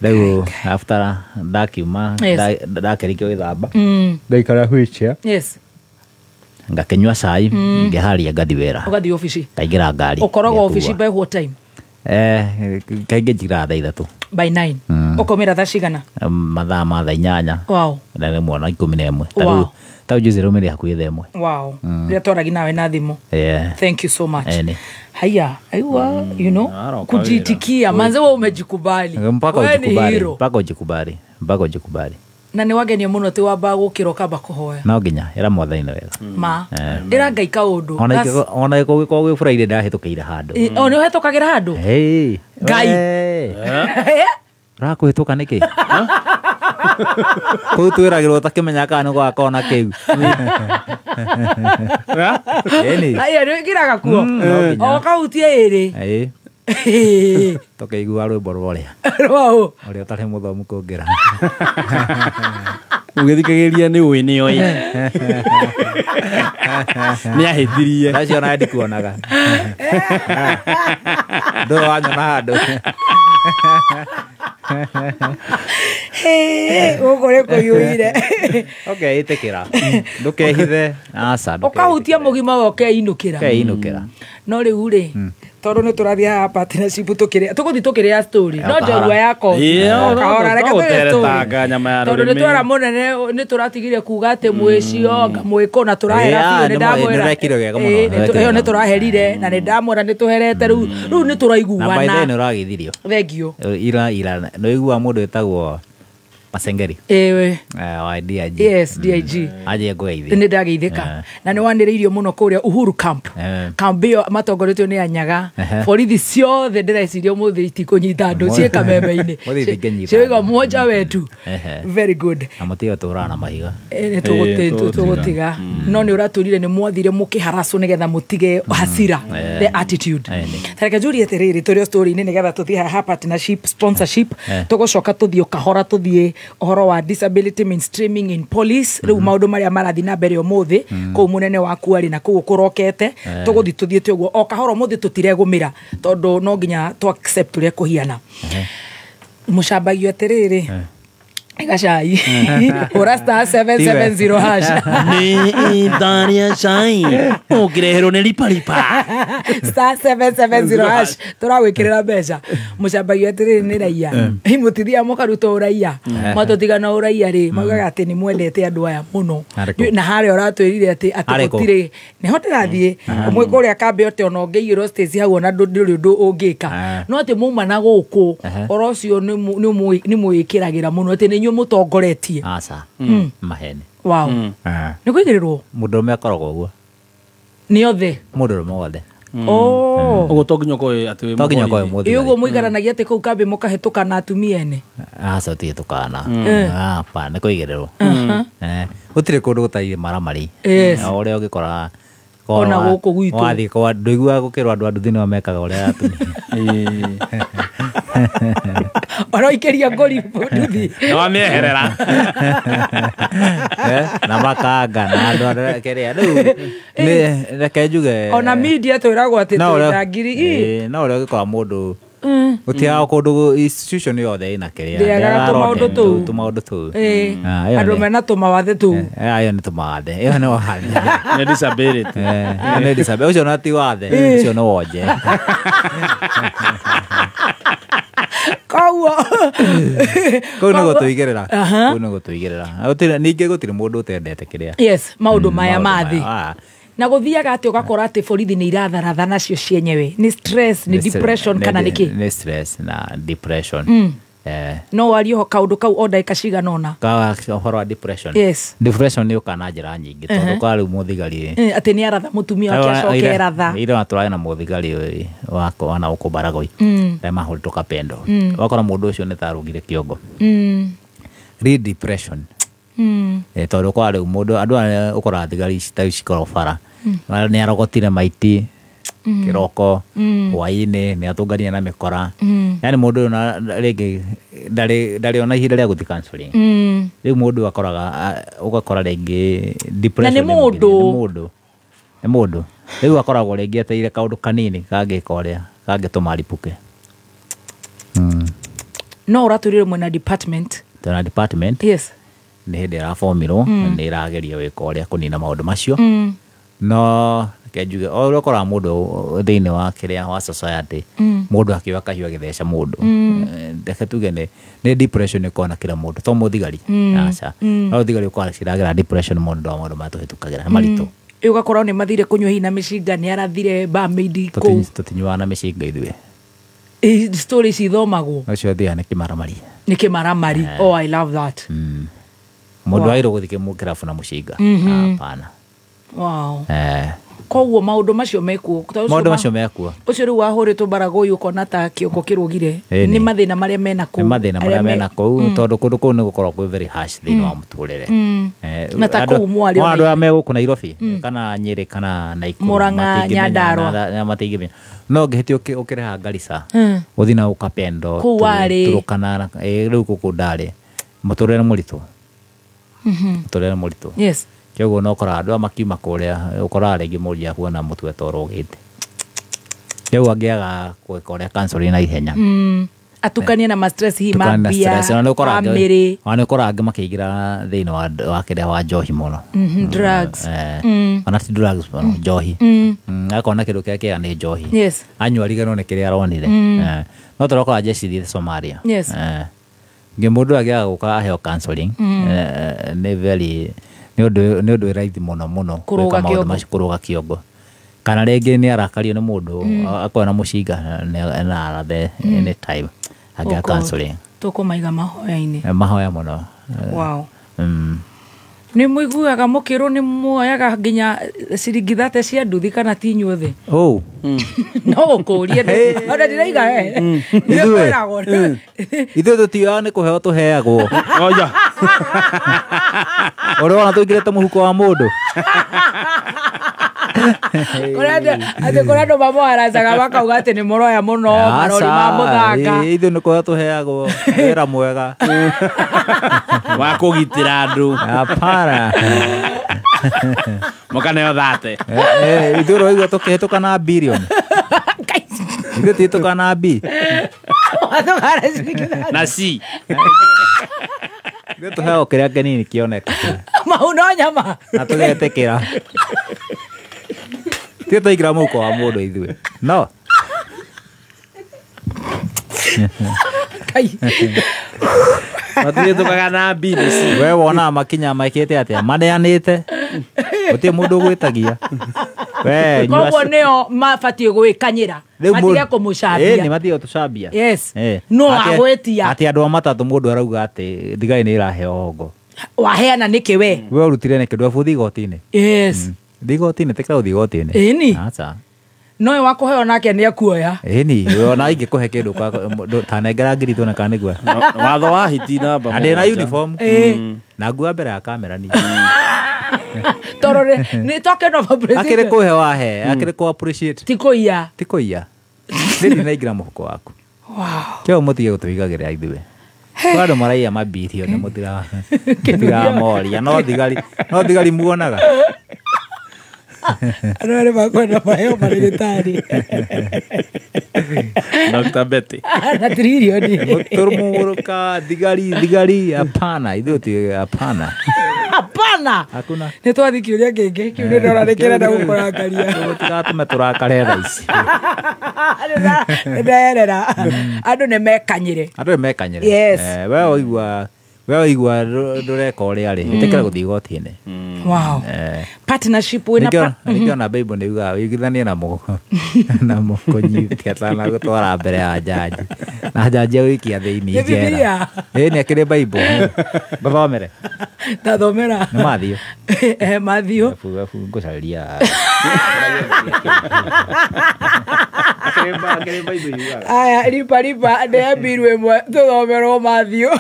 Speaker 16: Rĩu after ndakiuma ndakĩrĩkia gwĩthamba ndaikara wheelchair.
Speaker 14: Yes.
Speaker 16: Ngakĩnyua cai ngĩharia ngathi wĩra.
Speaker 14: Ũgathiĩ obici.
Speaker 16: Ngaingĩra ngari.
Speaker 14: Ũkoragwo obici by what time?
Speaker 16: Kaingĩ njiraga thaa 3.
Speaker 14: By 9. Ũkaumĩra thaa cigana?
Speaker 16: Mathaa ma thaa 8.
Speaker 14: Wow.
Speaker 16: Na rĩmwe na 11. Ta rĩu juzi raumĩrire hakuhĩ thaa 1.
Speaker 14: Wow. Rĩrĩa twaragia nawe na thimũ. Thank you so much. Haya, aiwa, you know, kujitikia. Manze wewe umejikubali.
Speaker 16: Mpaka ujikubali. Mpaka ujikubali. Mpaka ujikubali.
Speaker 14: Na nĩ wagenio mũno atĩ wambaga gũkĩra ũkamba kũhoya.
Speaker 16: No nginya ĩra Mwathani nĩ wega.
Speaker 14: Ma ĩra Ngai kaũndũ.
Speaker 16: Ona gũgĩkorwo gwĩ Friday ndahĩtũkĩire handũ.
Speaker 14: O nĩ ũhĩtũkagĩra handũ? Ngai.
Speaker 16: Ũrakũhĩtũka nĩkĩ? Kũu twĩragĩrwo ũtakĩmenya kana nĩ gũgakorwo na kĩu.
Speaker 14: Aya nĩ wĩkĩraga kuo. O ũkahutia ĩrĩ.
Speaker 16: Tũkĩigua rwĩmbo rwa ũrĩa.
Speaker 14: Rwa ũ?
Speaker 16: Ũrĩa ũtarĩ mũthomu kũngĩra.
Speaker 17: Ũgĩthikagĩrĩria nĩ ũĩ nĩ oĩ. Nĩ ahĩtirie.
Speaker 16: Acio na ndikuonaga. Ndũĩ wanyona handũ.
Speaker 14: Gũkũ nĩ kũiyũire.
Speaker 16: Ũkeĩtĩkĩra. Ndũkehithe. Aca.
Speaker 14: Ũkahutia mũgima we ũkeinũkĩra.
Speaker 16: Ũkeinũkĩra.
Speaker 14: No rĩu rĩ, tondũ nĩ tũrathiĩ haha partnership tũkĩrĩa tũgũthiĩ tũkĩrĩa story no njorua yako kahora reke tũrĩe story tondũ nĩ twera mũnene nĩ tũratigire kuga atĩ mwĩcio mwĩkũ na tũrahera biũ nĩ ndamwĩra ĩyo nĩ tũraherire na nĩ ndamwĩra nĩ tũherete rĩu rĩu nĩ tũraiguana
Speaker 16: na by the way nĩ ũragĩithirio
Speaker 14: thank you
Speaker 16: ira ira nĩ ũiguaga mũndũ wĩtagwo Masengeri.
Speaker 14: Ewe.
Speaker 16: Wa DIG.
Speaker 14: Yes, DIG.
Speaker 16: Aje ngũgeithia.
Speaker 14: Nĩ ndageithĩka. Na nĩ wanĩrĩirio mũno kũrĩa Uhuru Camp. Camp ĩyo matongoretio nĩ anyaga. Borithi ciothe ndĩreciria ũmũthĩ itikũnyita andũ ciĩ kameme-inĩ. Ciĩga mmoja wetu. Very good.
Speaker 16: Na mũtiga tũhũraga na mahiga.
Speaker 14: Nĩ tũgũtiga. No nĩ ũratwĩrire nĩ mwathire mũkĩharacwo nĩgetha mũtige hasira, the attitude. Tareke njurie atĩrĩrĩ tũrĩ o story-inĩ nĩgetha tũthiĩ haha partnership, sponsorship, tũgũcoka tũthiĩ kahora tũthiĩ ũhoro wa disability mainstreaming in police rĩu maũndũ marĩa marathiĩ na mbere ũmũthĩ kũu mũnene waku arĩ na kũu ũkũrokete tũgũthiĩ tũthiĩte ũguo o kahora ũmũthĩ tũtiregũmĩra tondũ no nginya tũ accept ũrĩa kũhiana. Mũcambagio atĩrĩrĩ gacai hũra star 770 hash
Speaker 9: nĩ ithaa rĩa cai ũngĩreherwo nĩ riparipa
Speaker 14: star 770 hash tũragwĩkĩrĩra mbeca. Mũcambagio atĩrĩrĩ nĩ raia mũtithiaga mũkaruta ũraia mwatũtigana ũraia rĩ maugaga atĩ nĩ mwendete andũ aya mũno na harĩa ũratwĩrire atĩ atĩ gũtirĩ nĩho ndĩrathiĩ ũmwe kũrĩa kambĩ ote ona ũngĩiyũrwo stage hau ona ndũrĩ ũndũ ũngĩka no atĩ mauma na gũkũ ũhoro ũcio nĩ mwĩkĩragĩra mũno atĩ nĩ inyuĩ mũtongoretie.
Speaker 16: Aca. Maheni.
Speaker 14: Wow. Nĩ kũigĩrĩrwo
Speaker 16: mũndũrũme akoragwo ũguo
Speaker 14: nĩ othe
Speaker 16: mũndũrũme wothe.
Speaker 9: Ũguo to nginya ũkorwo atĩ wĩ
Speaker 16: to nginya ũkorwo mũthigari.
Speaker 14: Ĩ ũguo mũikaranagia atĩ kũu kambĩ mũkahĩtũka na atumia ene?
Speaker 16: Aca tũtihĩtũkaga na hapana nĩ kũigĩrĩrwo. Gũtirĩ kũndũ gũtarĩ maramari o ũrĩa ũngĩkora
Speaker 14: ona gũkũ gwitũ
Speaker 16: wathiĩ kwa ndũiguaga gũkĩrwo andũ a nduthi nĩo mekaga ũrĩa atumia
Speaker 14: oroikeria ngori nduthi
Speaker 17: nĩ wamĩeherera
Speaker 16: na makanga na andũ arĩa kĩrĩa rĩu nĩ reke njuge
Speaker 14: ona media twĩragwo atĩ twĩna ngiri
Speaker 16: no ũrĩa ũngĩkora mũndũ gũtiaga kũndũ institution yothe ĩna kĩrĩa
Speaker 14: ndĩagaga tũmaũndũ tũu
Speaker 16: tũmaũndũ tũu
Speaker 14: andũ mena tũmawathe tũu
Speaker 16: ĩyo nĩ tũmawathe ĩyo nĩ wathe
Speaker 17: nĩ disability
Speaker 16: nĩ disability ũcio no ti wathe ũcio nĩ wonje
Speaker 14: koguo
Speaker 16: kũu nĩ gũtũigĩrĩra kũu nĩ gũtũigĩrĩra ningĩ gũtirĩ mũndũ ũtendete kĩrĩa
Speaker 14: yes maũndũ maya ma thĩ na gũthiaga atĩ ũgakora atĩ borithi nĩ iratharatha nacio cienyewe nĩ stress nĩ depression kana nĩ kĩ
Speaker 16: nĩ stress na depression
Speaker 14: no warie kaũndũ kau o ndagĩka cigana ũna
Speaker 16: ũhoro wa depression.
Speaker 14: Yes.
Speaker 16: Depression nĩ ũkaga na njĩra nyingĩ tondũ kwa rĩu mũthigari
Speaker 14: atĩ nĩ aratha mũtumia wake acoke eratha
Speaker 16: ira tũrarĩ na mũthigari wakwa na gũkũ Baragoi arĩa mahũrĩtwo Kapendo wakora mũndũ ũcio nĩ ta arũgire kĩongo real depression tondũ kwa rĩu mũndũ andũ arĩa ũkoraga thigari ta cikoragwo bara nĩ arogotire maiti kĩroko hwaĩ-inĩ nĩ atũnganire na mĩkora yani mũndũ ũyũ rĩngĩ ndarĩ ona ihinda rĩa gũthiĩ counseling rĩu mũndũ akoraga ũgakora rĩngĩ depression
Speaker 14: nĩ mũndũ
Speaker 16: nĩ mũndũ rĩu akoragwo rĩngĩ etereire kaũndũ kanini kangĩka ũrĩa kangĩtũma aripũke.
Speaker 14: No ũratwĩrire mwena department
Speaker 16: tuna department
Speaker 14: yes
Speaker 16: nĩ hĩndĩ ĩrabomirwo nĩ ĩrageria gwĩka ũrĩa kũnina maũndũ macio no reke njuge o ũrĩa ũkoraga mũndũ thĩinĩ wa kĩrĩa wa society mũndũ akĩoya kahiũ agĩtheca mũndũ reke tuge nĩ depression ĩkoragwo na kĩra mũndũ to mũthigari aca no thigari ũkoraga ciragera depression mũndũ wa maũndũ marĩa tũhĩtũkagĩra nĩ maritũ
Speaker 14: ũgakora nĩ mathire kũnyua hihi na mĩcinga nĩ arathire barmaid kũu
Speaker 16: tũtinyuaga na mĩcinga ithuĩ
Speaker 14: story ici ithomagwo
Speaker 16: ũcio athiaga nĩ kĩmaramari
Speaker 14: nĩ kĩmaramari oh I love that
Speaker 16: mũndũ agĩrĩirwo gũthiĩ kĩrabu na mũcinga hapana
Speaker 14: wow koguo maũndũ macio mekuo
Speaker 16: maũndũ macio mekuo
Speaker 14: ũcio rĩu wahũrĩtwo Baragoi ũkona ta kĩongo kĩrũgire nĩ mathĩna marĩa mena kũu
Speaker 16: nĩ mathĩna marĩa mena kũu tondũ kũndũ kũu nĩ gũkoragwo kwĩ very harsh thĩinĩ wa mũtũrĩre
Speaker 14: na ta kũu mwarĩ
Speaker 16: andũ arĩa me gũkũ Nairobi kana Nyĩrĩ kana Naikuru
Speaker 14: Murang'a Nyandarua
Speaker 16: matingĩmenya no ngĩhĩtia ũkĩreha Garissa ũthiĩ na Ũkapendo
Speaker 14: kũu warĩ
Speaker 16: Turkana rĩu gũkũ ndarĩ mũtũrĩre nĩ mũritũ Mũtũrĩre mũritũ.
Speaker 14: Yes.
Speaker 16: Kĩoguo no ũkoraga andũ aya makiuma kũrĩa ũkoraga rĩngĩ mũria kuona mũtwe ta ũrũgĩte. Rĩu angĩaga gwĩka ũrĩa counseling na ihenya.
Speaker 14: Atukanie na ma stress hi
Speaker 16: Tukanie na
Speaker 14: mambia
Speaker 16: stress. Ona nĩ ũkoraga angĩ-
Speaker 14: family.
Speaker 16: ona nĩ ũkoraga angĩ makĩingĩra thĩinĩ wa kĩrĩa wa njohi mũno.
Speaker 14: Drugs.
Speaker 16: Ona ti drugs mũno, njohi. Akona kĩndũ kĩrĩa kĩega nĩ njohi.
Speaker 14: Yes.
Speaker 16: Anyua ariganwo nĩ kĩrĩa aronire. No tũrokora jeshi thiĩ Somalia.
Speaker 14: Yes.
Speaker 16: Ngĩ mũndũ angĩaga gũka aheo counseling, nĩ very nĩ ũndũ wĩ raithi mũno mũno
Speaker 14: Kũrũga
Speaker 16: gwĩka maũndũ
Speaker 14: kĩongo.
Speaker 16: macio, kũrũga kĩongo. Kana rĩngĩ nĩ arakario nĩ mũndũ, akona mũcinga na arathe anytime angĩaga
Speaker 14: Oh God.
Speaker 16: counseling.
Speaker 14: Tũkũmaiga mahoya-inĩ.
Speaker 16: Mahoya mũno.
Speaker 14: Wow. Nĩ mũiguaga mũkĩrwo nĩ muoyaga nginya ciringi 30 cia nduthi kana ti inyuothe?
Speaker 16: Oh.
Speaker 14: No gũkũrie ona ndiraiga he.
Speaker 16: Ithuĩ.
Speaker 14: Nĩkwĩragwo.
Speaker 16: Ithuĩ tũtiũaga nĩ kũheo tũheagwo.
Speaker 17: Oya.
Speaker 16: Ũrĩa wona tũingĩrĩte mũhuko wa mũndũ.
Speaker 14: Atĩ kũrĩ andũ mamũharacaga makauga atĩ nĩ mũroya mũno, marori ma mũthanga.
Speaker 16: Ithuĩ nĩ kũheo tũheagwo wĩra mwega
Speaker 17: wa kũgitĩra andũ.
Speaker 16: Hapana.
Speaker 17: Mũkaneo 30.
Speaker 16: Ithuĩ ũraigua tũkĩhĩtũka na birioni. Ithuĩ tũhĩtũka na B.
Speaker 17: Na C.
Speaker 16: Ithuĩ tũheagwo kĩrĩa kĩnini kĩoneka.
Speaker 14: Mau no nyama.
Speaker 16: Na tũgetĩkĩra. Ti tũingĩra mũhuko wa mũndũ ithuĩ. No.
Speaker 17: Matihĩtũkaga na B na C.
Speaker 16: We wonaga makinya maikĩte atĩa? Maneanĩte. Gũtirĩ mũndũ ũgwĩtagia. We, nyua
Speaker 14: Koguo nĩo mabatiĩ gwĩkanyĩra.
Speaker 16: Rĩu
Speaker 14: Matige
Speaker 16: mũndũ-
Speaker 14: kũmũcambia.
Speaker 16: Ĩĩ, nĩ matige gũtũcambia.
Speaker 14: Yes. No agwĩtia.
Speaker 16: Atĩ andũ a matatũ mũndũ arauga atĩ thigari nĩ ĩraheo hongo.
Speaker 14: Waheana nĩkĩ we?
Speaker 16: We ũrutire nĩkĩ? Ndwabũthi igoti-inĩ?
Speaker 14: Yes.
Speaker 16: Thiĩ igoti-inĩ, tĩkĩra gũthiĩ igoti-inĩ.
Speaker 14: Ĩni.
Speaker 16: Aca.
Speaker 14: No ũyũ wa kũheo nake nĩ ekuoya.
Speaker 16: Ĩni, we ona ingĩkũhe kĩndũ ta nengera ngiri tuone kana nĩguo.
Speaker 17: Watho wa hiti namba
Speaker 16: Na ndĩ na
Speaker 17: mũgwanja.
Speaker 16: uniform.
Speaker 14: Ĩĩ.
Speaker 16: Na ngua mbere ya kamera ningĩ.
Speaker 14: Tondũ nĩ token of appreciation.
Speaker 16: Akĩrĩ kũhe wahe, akĩrĩ kũ appreciate.
Speaker 14: Ti kũiya.
Speaker 16: Ti kũiya. Nĩ ndinaingĩra mũhuko waku.
Speaker 14: Wow.
Speaker 16: Kĩo mũtige gũtũigagĩrĩra ithuĩ. Kwa andũ maraiya mabirioni mũtiramoria. No thigari muonaga.
Speaker 14: Andũ arĩa makwenda maheo marĩgĩtarĩ.
Speaker 17: Dr. Betty.
Speaker 14: Na tririoni.
Speaker 16: Mũtũrũmũrũka thigari hapana, ithuĩ ti hapana.
Speaker 14: Hapana.
Speaker 16: Hakuna.
Speaker 14: Nĩ twathiĩ kĩũria kĩngĩ, kĩu nĩ ndona nĩ kĩrenda gũkũrakaria.
Speaker 16: Tũtigatũme tũrakare thaa ici.
Speaker 14: Nĩ nderera. Andũ nĩ mekanyĩre.
Speaker 16: Andũ nĩ mekanyĩre.
Speaker 14: Yes.
Speaker 16: We waigua ndũreka ũrĩa rĩ, ĩtĩkĩra gũthiĩ igoti-inĩ.
Speaker 14: Wow. Partnership wĩna
Speaker 16: Nĩkĩo ona Bible nĩ yugaga wĩiguithanie na mũkũnyiti atanagũtwara mbere ya jaji. Na jaji agũikia thĩinĩ
Speaker 14: Nĩ
Speaker 16: njera.
Speaker 14: Bibilia.
Speaker 16: Ĩĩ nĩ akĩrĩ Bible. Ngũthomere.
Speaker 14: Tathomera.
Speaker 16: Nĩ Mathiũ.
Speaker 14: Mathiũ.
Speaker 16: Ngũcarĩria.
Speaker 14: Aya, ripa ripa ndembirwo ĩmwe tũthomerwo Mathiũ.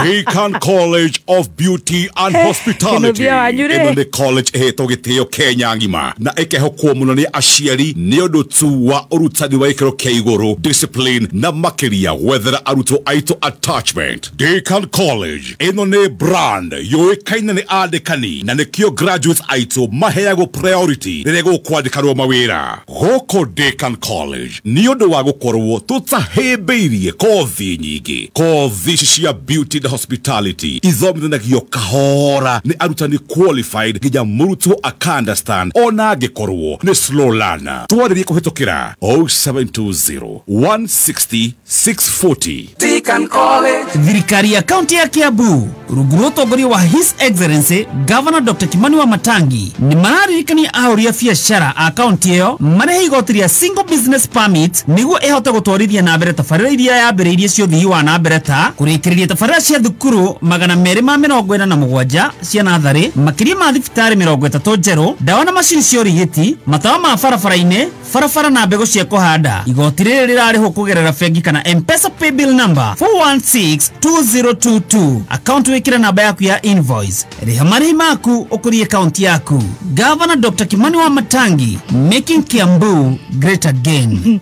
Speaker 3: Deacon College of Beauty and Hospitality.
Speaker 14: Kĩnũthia wanyu rĩ.
Speaker 3: Ĩno nĩ college ĩhetwo gĩtĩo Kenya ng'ima na ĩkehokwo mũno nĩ aciari nĩ ũndũ tu wa ũrutani wa gĩkĩro kĩa igũrũ, discipline na makĩria gwethera arutwo aitũ attachment. Deacon College ĩno nĩ brand yũĩkaine nĩ andĩkani na nĩkĩo graduates aitũ maheagwo priority rĩrĩa gũkwandĩkanwo mawĩra. Gũkũ Deacon College nĩ ũndũ wa gũkorwo tũtahĩmbĩirie kothi nyingĩ. Kothi ici cia beauty and hospitality ithomithanagio kahora nĩ arutani qualified nginya mũrutwo aka understand ona angĩkorwo nĩ slow learner. Twarĩrie kũhĩtũkĩra 0720 160 640.
Speaker 8: Deacon College.
Speaker 18: Thirikari ya kaunti ya Kiambu rungu rwa ũtongoria wa His Excellency Governor Dr. Kimani Wamatangi nĩ mararirikania ahũri a biacara a kaunti ĩyo marĩhe igoti rĩa single business permit nĩguo ĩhote gũtwarithia na mbere tabarĩra iria yambĩrĩirie cia ũthii wa na mbere ta kũrĩkĩrĩria tabarĩra cia thukuru 247 cia natharĩ, makĩria ma thibitarĩ 30 njerũ, ndawa na macini cia ũrigiti, matawa ma barabara-inĩ, barabara na mbegũ cia kũhanda. Igoti rĩrĩ rĩrarĩhwo kũgerera bengi kana M-Pesa paybill number 4162022. Akaunti wĩkĩre namba yaku ya invoice. Rĩha marĩhi maku ũkũrie akaunti yaku. Governor Dr. Kimani Wamatangi, making Kiambu great again.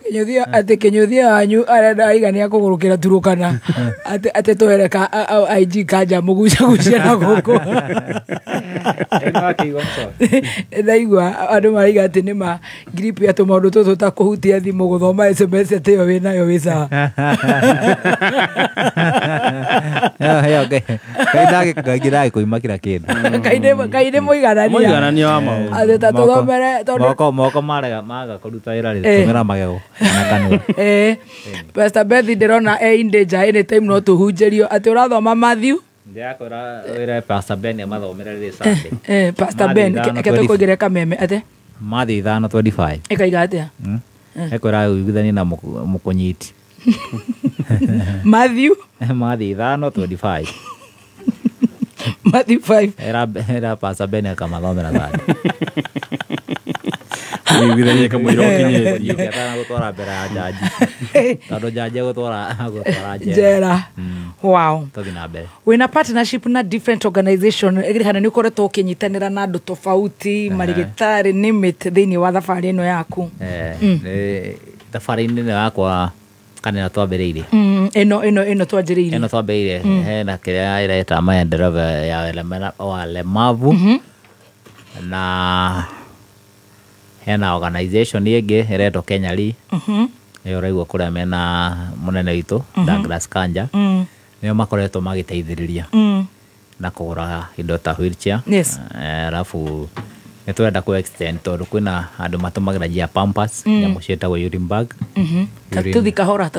Speaker 14: Kinyuthia atĩ Kinyuthia wanyu arenda aiga nĩ akũgũrũkĩra Turukana atĩ tũhere ka IG kanja mũgucagucia na gũkũ. Ndaigua andũ maraiga atĩ nĩ ma grip ya tũmaũndũ tũtũ ta kũhutia thimũ gũthoma SMS atĩ ĩyo wĩnayo wĩ sawa.
Speaker 16: Ngai ndagĩkũima kila kĩndũ.
Speaker 14: Ngai nĩ mũiganania.
Speaker 17: Mũiganania wa maũndũ.
Speaker 14: Atĩ ta tũthomere tondũ
Speaker 16: moko marega maga kũruta wĩra rĩ tũmĩra magego na kanua.
Speaker 14: Pastor Beth ndĩrona e in danger anytime no tũhunjĩrio atĩ ũrathoma Matthew.
Speaker 16: Ndĩrakwĩra wĩra Pastor Ben amathomere rĩrĩ Sunday.
Speaker 14: Pastor Ben reke tũkũingĩre kameme atĩ
Speaker 16: Matthew 5:25
Speaker 14: ĩkaiga atĩa?
Speaker 16: Ekwĩra ũiguithanie na mũkũnyiti.
Speaker 14: Matthew
Speaker 16: 5:25.
Speaker 14: Matthew 5.
Speaker 16: Era Pastor Ben akamathomera Sunday.
Speaker 17: Ũiguithanie kamũira ũkinyĩtie.
Speaker 16: Atana gũtwara mbere ya jaji. Tondũ jaji agũtwara
Speaker 14: njera. Wow.
Speaker 16: Tũthiĩ na mbere.
Speaker 14: Wĩna partnership na different organization kana nĩ ũkoretwo ũkĩnyitanĩra na andũ tofauti marigĩtarĩ nĩmĩt thĩinĩ wa thabarĩ ĩno yaku.
Speaker 16: Thabarĩ-inĩ ĩno yakwa kana ĩno twambĩrĩirie.
Speaker 14: Ĩno twanjĩrĩirie.
Speaker 16: Ĩno twambĩrĩirie hena kĩrĩa ĩreta maendeleo ya walemavu na hena organization ĩngĩ ĩretwo Kenya Lee. Ĩyo ũraigua kũrĩa mena mũnene witũ Douglas Kanja. Nĩo makoretwo magĩteithĩrĩria na kũgũra indo ta wheelchair.
Speaker 14: Yes.
Speaker 16: Alafu nĩ tũrenda kũ extend tondũ kwĩna andũ matũmagĩra njia pampers nyamũ ciĩtagwo urine bag.
Speaker 14: Tatũthi kahora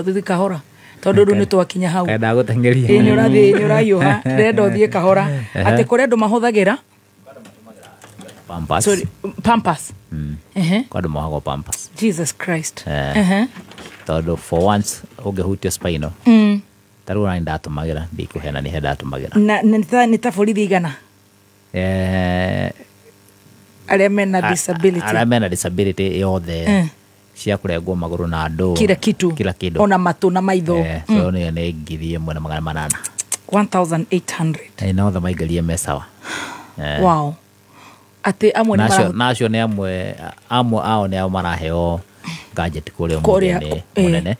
Speaker 14: tondũ rĩu nĩ twakinya hau.
Speaker 16: Kaĩ ndagũteng'eria.
Speaker 14: Ĩĩ nĩ ũrathiĩ nĩ ũrahiũha ndĩrenda ũthiĩ kahora atĩ kũrĩ andũ mahũthagĩra
Speaker 16: pampers.
Speaker 14: Sorry, pampers.
Speaker 16: Kwa andũ mohagwo pampers.
Speaker 14: Jesus Christ.
Speaker 16: Tondũ for once ũngĩhutia spinal ta rĩu ona nĩndatũmagĩra ndikũheana nĩ he ndatũmagĩra.
Speaker 14: Na nĩ ta borithi igana arĩa mena disability.
Speaker 16: Arĩa mena disability yothe cia kũrengwo magũrũ na andũ
Speaker 14: kila kitu
Speaker 16: kila kĩndũ
Speaker 14: ona matũ na maitho.
Speaker 16: So nĩ 1,800.
Speaker 14: 1800.
Speaker 16: Na othe maingĩrie me sawa.
Speaker 14: Wow. Atĩ amwe nĩ
Speaker 16: nacio nĩ amwe ao nĩ ao maraheo gadget kũrĩa mũnene.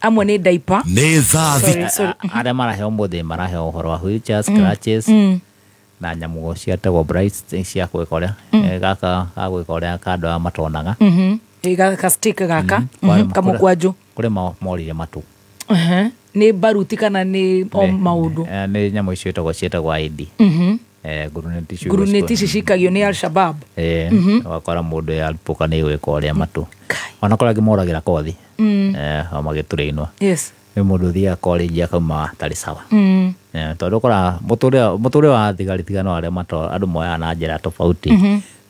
Speaker 14: Amwe nĩ diaper.
Speaker 3: Nĩ thaa thita.
Speaker 16: Arĩa maraheo mũthĩ maraheo ũhoro wa wheelchairs, crutches na nyamũ ciatagwo brights cia gwĩka ũrĩa gaka ga gwĩka ũrĩa ka andũ aya matonaga.
Speaker 14: Gaka stick gaka kamũkwanjũ.
Speaker 16: Kũrĩ morire matũ.
Speaker 14: Nĩ baruti kana nĩ o maũndũ?
Speaker 16: Nĩ nyamũ icio ciĩtagwo ID.
Speaker 14: Nguruneti ici cikagio nĩ Al-Shabaab.
Speaker 16: Ũgakora mũndũ yarupũka nĩ gwĩka ũrĩa matũ. Ona kũrĩa angĩ moragĩra kothi o magĩtũrĩinwo.
Speaker 14: Yes.
Speaker 16: Nĩ mũndũ ũthiaga college akauma atarĩ sawa. Tondũ ũkoraga mũtũrĩre wa thigari tiga no arĩa andũ moyaga na njĩra tofauti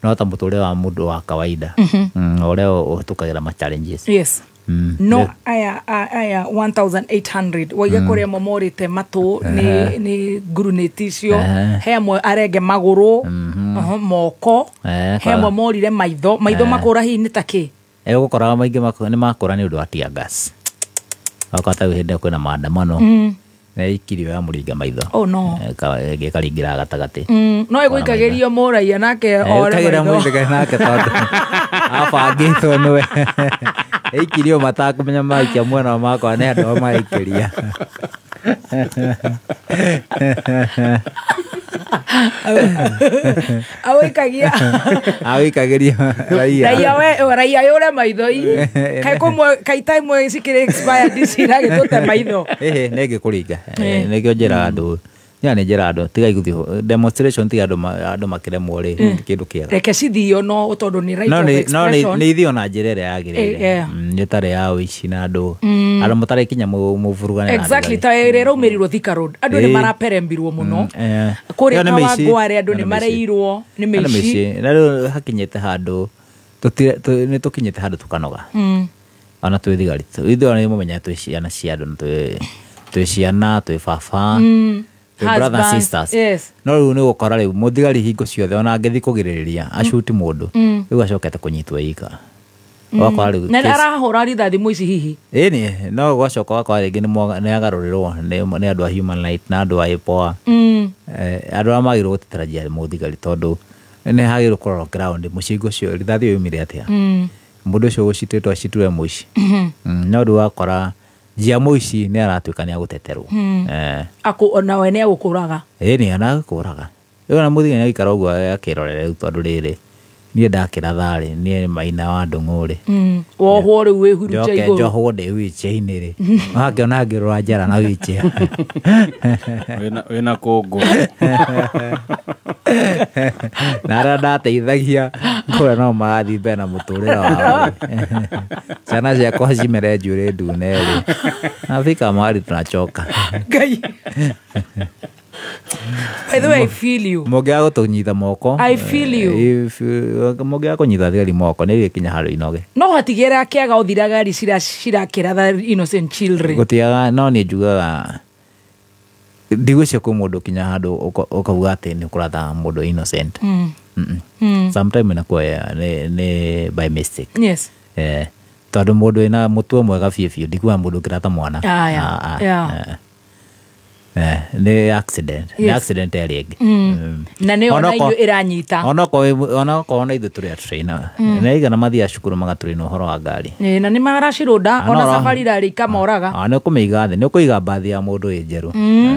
Speaker 16: no ta mũtũrĩre wa mũndũ wa kawaida ũrĩa ũhĩtũkagĩra ma challenges.
Speaker 14: Yes. No aya 1800 waiga kũrĩa amwe morĩte matũ nĩ nguruneti icio he amwe arenge magũrũ moko he amwe morire maitho makũra hihi nĩ ta kĩ?
Speaker 16: Ũgũkoraga maingĩ nĩ makũra nĩ ũndũ wa tear gas. Wakwa ta hĩndĩ ĩyo kwĩna maandamano nĩ ikirio ya mũringa maitho.
Speaker 14: Oh no.
Speaker 16: Ĩkaringĩra gatagatĩ.
Speaker 14: No ĩgũikagĩrio mũraia nake ore maitho.
Speaker 16: Mũraia nake tondũ abangĩtwo nĩwe. Ĩikirio matakũmenya maikia mwena makwa nĩ andũ maikĩria.
Speaker 14: Awĩikagia
Speaker 16: awĩikagĩria raia
Speaker 14: raia we raia yũre maitho i kaĩ kũmwe kaĩ time cikĩrĩ expired ciragĩtũte maitho.
Speaker 16: Ĩhĩ nĩ ngĩkũringa nĩkĩo njĩraga andũ nĩ njĩraga andũ tigai gũthiĩ demonstration tiga andũ makĩremwo rĩ kĩndũ kĩega
Speaker 14: reke cithio no tondũ nĩ right of expression
Speaker 16: no nĩ ithio na njĩra ĩrĩa yagĩrĩire nĩ tarĩ ya ũici na andũ andũ mũtarĩ mũvurugane.
Speaker 14: Exactly ta ĩrĩa ĩraumĩrirwo Thika Road andũ nĩ maraperembirwo mũno kũrĩa Kawangware andũ nĩ mareirwo nĩ mĩici
Speaker 16: na rĩu hakinyĩte handũ nĩ tũkinyĩte handũ tũkanoga ona twĩ thigari ithuĩ ona nĩ mũmenyaga twĩ ciana cia andũ twĩ ciana twĩ baba brothers and sisters.
Speaker 14: Yes.
Speaker 16: No rĩu nĩ gũkora rĩu mũthigari hingo ciothe ona angĩthiĩ kũgirĩrĩria acuti mũndũ rĩu acokete kũnyitwo ika. Ũgakora rĩu
Speaker 14: na arahũra rithathi mũici hihi.
Speaker 16: Ĩni no gwacoka ũgakora rĩngĩ nĩ agarũrĩrwo nĩ andũ a human right na andũ a IPOA. Andũ arĩa magĩrĩirwo gũteterajia mũthigari tondũ nĩ hagĩrĩirwo kũrorwo ground mũcinga ũcio rithathi ĩyo yumire atĩa. Mũndũ ũcio ũgũcitĩtwo acitire mũici. No rĩu wakora njia mũici nĩ aratuĩka nĩ agũteterwo.
Speaker 14: Aku onawe nĩ agũkũraga.
Speaker 16: Ĩĩ nĩ anagũkũraga. Rĩu ona mũthigani agĩikara ũguo akĩrorera rĩu tondũ rĩrĩ niĩ ndakĩra tharĩ niĩ maina wa ndũng'ũ rĩ.
Speaker 14: Wohwo rĩu wĩhurunje
Speaker 16: Njoke
Speaker 14: igũrũ.
Speaker 16: njohwo ndĩ wheelchair-inĩ rĩ. Wakĩona ngĩrora njara na wheelchair.
Speaker 17: Wĩna kũngũ.
Speaker 16: Na arĩa ndateithagia kũrĩa no marathiĩ mbere na mũtũrĩre wao. Ciana ciakwa cimere njuĩrĩ ndune rĩ. Nafika mahali tunachoka.
Speaker 14: Ngai. By the way, I feel you.
Speaker 16: Mũngĩaga gũtũnyita moko.
Speaker 14: I feel you.
Speaker 16: Mũngĩaga kũnyita thigari moko nĩ gĩkinya handũ inoge.
Speaker 14: No hatigĩra kĩaga ũthira gari cirakĩra the innocent children.
Speaker 16: Gũtiaga no niĩ njugaga ndigwĩciria kwĩ mũndũ kinya handũ ũkauga atĩ nĩ ũkũratha mũndũ innocent. Sometime inakuwa nĩ by mistake.
Speaker 14: Yes.
Speaker 16: Tondũ mũndũ wĩna mũtwe mwega biũ biũ ndikuga mũndũ ũngĩratha mwana. Nĩ accident. Nĩ accident ĩrĩa ĩngĩ.
Speaker 14: Na nĩyo ona inyuĩ ĩranyita.
Speaker 16: Onokorwo na ithuĩ tũrĩ a trainer. Nĩ aigana mathiaga cukuru magatũraina ũhoro wa ngari.
Speaker 14: Na nĩ maracirũnda ona safari irarĩ ikamoraga.
Speaker 16: Nĩ ũkũmĩiga thĩ, nĩ ũkũiga mbathi ya mũndũ ĩ njerũ.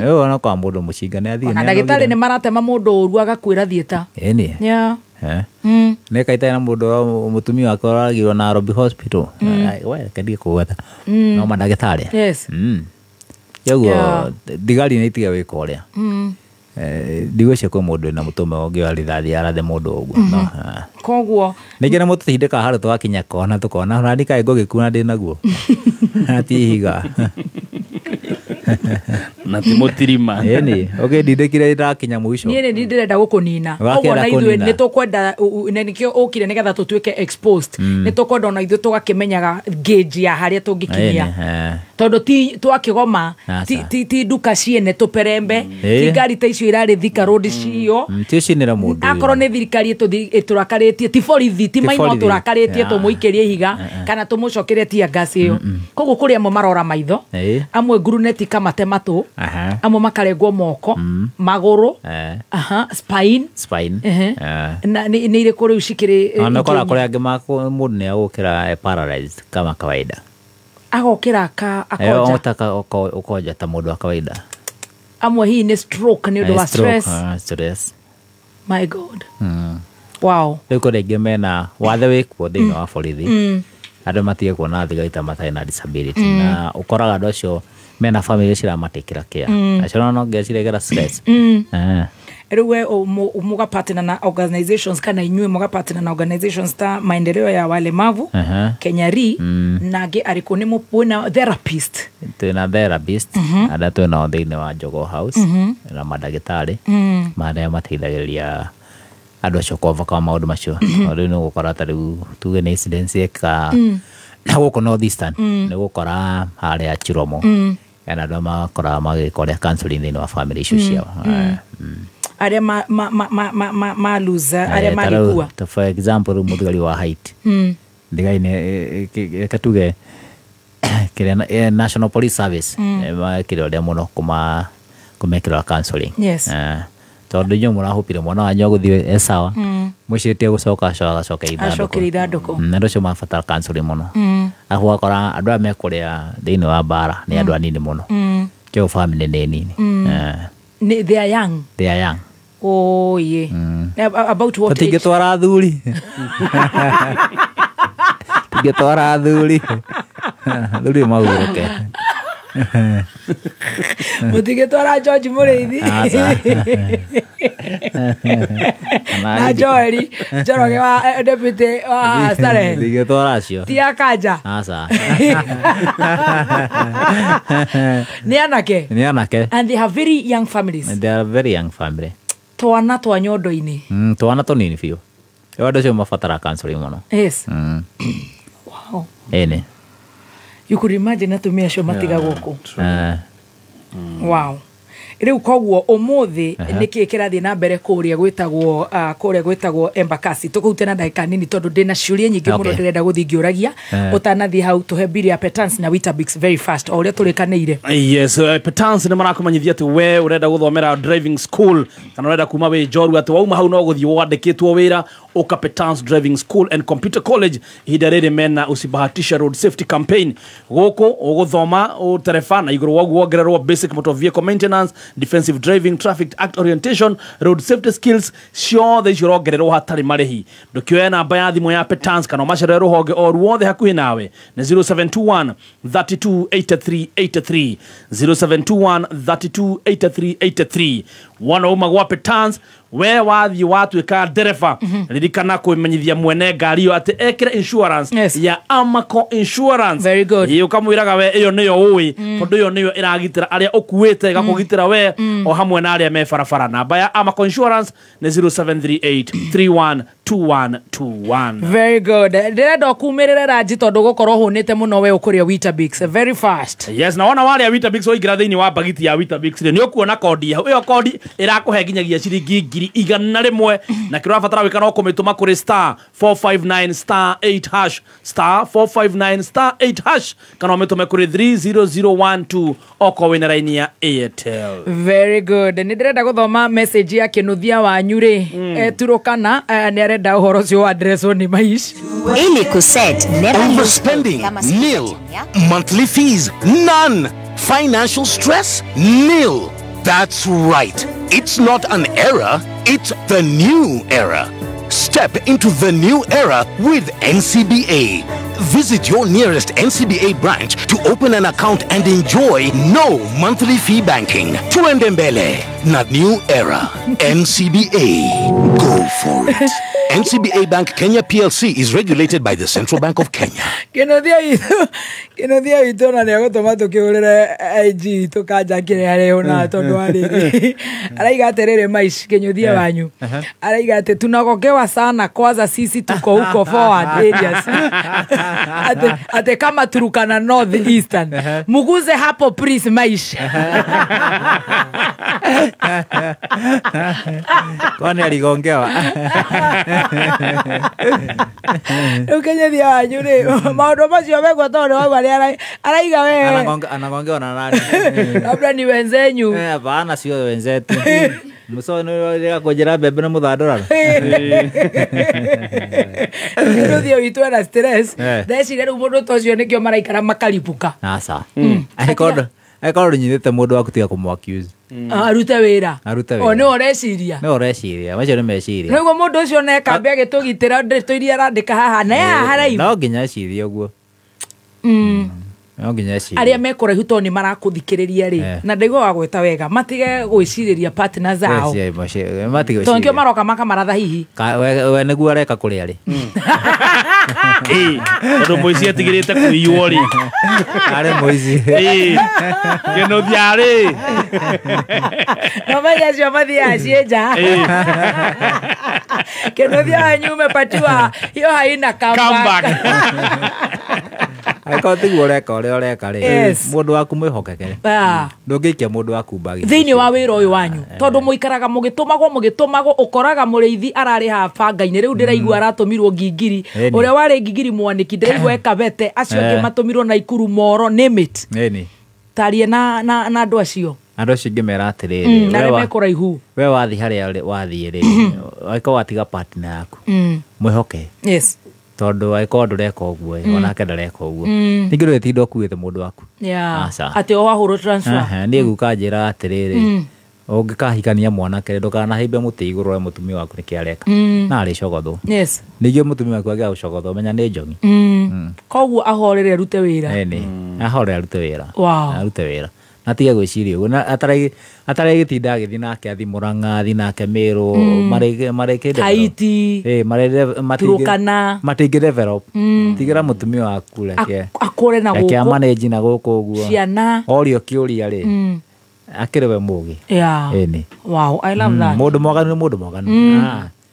Speaker 16: Rĩu onokorwo mũndũ mũcinga nĩ athiĩ.
Speaker 14: Ona ndagĩtarĩ nĩ maratema mũndũ ũru agakwĩra thiĩta.
Speaker 16: Ĩni. Nĩ kaita na mũndũ mũtumia wake ũraragirwo Nairobi Hospital. We reke ndige kũgweta. No mandagĩtarĩ.
Speaker 14: Yes.
Speaker 16: Koguo thigari nĩ itige gwĩka ũrĩa. Ndigwĩciria kwĩ mũndũ wĩna mũtwe mwega ũngĩoya rithathi arathe mũndũ ũguo.
Speaker 14: Koguo
Speaker 16: ningĩ nĩ mũtũtindĩkaga handũ tũgakinya kona tũkona ona niĩ kaĩ ngũgĩkua ndĩ naguo. Na ti ihiga.
Speaker 17: Na ti mũtirima.
Speaker 16: Ĩni, ũkĩndindĩkire ndakinya mũico.
Speaker 14: Niĩ nĩ ndĩrenda gũkũnina. Koguo na ithuĩ nĩ tũkwenda na nĩkĩo ũkire nĩgetha tũtuĩke exposed. Nĩ tũkwenda ona ithuĩ tũgakĩmenyaga gauge ya harĩa tũngĩkinyia. Tondũ ti twakĩgoma ti nduka ciene tũperembe ti ngari ta icio irarĩ Thika Road cio.
Speaker 16: Ti cinĩra mũndũ.
Speaker 14: Akorwo nĩ thirikari ĩtũrakarĩtie ti borithi ti maino tũrakarĩtie tũmũikĩrie ihiga kana tũmũcokerie tear gas ĩyo. Koguo kũrĩ amwe marora maitho, amwe nguruneti kamate matũ, amwe makarengwo moko, magũrũ, spine. Na nĩ irĩkũ rĩu cikĩrĩ.
Speaker 16: Na ũkora kũrĩ angĩ mũndũ nĩ agũkĩra paralyzed kama kawaida.
Speaker 14: Agokĩra akonja.
Speaker 16: Ũkonja ta mũndũ wa kawaida.
Speaker 14: Amwe hihi nĩ stroke nĩ ũndũ wa stress.
Speaker 16: Stress.
Speaker 14: My God. Wow.
Speaker 16: Rĩu kũrĩ aingĩ mena wathe wĩkuo thĩinĩ wa borithi. Andũ matige kuona thigari ta matarĩ na disability. Na ũkoraga andũ acio mena family ciramatikĩra care. Acio no nginya ciregera stress.
Speaker 14: Rĩu we mũgapartner na organizations kana inyuĩ mũgapartner na organizations ta maendeleo ya walemavu, Kenya Ri, na angĩ arĩkũ nĩ mwĩna therapist.
Speaker 16: Twĩna therapist arĩa twĩnao thĩinĩ wa Jogoo House na mandagĩtarĩ marĩa mateithagĩrĩria andũ acio kũovercome maũndũ macio. Rĩu nĩ ũgũkora ta rĩu tuge nĩ incidents yeka na gũkũ North Eastern nĩ ũgũkora harĩa Chiromo ena andũ makoraga magĩka ũrĩa counseling thĩinĩ wa family icio ciao.
Speaker 14: Arĩa ma lose arĩa magĩkua.
Speaker 16: For example rĩu mũthigari wa Haiti thigari nĩ reke tuge kĩrĩa National Police Service mekĩre ũrĩa mũno kũmekĩra counseling. Tondũ inyuĩ mũrahũpire mwana wanyu agũthiĩ e sawa mũciĩtie gũcoka agacoka ithandũkũ. Andũ acio mabatara counseling mũno. Arabu ũgakora andũ aya mekũrĩa thĩinĩ wa mbara nĩ andũ anini mũno. Kĩo family nĩ nini.
Speaker 14: They are young.
Speaker 16: They are young.
Speaker 14: Oh yeah. About what age?
Speaker 16: Tũtingĩtwara athuri. Tũtingĩtwara athuri. Athuri mahurũke.
Speaker 14: Mũtingĩtwara George Mũrĩithi. Na Joeli Njoroge wa deputy wa Starehe.
Speaker 16: Tũtingĩtwara acio.
Speaker 14: Ti akanja.
Speaker 16: Aca.
Speaker 14: Nĩ anake.
Speaker 16: Nĩ anake.
Speaker 14: And they have very young families.
Speaker 16: They are very young family.
Speaker 14: Twana twa nyondo-inĩ.
Speaker 16: Twana tũnini biũ. Rĩu andũ acio mabatara counseling mũno.
Speaker 14: Yes. Wow.
Speaker 16: Ĩni.
Speaker 14: You could imagine atumia acio matigagwo kũ. Wow. Rĩu koguo ũmũthĩ nĩkĩĩ kĩrathiĩ na mbere kũrĩa gwĩtagwo kũrĩa gwĩtagwo Embakasi. Tũkũrute na ndagĩka nini tondũ ndĩna ciũria nyingĩ mũno ndĩrenda gũthiĩ ngĩũragia. Ũtanathiĩ hau tũhe mbiri ya Petans na Weetabix very fast o ũrĩa tũrĩkanĩire.
Speaker 9: Yes, Petans nĩ marakũmenyithia atĩ we ũrenda gũthomera driving school kana ũrenda kuma wĩ njorua atĩ wauma hau no gũthiĩ wandĩkĩtwo wĩra Ũka Petans Driving School and Computer College ihinda rĩrĩ mena usibahatisha road safety campaign. Gũkũ ũgũthoma ũtereba na igũrũ waguo wongererwo basic motor vehicle maintenance, defensive driving, traffic act orientation, road safety skills, ciothe icio ũrongererwo hatarĩ marĩhi. Ndũkĩoya namba ya thimũ ya Petans kana ũmacerere rũhonge o ruothe hakuhĩ nawe nĩ 0721 32 83 83, 0721 32 83 83. Wona uma gwa Petans we wathiĩ watuĩka ndereba, ririkana kwĩmenyithia mwene ngari ĩyo atĩ ekĩre insurance ya Amaco Insurance.
Speaker 14: Very good.
Speaker 9: Ĩ ũkamwĩraga we ĩyo nĩyo ũĩ, tondũ ĩyo nĩyo ĩragitĩra arĩa ũkuĩte, ĩgakũgitĩra we o hamwe na arĩa me barabara. Namba ya Amaco Insurance nĩ 0738 312121.
Speaker 14: Very good. Ndĩrenda ũkumĩrĩre Ranji tondũ gũkorwo hũnĩte mũno we ũkũrĩa Weetabix very fast.
Speaker 9: Yes, na wona warĩa Weetabix waingĩra thĩinĩ wa bagiti ya Weetabix rĩ, nĩ ũkuona kodi ĩyo. Kodi ĩrakũhe nginyagia ciringi 100,000, na kĩrĩa ũrabatara gwĩka no kũmĩtũma kũrĩ star 459 star 8 hash, star 459 star 8 hash, kana ũmĩtũme kũrĩ 30012 okorwo wĩna raini ya Airtel.
Speaker 14: Very good. Nĩ ndĩrenda gũthoma message ya Kĩnuthia wanyu rĩ, Turukana, nĩ arenda ũhoro ũcio wa addresswo nĩ Maish.
Speaker 6: Ili kuset never use
Speaker 19: Overspending,
Speaker 6: kama
Speaker 19: nil. Monthly fees, none. Financial stress, nil. That's right. It's not an era, it's the new era. Step into the new era with NCBA. Visit your nearest NCBA branch to open an account and enjoy no monthly fee banking. Tuende mbele na new era. NCBA. Go for it. NCBA Bank Kenya PLC is regulated by the Central Bank of Kenya.
Speaker 14: Kĩnuthia witũ na nĩegũtũma tũkĩhũrĩre IG tũkanja kĩrĩa arĩ na tondũ wa rĩrĩ araiga atĩrĩrĩ Maish Kĩnyuthia wanyu araiga atĩ tunagogewa sana kwanza sisi tuko huko forward areas ate kama Turukana North Eastern muguze hapo please Maish.
Speaker 16: Kwani aligongewa?
Speaker 14: Rĩu Kĩnyuthia wanyu rĩ maũndũ macio megwo tondũ waigua nĩ araiga we
Speaker 16: Anagongewa na nani?
Speaker 14: Labda ni wenzenyu.
Speaker 16: Hapana, sio wenzetu. Muso nĩ kũnjĩra mbembe na mũthandũra.
Speaker 14: Kĩnuthia witũ ena stress. Ndeciria rĩu mũndũ ta ũcio nĩkĩo maraikara makaribuka.
Speaker 16: Aca. Angĩkorwo ndũnyitĩte mũndũ waku tiga kũmũ accuse.
Speaker 14: Arute wĩra.
Speaker 16: Arute wĩra.
Speaker 14: O nĩwe ũreciria.
Speaker 16: Nĩwe ũreciria, macio nĩ meciria.
Speaker 14: Nĩguo mũndũ ũcio nekambe agĩtũgitĩra ndeto iria arandĩka haha na haha haraihu.
Speaker 16: No nginya ecirie ũguo. No nginya ecirie.
Speaker 14: Arĩa me kũraihu tondũ nĩ marakũthikĩrĩria rĩ, na ndaigua wagwĩta wega, matige gwĩcirĩria partner zao.
Speaker 16: Matige
Speaker 14: Tondũ nĩkĩo maroka makamaratha hihi.
Speaker 16: We nĩguo areka kũrĩa rĩ.
Speaker 9: Tondũ mũici etigĩrĩte kũiywo rĩ.
Speaker 16: Arĩ mũici.
Speaker 9: Kĩnuthia rĩ.
Speaker 14: No menye acio mathiaga ciĩ nja. Kĩnuthia wanyu umepatiwa hiyo haina comeback.
Speaker 16: Angĩkorwo tiguo ũreka ũrĩa ũreka rĩ, mũndũ waku mwĩhokekere. Ndũngĩikia mũndũ waku mbagi
Speaker 14: thĩinĩ wa wĩra ũyũ wanyu tondũ mũikaraga mũgĩtũmagwo ũkoraga mũrĩithi ararĩ haha banga-inĩ rĩu ndĩraigua aratũmirwo Ngingiri, ũrĩa warĩ Ngingiri mwanĩki ndĩraigua Ekabete, acio angĩ matũmirwo Naikuru, Moro, name it. Tarie na andũ acio.
Speaker 16: Andũ acio ingĩmera atĩrĩrĩ,
Speaker 14: na arĩa me kũraihu,
Speaker 16: we wathiĩ harĩa wathiĩ rĩ, angĩkorwo watiga partner yaku mwĩhoke.
Speaker 14: Yes.
Speaker 16: Tondũ angĩkorwo ndũreka ũguo onake ndareka ũguo, ningĩ ndũgĩtinda ũkuĩte mũndũ waku.
Speaker 14: Atĩ o wahũrwo transfer.
Speaker 16: Niĩ guka njĩra atĩrĩrĩ, ũngĩkahikania mwanake ndũkanahimbe mũtĩ igũrũ ũrore mũtumia waku nĩkĩ areka, na arĩcogothwo.
Speaker 14: Yes.
Speaker 16: Ningĩ mũtumia waku angĩaga gũcogothwo menya nĩ njongi.
Speaker 14: Koguo ahorere arute wĩra.
Speaker 16: Ĩni, ahorere arute wĩra. Arute wĩra. Na atige gwĩciria ũguo, na atarĩgĩtinda agĩthiĩ nake athiĩ Mũrang'a, athiĩ nake Mĩrũ, marĩkĩ
Speaker 14: Haiti, Turukana,
Speaker 16: matingĩ develop. Tigĩra mũtumia waku reke
Speaker 14: akũre na gũkũ,
Speaker 16: reke amanage na gũkũ ũguo.
Speaker 14: Ciana
Speaker 16: orio kĩũria rĩ, akĩrĩ we mũgĩ. Ĩni.
Speaker 14: Wow, I love that.
Speaker 16: Mũndũ mwaganu nĩ mũndũ mwaganu.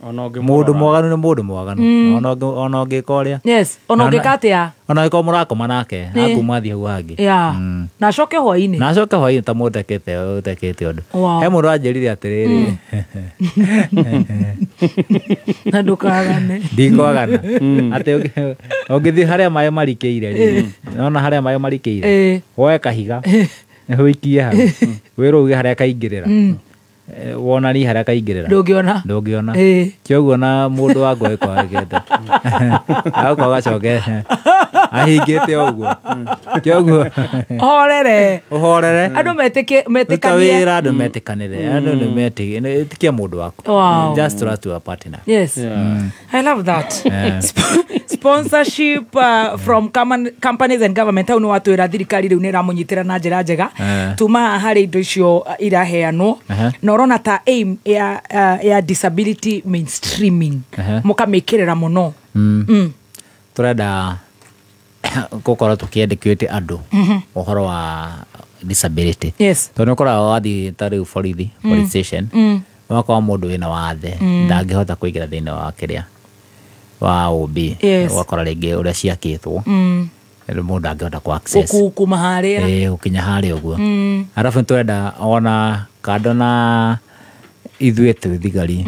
Speaker 16: Mũndũ mwaganu nĩ mũndũ mwaganu. Ona ũngĩka ũrĩa.
Speaker 14: Yes, ona ũngĩka atĩa?
Speaker 16: Ona angĩkorwo mũrakoma nake, akuma athiĩ hau hangĩ.
Speaker 14: Na acoke hwainĩ.
Speaker 16: Na acoke hwainĩ ta mũndũ ũtekĩte ũndũ. He mũndũ wanjĩrire atĩrĩrĩ.
Speaker 14: Na ndũkagane.
Speaker 16: Ndikwagana. Atĩ ũngĩthiĩ harĩa maĩ marikĩire rĩ, nona harĩa maĩ marikĩire, woe kahiga, ũikie hau, wĩrwo uge harĩa kaingĩrĩra. Wonani harĩa kaingĩrĩra.
Speaker 14: Ndũngĩona.
Speaker 16: Ndũngĩona.
Speaker 14: Ĩĩ.
Speaker 16: Kĩoguo na mũndũ wa ngũĩ kwagĩte. Agoka gacoke ahingĩte o ũguo. Kĩoguo
Speaker 14: Horere.
Speaker 16: Ũhorere.
Speaker 14: Andũ
Speaker 16: Ruta
Speaker 14: metĩkanie.
Speaker 16: wĩra andũ metĩkanĩre. Andũ nĩ metĩkie mũndũ waku.
Speaker 14: Wow.
Speaker 16: Just trust your partner.
Speaker 14: Yes.
Speaker 16: Mm.
Speaker 14: I love that.
Speaker 16: Yeah.
Speaker 14: Sponsorship from companies and government hau nĩ watwĩra thirikari rĩu nĩ ĩramũnyitĩra na njĩra njega. Tuma haha harĩ indo icio iraheanwo. Na ũrona ta aim ya disability mainstreaming mũkamĩkĩrĩra mũno.
Speaker 16: Tũrenda gũkorwo tũkĩendekĩte andũ ũhoro wa disability.
Speaker 14: Yes.
Speaker 16: Tondũ nĩ ũkoraga wathiĩ ta rĩu borithi, police station, ũgakora mũndũ wĩna wathe ndangĩhota kũingĩra thĩinĩ wa kĩrĩa wa OB.
Speaker 14: Yes.
Speaker 16: Ũgakora rĩngĩ ũrĩa ciakĩtwo mũndũ ndangĩhota kũ access.
Speaker 14: Kuma harĩa.
Speaker 16: Ĩĩ, gũkinya harĩa ũguo. Arabu nĩtũrenda ona kando na ithuĩ twĩ thigari,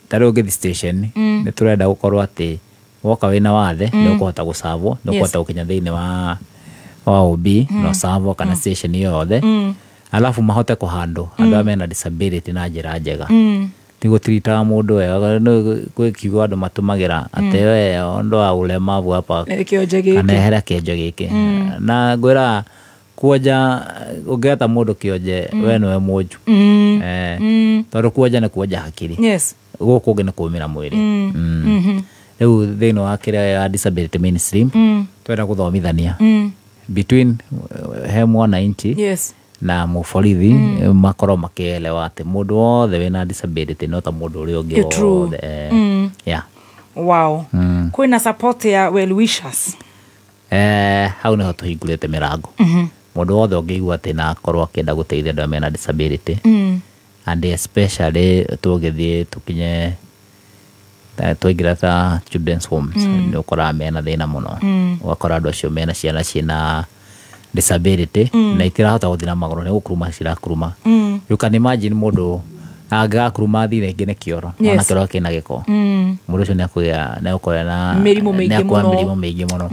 Speaker 16: ta rĩu ũngĩthiĩ station, nĩ tũrenda gũkorwo atĩ woka wĩna wathe nĩ ũkũhota gũcavwo, nĩ ũkũhota gũkinya thĩinĩ wa OB na ũcavwo kana station yothe. Alafu mahote kũhandũ andũ arĩa mena disability na njĩra njega. Ti gũtiritaga mũndũ wega, gwĩ kiugo andũ matũmagĩra atĩ we ũndũ wa ulemavu hapa
Speaker 14: Kĩonje gĩkĩ.
Speaker 16: kana ehera kĩonje gĩkĩ. Na ngwĩra kuonja ũngĩeta mũndũ kĩonje we nĩwe mwonju. Tondũ kuonja nĩ kuonja hakiri.
Speaker 14: Yes.
Speaker 16: Gũkũ ũngĩ nĩ kũũmĩra mwĩrĩ. Rĩu thĩinĩ wa kĩrĩa ya disability mainstream twenda gũthomithania between he mwananchi
Speaker 14: Yes.
Speaker 16: na mũborithi makorwo makĩelewa atĩ mũndũ wothe wĩna disability no ta mũndũ ũrĩa ũngĩ wothe. Yeah.
Speaker 14: Wow. Kwĩna support ya well wishers.
Speaker 16: Hau nĩho tũhingũrĩte mĩrango. Mũndũ wothe ũngĩigua atĩ na akorwo akĩenda gũteithia andũ arĩa mena disability, and especially tũgĩthiĩ tũkinye twaingĩra ta children's homes, nĩ ũkoraga mena thĩna mũno. Ũgakora andũ acio mena ciana ciĩna disability na itirahota gũthiĩ na magũrũ, nĩ gũkuruma cirakuruma. You can imagine mũndũ angĩgakuruma athiĩ rĩngĩ nĩ kĩoro, ona kĩoro kĩna gĩko, mũndũ ũcio nĩekũgĩa na
Speaker 14: mĩrimũ mĩingĩ mũno.
Speaker 16: Mĩrimũ mĩingĩ mũno.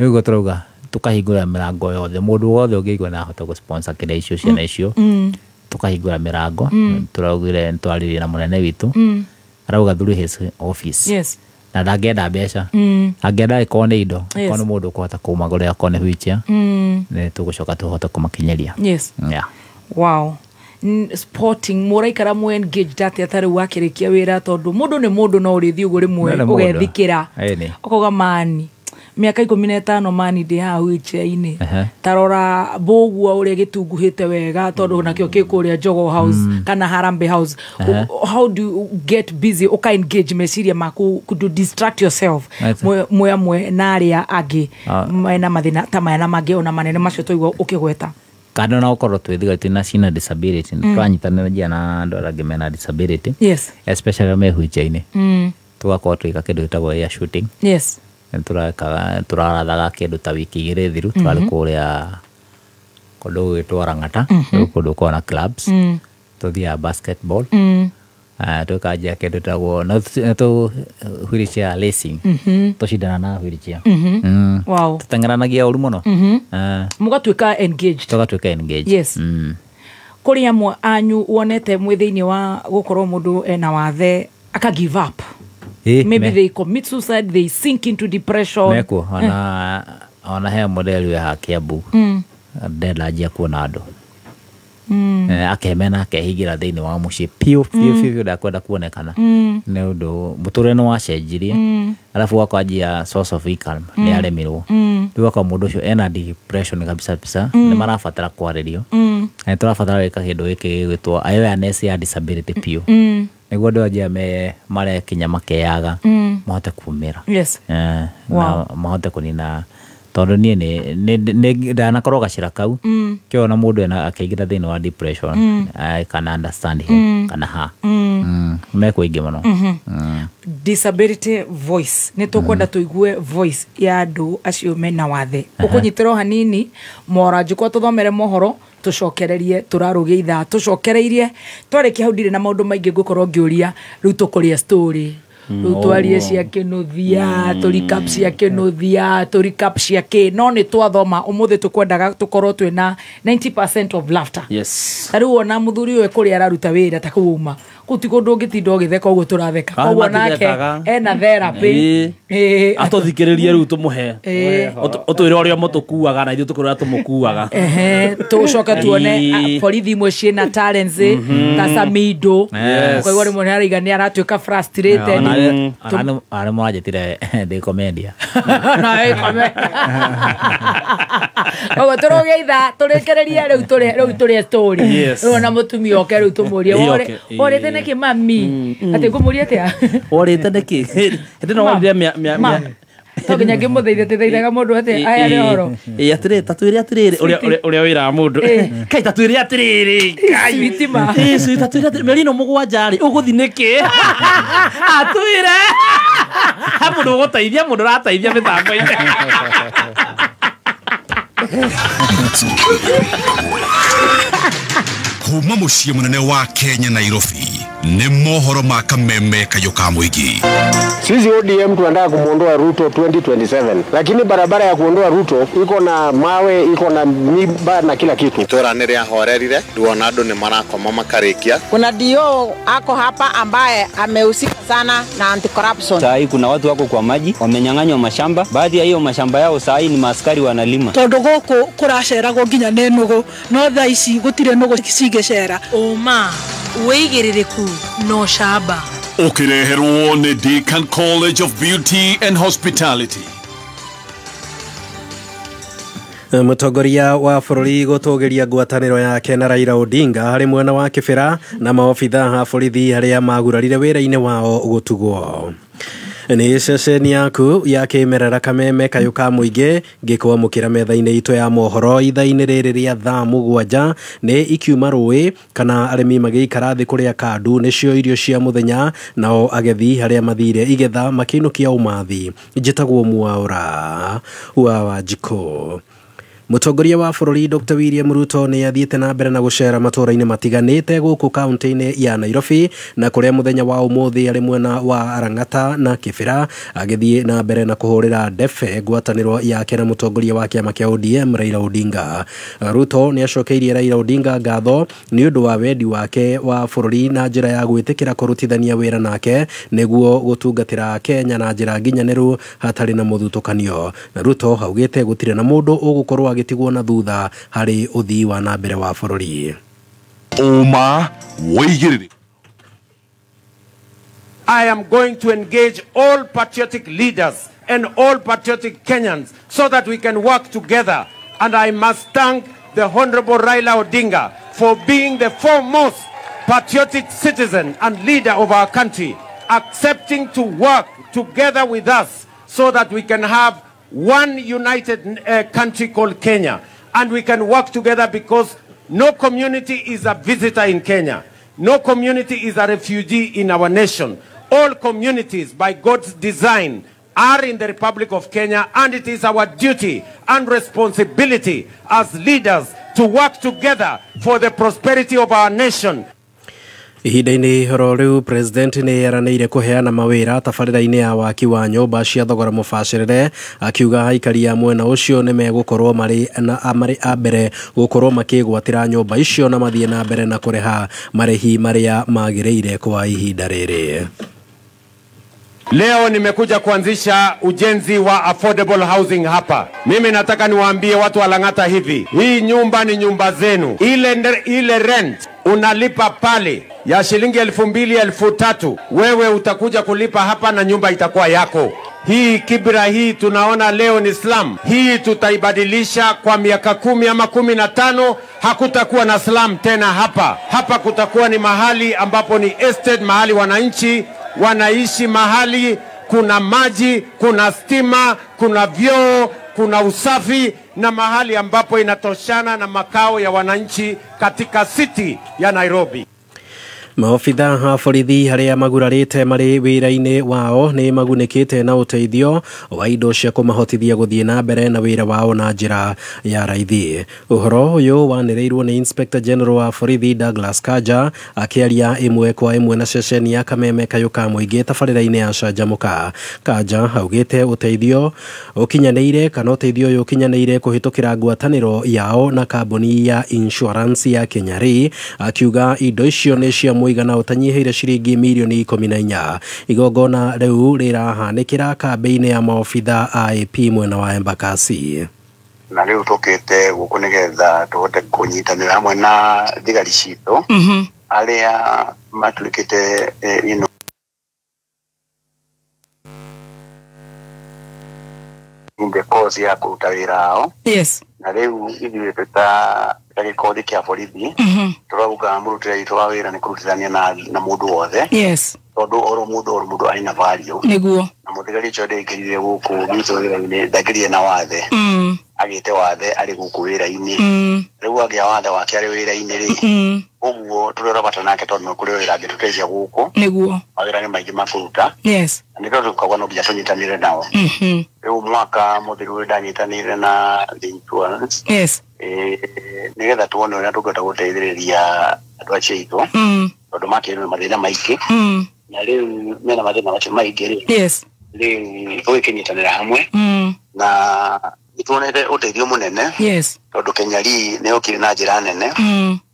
Speaker 16: Rĩu tũrauga tũkahingũra mĩrango yothe, mũndũ wothe ũngĩigua na ahote gũ-sponsor kĩrĩa icio ciana icio, tũkahingũra mĩrango. Tũraugire nĩtwaririe na mũnene witũ, arauga through his office.
Speaker 14: Yes.
Speaker 16: Na ndangĩenda mbeca, angĩenda ĩkorwo nĩ indo, ĩkorwo nĩ mũndũ ũkũhota kũmagũrĩra, akorwo nĩ wheelchair, nĩ tũgũcoka tũhote kũmakinyĩria.
Speaker 14: Yes.
Speaker 16: Yeah.
Speaker 14: Wow. Sporting mũraikara mũ engaged atĩa ta rĩu wakĩrĩkia wĩra, tondũ mũndũ nĩ mũndũ no ũrĩthiĩ ũguo rĩmwe ũgethikĩra ũkauga mani mĩaka 15 mani ndĩ haha wheelchair-inĩ, tarora mbũguo ũrĩa gĩtunguhĩte wega tondũ nakĩo kĩ kũrĩa Jogoo House kana Harambee House. How do you get busy ũka engage meciria maku to distract yourself mwe amwe na arĩa angĩ mena mathĩna ta maya na mangĩ ona manene macio twaigua ũkĩgweta?
Speaker 16: Kando na gũkorwo twĩ thigari twĩna ciĩna disability, tũranyitanĩra na andũ arĩa angĩ mena disability.
Speaker 14: Yes.
Speaker 16: Especially me wheelchair-inĩ. Tũgakorwo tũgĩka kĩndũ gĩtagwo air shooting.
Speaker 14: Yes.
Speaker 16: Tũrarathaga kĩndũ ta wiki 2 thiru, tũrarĩ kũrĩa kũndũ gwĩtwo Lang'ata, kũndũ gũkoragwo na clubs, tũthiaga basketball, tũkanjia kĩndũ gĩtagwo wheelchair racing, tũcindana na wheelchair.
Speaker 14: Wow.
Speaker 16: Tũteng'eranagia ũru mũno.
Speaker 14: Mũgatuĩka engaged.
Speaker 16: Tũgatuĩka engaged.
Speaker 14: Yes. Kũrĩ amwe anyu wonete mwĩ thĩinĩ wa gũkorwo mũndũ ena wathe aka give up? Maybe they commit suicide, they sink into depression.
Speaker 16: Mekuo, ona he model we ha Kiambu ndenda njia kuona andũ. Akemena akehingira thĩinĩ wa mũciĩ piũ piũ piũ, ndakwenda kuonekana nĩ ũndũ mũtũrĩre nĩ wacenjirie. Alafu wakwanjia source of income nĩ aremirwo, rĩu akwa mũndũ ũcio ena depression kabisa kabisa, nĩ marabatara kwarĩrio, na nĩ tũrabatara gwĩka kĩndũ gĩkĩ gĩgwĩtwo awareness ya disability piũ, nĩguo andũ anjia marekinya makeyaga mahote kumĩra.
Speaker 14: Yes.
Speaker 16: Na mahote kũnina, tondũ niĩ nĩ ndanakorwo gacĩra kau kĩona mũndũ ena akĩingĩra thĩinĩ wa depression, I can understand him kana ha mekũingĩ mũno.
Speaker 14: Disability voice nĩ tũkwenda tũigue voice ya andũ acio mena wathe. Ũkũnyitĩra o hanini mora njukwa tũthomere mohoro tũcokererie, tũrarũgia ithaa tũcokereirie twarĩkia hau ndirĩ na maũndũ maingĩ ngũkorwo ngĩũria, rĩu tũkũrĩa story. Rĩu twarie cia kĩnũthia, tũ recap cia kĩnũthia, tũ recap cia kĩ, no nĩ twathoma ũmũthĩ tũkwendaga tũkorwo twĩna 90% of laughter.
Speaker 9: Yes.
Speaker 14: Ta rĩu ona mũthuri ũyũ kũrĩa araruta wĩra ta kũu uma kũu ti kũndũ ũngĩtinda ũgĩtheka ũguo tũratheka, koguo nake ena therapy.
Speaker 9: Atũthikĩrĩrie rĩu tũmũhe ũtwĩre ũrĩa mũtũkuaga na ithuĩ tũkũrĩa tũmũkuaga.
Speaker 14: Tũcoke tuone borithi imwe ciĩna talents ta Samido, ũkaigua rĩmwe nĩ araiga nĩ aratuĩka frustrated.
Speaker 16: Arĩ mwanjĩtire ndĩ comedian.
Speaker 14: Na wĩ comedian. Koguo tũrũgeitha tũrĩkĩrĩrie rĩu tũrĩe story. Rĩu ona mũtumia oke rĩu tũmũrie worĩte nĩkĩ mami, atĩ ngũmũria atĩa
Speaker 9: worĩte nĩkĩ hĩndĩ ĩno worire mĩa
Speaker 14: to nginya ngĩmũtheithia tĩtheithaga mũndũ atĩ aya nĩ ũhoro.
Speaker 9: Ĩ atĩrĩ ta twĩre atĩrĩrĩ ũrĩa wĩraga mũndũ kai ta twĩre atĩrĩrĩ
Speaker 14: sweet ma
Speaker 9: ĩ ta twĩre atĩrĩrĩ mĩeri ĩno mũgwanja rĩ ũgũthi nĩkĩ atwĩre ha mũndũ ũgũteithia mũndũ ũrateithia mĩtambo-inĩ.
Speaker 3: Kuma mũciĩ mũnene wa Kenya Nairobi ni mohoro ma kameme kayũ ka mũingĩ.
Speaker 15: Sisi ODM tunataka kumuondoa Ruto 2027, lakini barabara ya kuondoa Ruto iko na mawe, iko na miba na kila kitu.
Speaker 1: Itura nĩ rĩahorerire ruona andũ nĩ marakoma makarikia.
Speaker 5: Kuna DO ako hapa ambaye amehusika sana na anti-corruption.
Speaker 7: Saa hii kuna watu wako kwa maji, wamenyang'anywa mashamba. Baadhi ya hiyo mashamba yao saa hii ni maaskari wanalima.
Speaker 22: Tondu guku kuraceragwo nginya nĩ nũgũ, no thaa ici gũtirĩ nũgũ cingĩcera.
Speaker 4: Ũma wĩigĩrĩrĩku no shaba.
Speaker 10: Ũkĩreherwo nĩ Deakin College of Beauty and Hospitality.
Speaker 21: Mũtongoria wa bũrũri gũtũgĩria ngwatanĩro yake na Raila Odinga harĩ mwena wa Kĩbĩra na maobitha a borithi arĩa magurarire wĩra-inĩ wao gũtugwo. Nĩ ceceni yaku ya kĩmerera kameme kayũ ka mũingĩ ngĩkwamũkĩra metha-inĩ itũ ya mohoro ithaa-inĩ rĩrĩ rĩa thaa mũgwanja nĩ ikiuma rũĩ kana arĩmi magĩikara thĩ kũrĩa kandu nĩcio irio cia mũthenya nao agethi harĩa mathire igetha makĩinũkia ũmathi. Njĩtagwo Mwaura wa Wanjikũ. Mũtongoria wa bũrũri Dr. William Ruto nĩ athiĩte na mbere na gũcera matũũra-inĩ matiganĩte gũkũ kaunti-inĩ ya Nairobi na kũrĩa mũthenya wa ũmũthĩ arĩ mwena wa Lang'ata na Kĩbĩra agĩthiĩ na mbere na kũhũrĩra ndebe ngwatanĩro yake na mũtongoria wa kĩama kĩa ODM Raila Odinga. Ruto nĩ acokeirie Raila Odinga ngatho nĩ ũndũ wa wendi wake wa bũrũri na njĩra ya gwĩtĩkĩra kũrutithania wĩra nake nĩguo gũtungatĩra Kenya na njĩra nginyanĩru hatarĩ na mũthutũkanio. Na Ruto augĩte gũtirĩ na mũndũ ũgũkorwo agĩtigwo na thutha harĩ ũthii wa na mbere wa bũrũri.
Speaker 3: Ũma wĩigĩrĩrĩku.
Speaker 23: I am going to engage all patriotic leaders and all patriotic Kenyans so that we can work together. And I must thank the Honorable Raila Odinga for being the foremost patriotic citizen and leader of our country, accepting to work together with us so that we can have one united country called Kenya. And we can work together because no community is a visitor in Kenya. No community is a refugee in our nation. All communities, by God's design, are in the Republic of Kenya, and it is our duty and responsibility as leaders to work together for the prosperity of our nation.
Speaker 21: Ihinda-inĩ oro rĩu president nĩ eranĩire kũheana mawĩra tabarĩra-inĩ ya waki wa nyũmba cia thogora mũbacĩrĩre akiuga aikari a mwena ũcio nĩ megũkorwo marĩ a mbere gũkorwo makĩgwatĩra nyũmba icio na mathiĩ na mbere na kũrĩha marĩhi marĩa magĩrĩire kwa ihinda rĩrĩ.
Speaker 23: Leo nimekuja kuanzisha ujenzi wa affordable housing hapa. Mimi nataka niwaambie watu wa Lang'ata hivi. Hii nyumba ni nyumba zenu. Ile rent unalipa pale ya shilingi 2000, 3000. Wewe utakuja kulipa hapa na nyumba itakuwa yako. Hii Kibra hii tunaona leo ni slum. Hii tutaibadilisha kwa miaka 10 ama 15, hakutakuwa na slum tena hapa. Hapa kutakuwa ni mahali ambapo ni estate, mahali wananchi wanaishi, mahali kuna maji, kuna stima, kuna vyoo, kuna usafi, na mahali ambapo inatoshana na makao ya wananchi katika city ya Nairobi.
Speaker 21: Maobitha a borithi arĩa magurarĩte marĩ wĩra-inĩ wao nĩ magunĩkĩte na ũteithio wa indo cia kũmahotithia gũthiĩ na mbere na wĩra wao na njĩra ya raithi. Ũhoro ũyũ wanĩrĩirwo nĩ Inspector General wa borithi Douglas Kanja akĩaria ĩmwe kwa ĩmwe na ceceni ya Kameme Kayũ ka Mũingĩ tabarĩra-inĩ ya Canjamũka. Kanja augĩte ũteithio ũkinyanĩire kana ũteithio ũyũ ũkinyanĩire kũhĩtũkĩra ngwatanĩro yao na kambuni ya insurance ya Kenya Re, akiuga indo icio nĩ cia mũigana ũtanyihĩire ciringi mirioni 14. Igongona rĩu rĩrahanĩkĩra kambĩ-inĩ ya maobitha a AP mwena wa Embakasi.
Speaker 2: Na rĩu tũkĩte gũkũ nĩgetha tũhote kũnyitanĩra hamwe na thigari citũ arĩa matuĩkĩte in the course ya kũruta wĩra wao. Na rĩu ithuĩ twĩ ta gĩkundi kĩa borithi tũrauga mũrutĩre witũ wa wĩra nĩ kũrutithania na mũndũ wothe. Tondũ oro mũndũ arĩ na value.
Speaker 22: Nĩguo.
Speaker 2: Na mũthigari ũcio ndaingĩrire gũkũ gwitũ wĩra-inĩ ndaingĩrire na wathe. Agĩte wathe arĩ gũkũ wĩra-inĩ. Rĩu agĩa wathe wake arĩ wĩra-inĩ rĩ. Ũguo tũrĩ bata nake tondũ nĩ kũrĩ wĩra angĩtũteithia gũkũ.
Speaker 22: Nĩguo.
Speaker 2: Mawĩra nĩ maingĩ ma kũruta. Na nĩkĩo tũkauga no nginya tũnyitanĩre nao. Rĩu mwaka mũthiru ũyũ ndanyitanĩire na the insurance. Nĩgetha tuone ũrĩa tũngĩhota gũteithĩrĩria andũ acio aitũ. Tondũ makĩrĩ na mathĩna maingĩ. Na rĩu mena mathĩna macio maingĩ rĩ. Rĩu tũgĩkĩnyitanĩra hamwe. Na nĩtuonete ũteithio mũnene. Tondũ Kenya Re nĩ yokire na njĩra nene.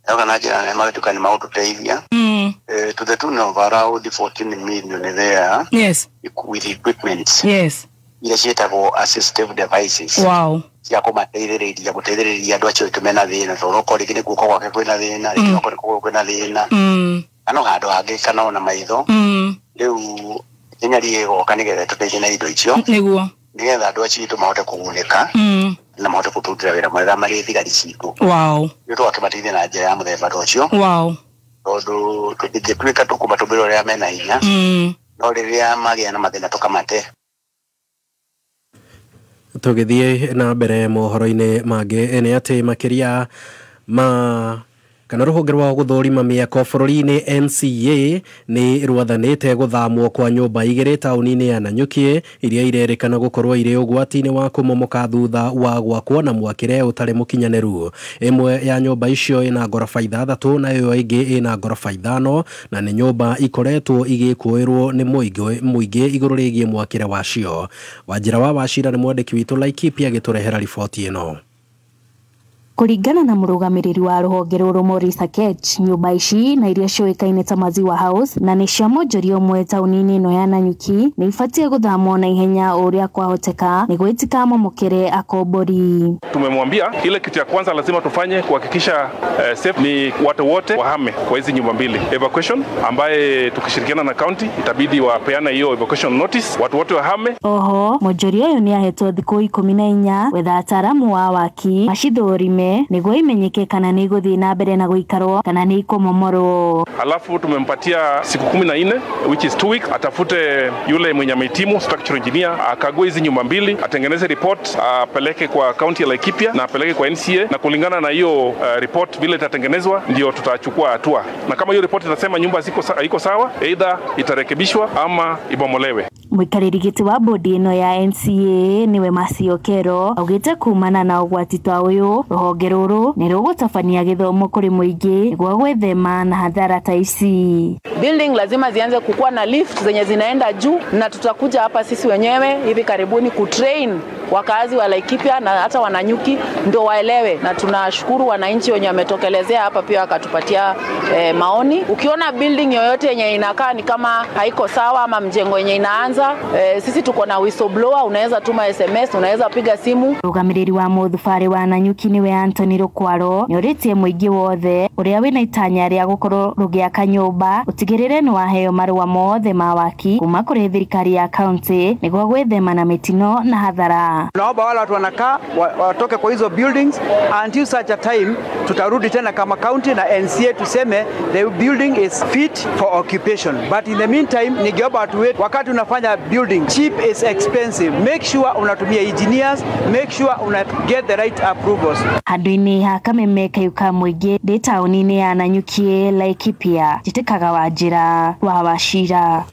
Speaker 2: Yoka na njĩra nene magĩtuĩka nĩ magũtũteithia. To the tune of around 14 million there. With equipment. Iria ciĩtagwo assistive devices. Cia kũmateithĩrĩria gũteithĩrĩria andũ acio aitũ mena thĩna tondũ okorwo rĩngĩ nĩ guoko gwake kwĩna thĩna, rĩngĩ okorwo nĩ kũgũrũ kwĩna thĩna, kana handũ hangĩ kana ona maitho. Rĩu Kenya Re ĩgoka nĩgetha ĩtũteithie na indo icio.
Speaker 22: Nĩguo.
Speaker 2: Nĩgetha andũ acio aitũ mahote kũgunĩka na mahote kũtũrutĩra wĩra mwega marĩ thigari citũ. Rĩu tũgakĩmateithia na njĩra ya mũthemba ta ũcio. Tondũ tũtingĩtuĩka tũkũmatũmĩra ũrĩa mena hinya, no rĩrĩa magĩa na mathĩna tũkamate.
Speaker 21: Tũgĩthiĩ na mbere mohoro-inĩ mangĩ nĩ atĩ makĩria ma kana rũhonge rwa gũthũrima mĩako bũrũri-inĩ NCA nĩ rwathanĩte gũthamwo kwa nyũmba igĩrĩ taũni-inĩ ya Nanyuki iria irerĩkana gũkorwo irĩ ũgwati-inĩ wa kũmomoka thutha wa gwakwo na mwakĩre ũtarĩ mũkinyanĩru. Ĩmwe ya nyũmba icio ĩna ngoroba 6 na ĩyo ĩngĩ ĩna ngoroba 5 na nĩ nyũmba ikoretwo igĩkũĩrwo nĩ mũingĩ igũrũ rĩgiĩ mwakĩre wacio. Wanjĩra wa Wachira nĩ mwandĩki witũ Laikipia agĩtũrehera riboti ĩno.
Speaker 11: Kũringana na mũrũgamĩrĩri wa rũhonge rũrũ Maurice Akech, nyũmba ici na iria ciũĩkaine ta Maziwa House na nĩ cia mwonjoria ũmwe taũni-inĩ ĩno ya Nanyuki nĩ ibatiĩ gũthamwo na ihenya o ũrĩa kwahoteka nĩguo itikamomokere akombori.
Speaker 12: Tumemwambia ile kitu ya kwanza lazima tufanye kuhakikisha safe ni watu wote wahame kwa hizi nyumba mbili. Evacuation ambaye tukishirikiana na county itabidi wapeana hiyo evacuation notice, watu wote wahame.
Speaker 11: Oho mwonjoria ũyũ nĩ ahetwo thikũ 14 wetha ataaramu wa waki macithũrime nĩguo imenyeke kana nĩ igũthiĩ na mbere na gũikarwo kana nĩ ikũmomorwo.
Speaker 12: Alafu tumempatia siku 14 which is 2 weeks, atafute yule mwenye amehitimu structural engineer akague hizi nyumba mbili, atengeneze report, apeleke kwa county ya Laikipia na apeleke kwa NCA, na kulingana na hiyo report vile itatengenezwa ndio tutachukua hatua. Na kama hiyo report itasema nyumba haiko sawa, either itarekebishwa ama ibomolewe.
Speaker 11: Mũikarĩri gĩtĩ wa bodi ĩno ya NCA nĩwe Mercy Okero augĩte kumana na ũgwati ta ũyũ rũhonge rũrũ nĩ rũgũtabania gĩthomo kũrĩ mũingĩ nĩguo gwĩthema na hathara ta ici.
Speaker 13: Building lazima zianze kukua na lift zenye zinaenda juu, na tutakuja hapa sisi wenyewe hivi karibuni kutrain wakazi wa Laikipia na hata Wananyuki ndio waelewe, na tunashukuru wananchi wenye wametokelezea hapa pia wakatupatia maoni. Ukiona building yoyote yenye inakaa ni kama haiko sawa ama mjengo yenye inaanza, sisi tuko na whistleblower, unaweza tuma SMS, unaweza piga simu.
Speaker 11: Mũrũgamĩrĩri wa mũthubarĩ wa Nanyuki niwe Anthony Rukwaro nĩorĩtie mũingĩ wothe ũrĩa wĩna itanya rĩa gũkorwo rũgĩaka nyũmba ũtigĩrĩre nĩ waheo marũa mothe ma waki kuma kũrĩ thirikari ya county nĩguo gwĩthema na mĩtino na hathara.
Speaker 24: Tunaomba wale watu wanakaa watoke kwa hizo buildings until such a time tutarudi tena kama county na NCA tuseme the building is fit for occupation. But in the meantime ningeomba watu wetu, wakati unafanya Ukifanya building, cheap is expensive. Make sure unatumia engineers, make sure una get the right approvals.
Speaker 11: Handu-inĩ ha Kameme Kayũ ka Mũingĩ ndĩ taũni-inĩ ya Nanyuki, Laikipia, njĩtĩkaga Wanjĩra wa Wachira.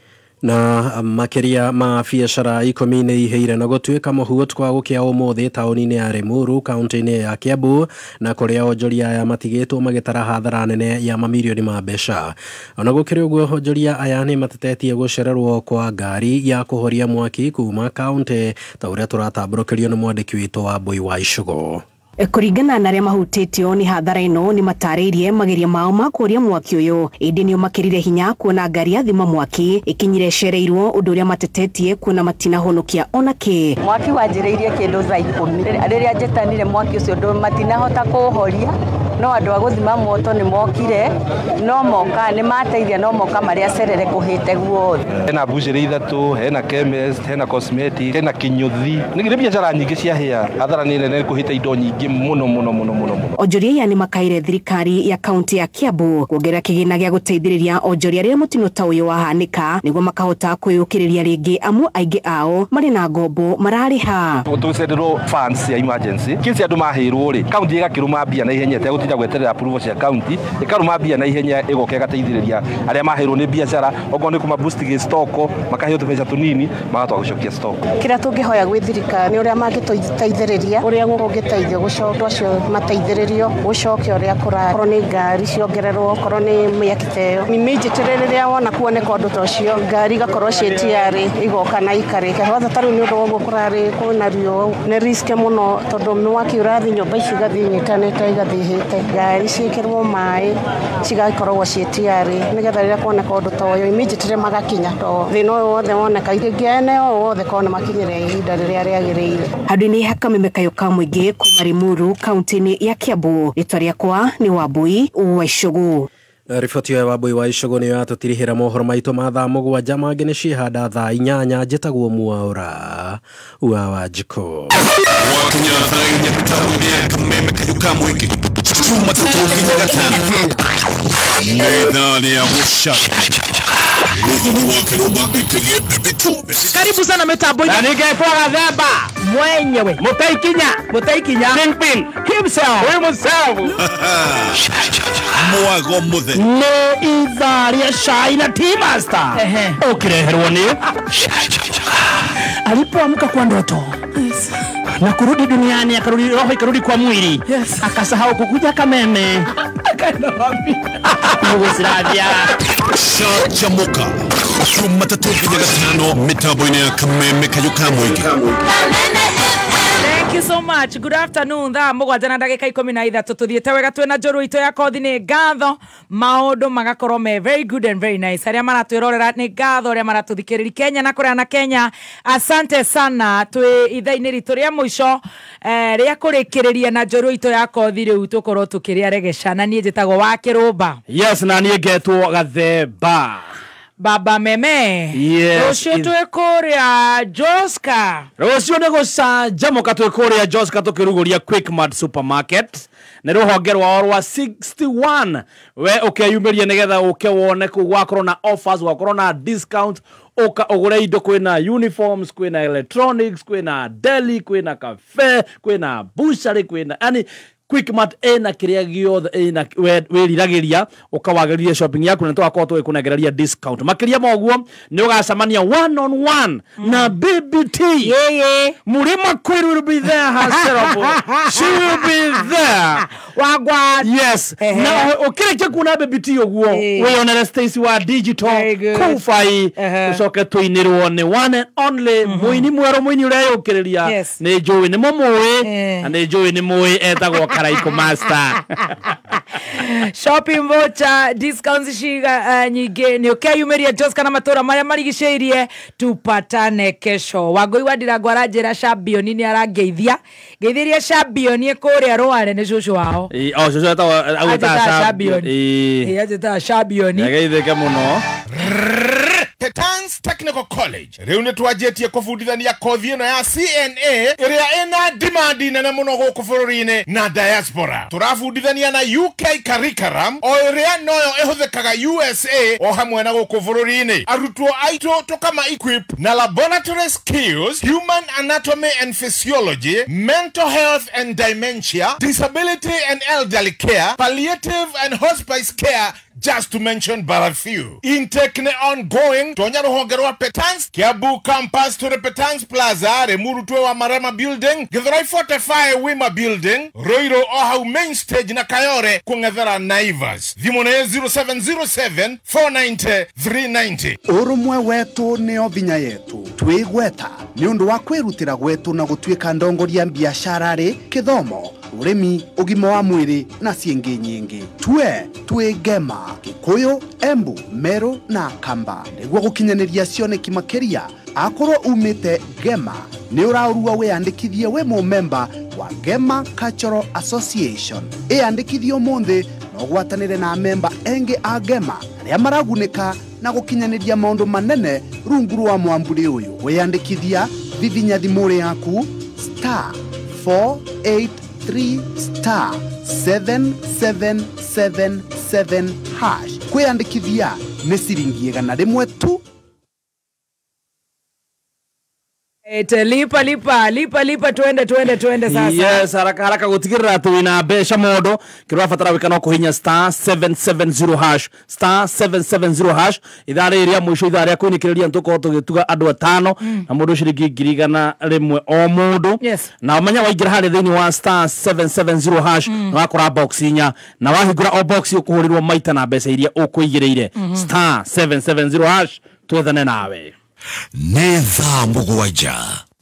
Speaker 21: Na makiria ma biacara 10 nĩ iheire na gũtuĩka mũhu ũtukũ wa gũkĩa ũmũthĩ taũni-inĩ ya Limuru kaunti-inĩ ya Kiambu, na kũrĩa onjoria aya matigĩtwo magĩtara hathara nene ya mamirioni ma mbeca. Ona gũkĩrĩ ũguo, onjoria aya nĩ matetetie gũcererwo kwa ngari ya kũhoria mwaki kuma kaunti, ta ũrĩa tũratambũrũkĩrio nĩ mwandĩki witũ wa Mbui wa Icũgũ.
Speaker 8: Kũringana na arĩa mahutĩtio nĩ hathara ĩno nĩ matarĩirie mageria mao ma kũũria mwaki ũyũ, ĩndĩ nĩo makĩrire hinya kuona ngari ya thima mwaki ĩkinyire ĩcereirwo, ũndũ ũrĩa matetetie kuona matinahonokia ona kĩ.
Speaker 17: Mwaki wanjĩrĩirie kĩndũ thaa 10 rĩrĩa njetanire mwaki ũcio ndũ matinahota kũũhoria, no andũ a gũthima moto nĩ mokire, no moka nĩ mateithia, no moka marĩa cerere kũhĩte guothe.
Speaker 18: Hena butchery 3, hena chemist, hena cosmetic, hena kinyuthi, nĩ biacara nyingĩ cia hĩa. Hathara nĩ nene kũhĩte indo nyingĩ muno muno muno muno muno.
Speaker 8: Onjoria aya nĩ makaire thirikari ya kaunti ya Kiambu kuongerera kĩgĩna gĩa gũteithĩrĩria onjoria rĩrĩa mũtino ta ũyũ wahanĩka, nĩguo makahota kwĩyũkĩrĩria rĩngĩ, amu aingĩ ao marĩ na ngombo mararĩha.
Speaker 18: Tũcenderwo funds ya emergency kĩci andũ mahĩrwo rĩ, kaunti ĩgakĩrũma mbia na ihenya ĩtegũtinda gweterera approval cia kaunti, ĩkarũma mbia na ihenya ĩgoka ĩgateithĩrĩria arĩa mahĩrwo nĩ biacara, okorwo nĩ kũma boost gĩ stock makaheo tũbeca tũnini magahota gũcokia stock.
Speaker 20: Kĩrĩa tũngĩhoya gwĩ thirikari nĩ ũrĩa mangĩtũteithĩrĩria, ũrĩa kũngĩteithio gũcoka acio mateithĩrĩrio gũcokia ũrĩa kũrarĩ, nĩ ngari ciongererwo, okorwo nĩ mĩaki ta ĩyo immediately rĩrĩa wona kuoneka ũndũ ta ũcio, ngari igakorwo ciĩ tayarĩ igoka na ikarĩka. Kwanza ta rĩu nĩ ũndũ wa ũguo kũrarĩ kwĩna riũa, nĩ risk mũno tondũ mwaki ũrathiĩ nyũmba ici igathiĩ inyitanĩte igathiĩ ihĩte, ngari ciĩkĩrwo maĩ cigakoragwo ciĩ tayarĩ nĩgetha rĩrĩa kuoneka ũndũ ta ũyũ immediately magakinya, to thĩna ũyũ wothe woneka rĩngĩ ene o wothe kona makinyĩre ihinda rĩrĩa rĩagĩrĩire.
Speaker 8: Handũ-inĩ ha Kameme Kayũ ka Mũingĩ kuma Limuru kaunti-inĩ ya Kiambu, rĩtwa rĩakwa nĩ Wambui wa Icũgũ.
Speaker 21: Riboti ya Wambui wa Icũgũ nĩyo yatũtirihĩra mohoro maitũ ma thaa 7, mangĩ nĩ ciĩhanda thaa 8. Njĩtagwo Mwaũra wa Wanjikũ.
Speaker 14: Karibu sana mitambo.
Speaker 9: Na ningekuwa Gathemba
Speaker 14: mwenyewe. Mutaikinya.
Speaker 9: Kingpin
Speaker 14: himself.
Speaker 9: Himself.
Speaker 10: Mwago muthe.
Speaker 9: Nĩ ithaa rĩa cai na tea master. Ũkĩreherwo nĩ alipoamka kwa ndoto.
Speaker 22: Yes.
Speaker 9: Na kurudi duniani, akarudi roho ikarudi kwa mwili.
Speaker 22: Yes.
Speaker 9: Akasahau kukuja Kameme.
Speaker 14: Akaenda wapi?
Speaker 9: Yugoslavia.
Speaker 10: Canjamuka Jumatatu nginya Gatano mitambo-inĩ ya Kameme Kayũ ka Mũingĩ.
Speaker 14: Thank you so much. Good afternoon. Thaa 7 na ndagĩka 13 tuthiĩte wega twĩna njũru itũ ya kothi nĩ ngatho, maũndũ magakorwo me very good and very nice. Arĩa maratwĩrorera nĩ ngatho, arĩa maratũthikĩrĩria Kenya na kũrĩa na Kenya, asante sana. Twĩ ithaa-inĩ ritũ rĩa mũico rĩa kũrĩkĩrĩria na njũru itũ ya kothi, rĩu tũkorwo tũkĩrĩa regeca, na niĩ njĩtagwo wa Kĩrũmba.
Speaker 9: Yes, na niĩ ngetwo Gathemba.
Speaker 14: Baba Meme.
Speaker 9: Yes.
Speaker 14: Rũciũ twĩ kũrĩa Joska.
Speaker 9: Rũciũ nĩ gũcanjamũka twĩ kũrĩa Joska tũkĩrugũria Quickmart Supermarket. Nĩ rũhonge rwao rwa 61. We ũkeyumĩrie nĩgetha ũke wone kũu gwakorwo na offers, gwakorwo na discount, ũka ũgũre indo, kwĩna uniforms, kwĩna electronics, kwĩna deli, kwĩna cafe, kwĩna butchery, kwĩna yani Quickmart ĩna kĩrĩa gĩothe ĩna wĩriragĩria, ũkawagĩria shopping yaku, na tũgakorwo tũgĩkũnengereria discount. Makĩria ma ũguo nĩ ũgacemania one on one na BBT.
Speaker 14: Yeye.
Speaker 9: Murima Queen will be there herself. She will be there.
Speaker 14: Wagwan.
Speaker 9: Yes. Na ũkĩrĩkia kuona BBT ũguo wĩyonere Stacy wa digital Kufai, ũcoke tũinĩrwo nĩ one and only mũini mwerũ, mũini ũreyũkĩrĩria nĩ njũĩ nĩ mũmũĩ, na nĩ njũĩ nĩ mũĩ, etagwo Karaiko Master.
Speaker 14: Shopping voucher discounts ciga nyingĩ nĩ ũkeyumĩria Joska na matũra marĩa marigicĩirie. Tupatane kesho. Wangũi wa Ndirango aranjĩra Champion nĩ arangeithia, ngeithĩria Champion kũrĩa Rware nĩ cũcũ wao.
Speaker 9: O cũcũ etagwo agwĩtaga
Speaker 14: Champion. Ĩ anjĩtaga Champion.
Speaker 9: Nĩageithĩke mũno.
Speaker 6: Petans Technical College rĩu nĩ twanjĩtie kũbundithania kothi ĩno ya CNA ĩrĩa ĩna demand nene mũno gũkũ bũrũri-inĩ na diaspora. Tũrabundithania na UK curriculum o ĩrĩa noyo ĩhũthĩkaga USA o hamwe na gũkũ bũrũri-inĩ. Arutwo aitũ tũkama equip na laboratory skills, human anatomy and physiology, mental health and dementia, disability and elderly care, palliative and hospice care, just to mention but a few. Intake ne ongoing. Tonya ruhonge rwa Petans Kiambu campus to the Petans Plaza, Limuru wa Marema Building, Githurai 45 Wima Building, Ruiru o hau main stage na Kayore kung'ethera Naivas. Thimũ nĩ 0707 490 390.
Speaker 15: Ũrũmwe wetu nĩo vinya yetu twĩgweta nĩ ũndũ wa kwĩrutĩra gwetu na gũtuĩka ndongoria biacara rĩ kĩthomo ũrĩmi ũgima wa mwĩrĩ na ciĩngĩ nyingĩ. Tue twĩ Gema, Gĩkũyũ, Embu, Meru na Kamba. Nĩguo gũkinyanĩria cioneki makĩria akorwo umĩte Gema nĩ ũraũrua wĩyandĩkithie wĩ mũmemba wa Gema Cultural Association. Ĩyandĩkithie ũmũthĩ na ũgwatanĩre na memba engĩ a Gema arĩa maragunĩka na gũkinyanĩria maũndũ manene rungu rwa mwamburi ũyũ. Wĩyandĩkithia vivinya thimũ yaku star 483 star 7777 hash. Kwĩyandĩkithia nĩ ciringi 100 tu.
Speaker 14: Ete, lipa lipa lipa lipa, twende twende twende sasa.
Speaker 9: Yes, haraka haraka gutigirira ati wina mbeca mondo kirwa batara wika no kuhinya star 770 hash star 770 hash. Ithaa rĩrĩ rĩa mũico, ithaa rĩa kũinĩkĩrĩria nĩtũkorwo tũgĩtuga andũ atano na mũndũ ciringi 100,000 o mũndũ.
Speaker 14: Yes.
Speaker 9: Na ũmenya waingĩra harĩa thĩinĩ wa star 770 hash na wakora box inya na wahingũra o box ũkũhũrĩrwo maita na mbeca iria ũkũigĩrĩire. Star 770 hash, twethane nawe.
Speaker 3: Nĩ thaa 7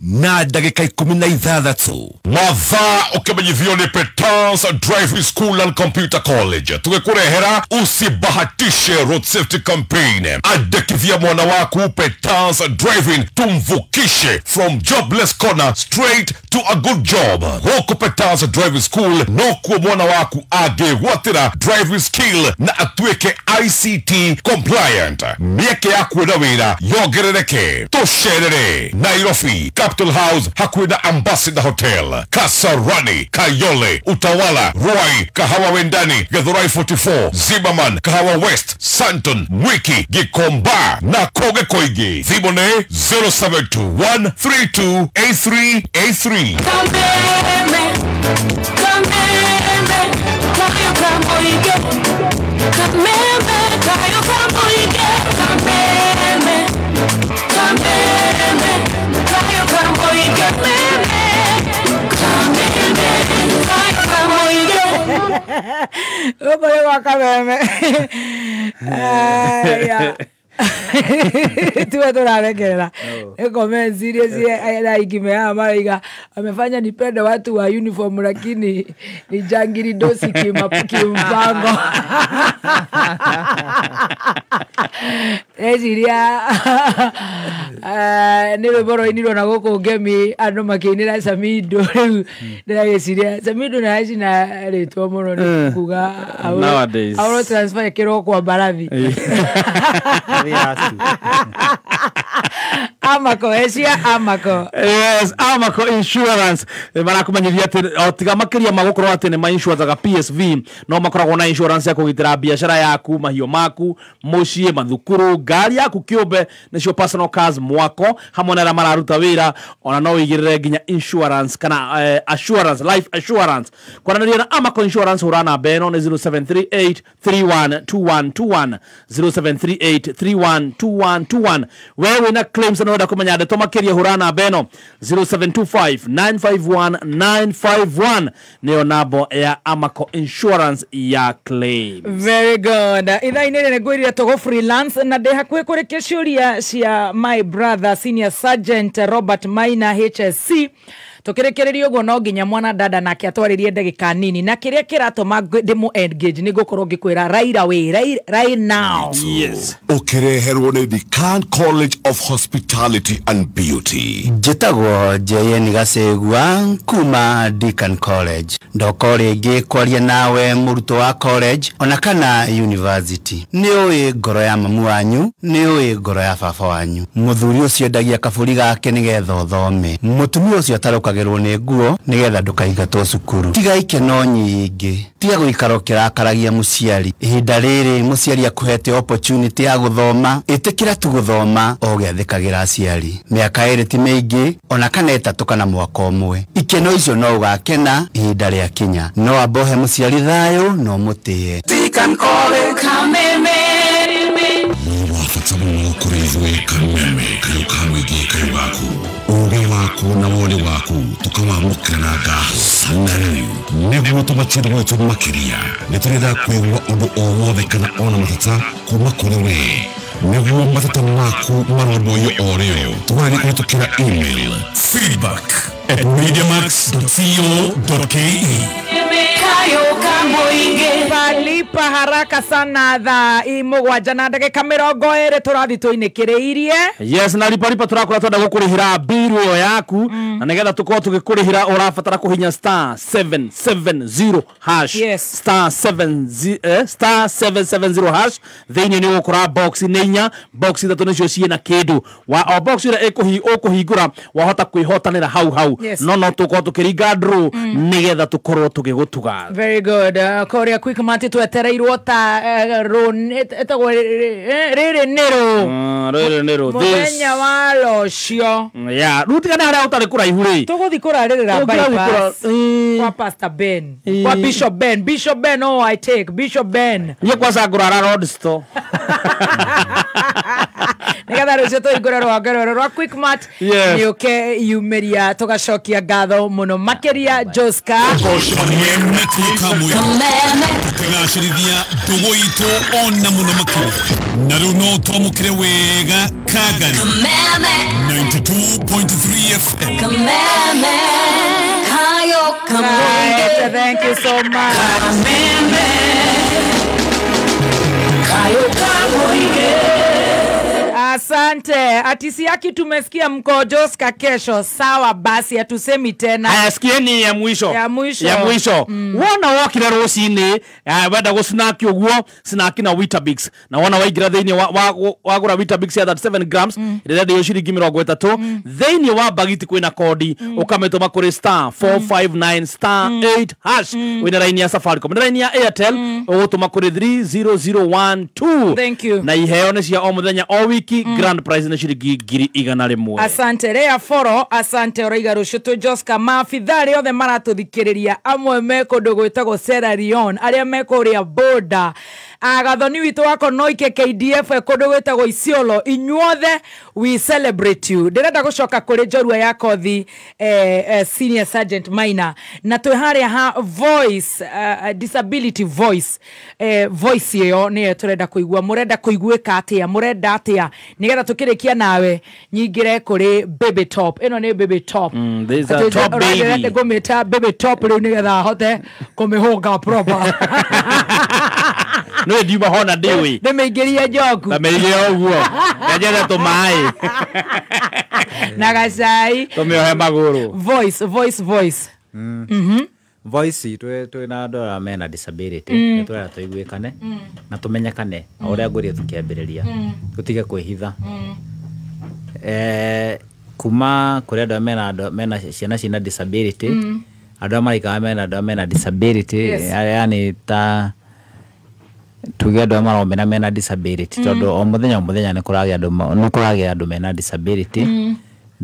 Speaker 3: na ndagĩka 16.
Speaker 6: Mathaa ũkĩmenyithio nĩ Petans Driving School and Computer College tũgĩkũrehera usibahatishe road safety campaign. Andĩkithia mwana waku Petans Driving, tumvukishe from jobless corner straight to a good job. Gũkũ Petans Driving School nokuo mwana waku angĩgwatĩra driving skill na atuĩke ICT compliant. Mĩeke ya kuona wĩra yongerereke. Tũcerere Nairobi Capital House hakuhĩ na Ambassador Hotel, Kasarani, Kayole, Utawala, Ruai, Kahawa Wendani, Githurai 44, Zimmerman, Kahawa West, Santon, Mwiki, Gikomba na Koge Koigi. Thimũ nĩ 0721 328383.
Speaker 16: Kameme, kameme, kayo kamoige. Kameme, kayo kamoige. Kameme, kameme, kayo kamoige. Kameme, kayo kamoige.
Speaker 14: Gũkũ nĩ gwa Kameme. Aya. Tuwe tunarekerera. Nĩ comments iria cie maraiga amefanya nipende watu wa uniform lakini ni jangiri dosi kimpango. Eciria nĩ rwĩmbo rwainirwo na gũkũ ngemi andũ makĩinĩra Samido. Rĩu ndĩragĩciria Samido nĩ aracina rĩtwa mũno nĩ kuga ahũrwo transfer ĩkĩrwo kwa mbarathi. Amaco, ecia Amaco.
Speaker 9: Yes, Amaco Insurance marakumenyithia atĩ o tiga makĩria ma gũkorwo atĩ nĩ ma-insuraga PSV no makoragwo na insurance ya kũgitĩra biacara yaku, mahiũ maku, mũciĩ, mathukuru, ngari yaku kĩũmbe nĩcio personal cars, mwako hamwe na arĩa mararuta wĩra. Ona no wĩigĩrĩre nginya insurance kana assurance, life assurance. Kwaranĩria na Amaco Insurance hũra namba ĩno nĩ 0738 312121 0738 312121. We wĩna claims na ũrenda kũmenya ndeto makĩria hũra namba ĩno 0725 951 951 nĩyo namba ya Amaco Insurance ya claims.
Speaker 14: Very good. Ithaa-inĩ rĩrĩ ngwĩrire tũgũ freelance na ndĩ hakuhĩ kũrĩkia ciũria cia my brother Senior Sergeant Robert Maina HSC. Tukirikiria uguo no nginya mwana dada nake atwaririe ndagika nini na kiria kiratuma ndimu engage ni ngukorwo ngikwira right away, right now.
Speaker 3: Yes. Ukireherwo nĩ Decan College of Hospitality and Beauty.
Speaker 1: Njĩtagwo Jane Gacegua kuma Decan College. Ndoko rĩngĩ kwaria nawe mũrutwo wa college ona kana university. Nĩ ũĩ ngoro ya mamu wanyu, nĩ ũĩ ngoro ya baba wanyu. Mũthuri ũcio endagia kaburi gake nĩgetha ũthome. Mũtumia ũcio atarũkagĩrwo nĩ nguo nĩgetha ndũkaingatwo cukuru. Tiga ikeno nyingĩ, tiga gũikara ũkĩrakaragia mũciari. Ihinda rĩrĩ mũciari akũhete opportunity ya gũthoma, ĩtĩkĩra tu gũthoma o ũgĩathĩkagĩra aciari. Mĩaka 2 ti mĩingĩ ona kana 3 kana mwaka ũmwe. Ikeno icio no ũgakena ihinda rĩa kinya. No ambohe mũciari thayũ no mũtĩe.
Speaker 16: Decan College Kameme.
Speaker 3: Bata mũno kũrĩ ithuĩ Kameme kayũ ka mũingĩ kayũ gaku ũũgĩ waku na woni waku tũkawamũkĩra na ngatho. Na rĩu nĩguo tũmatie gwitũ makĩria nĩ tũrenda kũigua ũndũ o wothe kana ona matata kuma kũrĩ we nĩguo matata maku marũmbũiyo o rĩo tũgerie kũhĩtũkĩra email feedback@mediamax.co.ke.
Speaker 14: Palipa haraka sana thaa 7 na ndagika 20 tũrathi tũinĩkĩrĩirie.
Speaker 9: Yes, na lipa lipa turakora twenda gũkũrĩhĩra biru ĩyo yaku na nĩgetha tũkorwo tũgĩkũrĩhĩra ũrabatara kũhinya star 770 hash.
Speaker 14: Yes.
Speaker 9: Star 770 hash thĩinĩ nĩ ũgũkora box nĩ 4 box 3 nĩcio ciĩna kĩndũ wa o box ĩrĩa ũkũhingũra wahota kwĩhotanĩra hau hau.
Speaker 14: Yes.
Speaker 9: No tũkorwo tũkĩringa draw nĩgetha tũkorwo tũgĩgũtuga.
Speaker 14: Very good. Korea Quick Mart twetereirwo ta etagwo rĩrĩ nĩrũ
Speaker 9: rĩrĩ nĩrũ
Speaker 14: mũthenya wa rũciũ.
Speaker 9: Yeah, rĩu tigana harĩa ũtarĩ kũraihu rĩ
Speaker 14: tũgũthiĩ kũrarĩrĩra bypass kwa Pastor Ben, kwa Bishop Ben. Bishop Ben, oh I take Bishop Ben.
Speaker 9: Niĩ kwanza ngũrara road store
Speaker 14: nĩgetha rũciũ tũhingũre rũhonge rwerũ rwa Quick Mart.
Speaker 9: Yes.
Speaker 14: Nĩũke yumĩria tũgacokia ngatho mũno makĩria Joska.
Speaker 10: Tũkagacĩrithia ndũgũ itũ ona mũno makĩria na rĩu no twamũkĩre wega Kagari 92.3 FM.
Speaker 14: Right, thank you so much. Asante. Atisi yaki tumesikia mko Joska kesho. Sawa basi hatusemi tena.
Speaker 9: Haya sikieni ya mwisho.
Speaker 14: Ya mwisho.
Speaker 9: Ya mwisho. Wona wokire rucini, wenda gũsnaki ũguo, snaki na Weetabix. Na wona waingĩra thĩinĩ wagũra Weetabix ya 37 grams, ĩrĩa ndĩyo ciringi 30. Thĩinĩ wa bagiti kwĩna kodi, ũkamĩtũma kũrĩ star 459 star 8 hash. Wĩna raini ya Safaricom, na raini ya Airtel, ũgũtũma kũrĩ 30012.
Speaker 14: Thank you.
Speaker 9: Na iheo nĩ cia o mũthenya o wiki. Grand prize nĩ ciringi 100,000.
Speaker 14: Asante Rea Foro, asante Oraiga rũciũ twĩ Joska. Maabitha arĩa othe maratũthikĩrĩria amwe me kũndũ gwĩtagwo Sierra Leone, arĩa me kũrĩa border, agathoni witũ wa Konoike KDF e kũndũ gwĩtagwo Isiolo, inyuothe we celebrate you. Ndĩrenda gũcoka kũrĩ njorua ya kothi Senior Sergeant Maina, na twĩ harĩa ha voice disability voice voice ĩyo nĩyo tũrenda kũigua. Mũrenda kũiguĩka atĩa? Mũrenda atĩa? Nĩgetha tũkĩrĩkia nawe nyingĩre kũrĩ Baby Top. Ĩno nĩ Baby Top.
Speaker 9: This is a top baby.
Speaker 14: Ngũmĩta Baby Top rĩu nĩgetha ahote kũmĩhũnga proper.
Speaker 9: No ndiuma hona ndiũĩ.
Speaker 14: Ndĩmĩingĩrie njoku.
Speaker 9: Ndamĩingĩrie ũguo. Ngenjethe tũmaĩ.
Speaker 14: Na gacai.
Speaker 9: Tũmĩohe magũrũ.
Speaker 14: Voice, voice, voice.
Speaker 5: Voice itũ twĩna andũ arĩa mena disability nĩ tũrenda tũiguĩkane na tũmenyekane o ũrĩa ngũria tũkĩambĩrĩria tũtige kwĩhitha kuma kũrĩ andũ arĩa mena ciana ciĩna disability andũ arĩa maraikara mena andũ arĩa mena disability yani ta tuge andũ arĩa maromena mena disability tondũ o mũthenya nĩ kũragĩa andũ mena disability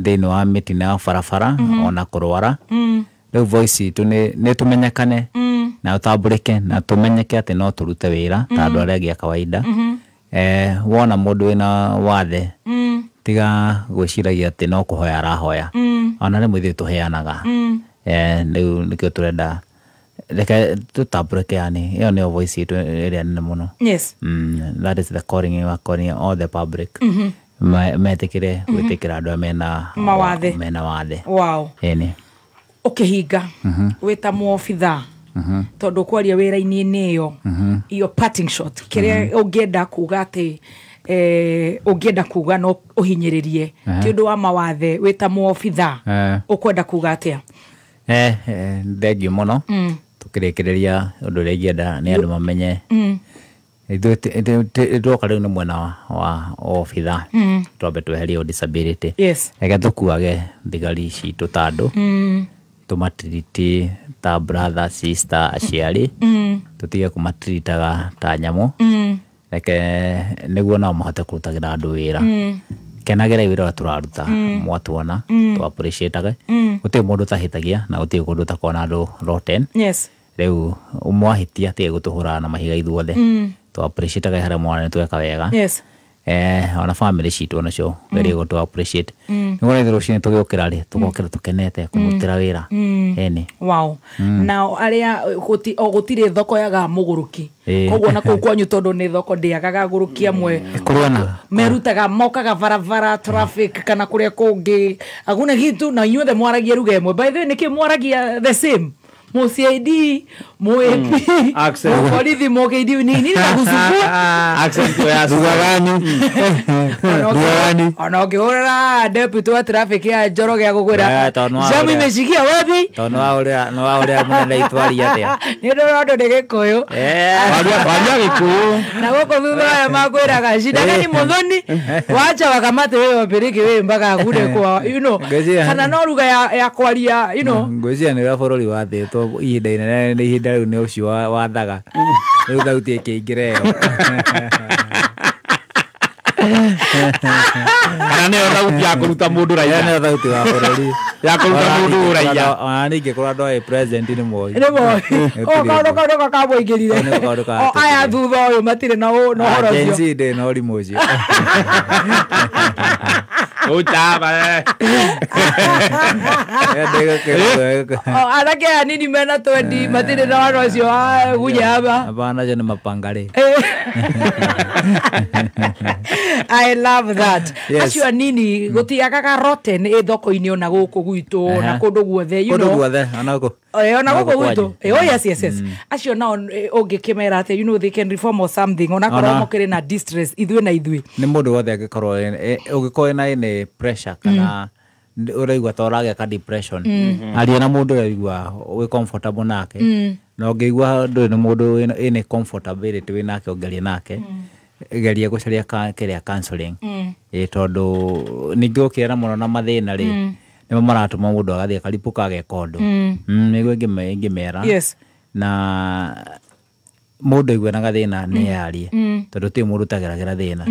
Speaker 5: thĩinĩ wa mĩtino ya barabara ona kũrwara. Rĩu voice itũ nĩ tũmenyekane na ũtambũrĩke na tũmenyeke atĩ no tũrute wĩra ta andũ arĩa angĩ a kawaida. Wona mũndũ wĩna wathe tiga gwĩciragia atĩ no kũhoya arahoya, ona rĩmwe ithuĩ tũheanaga. Rĩu nĩkĩo tũrenda reke tũtambũrĩke, yani ĩyo nĩyo voice itũ ĩrĩa nene mũno.
Speaker 14: Yes.
Speaker 5: That is the calling, we are calling all the public metĩkĩre gwĩtĩkĩra andũ arĩa mena
Speaker 14: mawathe
Speaker 5: mena wathe.
Speaker 14: Wow.
Speaker 5: Ĩni.
Speaker 14: Ũkĩhinga wĩta muobithaa tondũ kwaria wĩra-inĩ nĩyo iyo parting shot kĩrĩa ũngĩenda kuga atĩ ũngĩenda kuga no ũhinyĩrĩrie ti ũndũ wa mawathe wĩta muobithaa ũkwenda kuga atĩa?
Speaker 5: Thengiũ mũno. Tũkĩrĩkĩrĩria ũndũ ũrĩa ingĩenda nĩ andũ mamenye ithuĩ twoka rĩu nĩ mwena wa obithaa twambe tweherie disability. Reke tũkuage thigari citũ ta andũ, tũmatiriti ta brother, sister, aciari, tũtige kũmatiritaga ta nyamũ. Reke nĩguo nao mahote kũrutagĩra andũ wĩra. Kenagĩra wĩra ũrĩa tũraruta, mwatuona tũ appreciate-age. Gũtirĩ mũndũ ũtahĩtagia na gũtirĩ kũndũ ũtakoragwo na andũ rotten. Rĩu mwahĩtia tigai gũtũhũra na mahiga ithuothe. Tũ appreciate-age harĩa mwana nĩ tweka wega. Ona family citũ onacio geria gũtũ appreciate. Nĩguo ithuĩ rũcinĩ tũgĩũkĩra rĩ, tũgokĩra tũkenete kũmũrutĩra wĩra. Ĩni.
Speaker 14: Wow. Nao arĩa gũtirĩ thoko yagaga mũgũrũki. Koguo na kũu kwanyu tondũ nĩ thoko ndĩagaga agũrũki amwe. Merutaga mokaga barabara traffic kana kũrĩa kũngĩ. Aguna gitu na inyuothe mwaragia ruga ĩmwe. By the way nĩkĩ mwaragia the same? Mo CID, mo AP, mo borithi, mo KD, nini nagusumbua?
Speaker 5: Accent ya Rugagani.
Speaker 14: Ona ũkĩhũrĩra deputy wa traffic ya Njoroge agũkwĩra jamu imeshikia wapi?
Speaker 5: Tondũ nĩ wa ũrĩa mũnene itwaria atĩa?
Speaker 14: Nĩ ũndũ ũndũ nĩ Gĩkũyũ.
Speaker 5: Waria Gĩkũyũ.
Speaker 14: Na gũkũ thutha aya makwĩraga shida gani Muthoni? Wacha wakamate wewe wapeleke wewe mpaka akule kwa you know. Kana no ruga ya kwaria you know.
Speaker 5: Ngwĩciria nĩ ũrĩa bũrũri wathĩtwo ihinda inene nĩ ihinda rĩu nĩ ũcio wathaga rĩu thauti ĩkĩingĩra ĩyo.
Speaker 6: Kana nĩyo thauti ya kũruta mũndũ raia?
Speaker 5: Nĩyo thauti wa bũrũri
Speaker 6: ya kũruta mũndũ raia.
Speaker 5: Ona ningĩ ndoĩ president nĩ Moi.
Speaker 14: Nĩ Moi. O kaũndũ kaũndũ kamũingĩrire. O aya thutha ũyũ matirĩ na ũhoro ũcio.
Speaker 5: Gen Z ndĩ na ũrimũ ũcio.
Speaker 6: Uchaba.
Speaker 14: Anake anini mena 20 matirĩ na ũhoro ũcio wa gunyaba.
Speaker 5: Hapana, acio nĩ mapangarĩ.
Speaker 14: I love that.
Speaker 5: Yes.
Speaker 14: Acio anini gũtiagaga rotten ĩ thoko-inĩ ona gũkũ gwitũ na kũndũ guothe you
Speaker 5: Kũndũ
Speaker 14: know.
Speaker 5: guothe ona gũkũ.
Speaker 14: Ona gũkũ gwitũ. Oh yes yes yes. Acio nao ũngĩkĩmera atĩ you know they can reform or something ona korwo mokĩrĩ na distress ithuĩ na ithuĩ.
Speaker 5: Nĩ mũndũ wothe angĩkorwo ũngĩkorwo na ĩnĩ pressure kana ũraigua ta ũragĩa ka depression, aria na mũndũ ũraigua wĩ comfortable nake, na ũngĩigua ndũrĩ na mũndũ ĩnĩ comfortability wĩ nake ũngĩaria nake, geria gũcaria kĩrĩa counseling. Tondũ ningĩ ũkĩra mũno na mathĩna rĩ, nĩmo maratũma mũndũ agathiĩ akaripũka ageka ũndũ. Nĩguo ingĩmera. Na mũndũ aigua na gathĩna nĩ arie, tondũ ti mũndũ ũtageragĩra thĩna.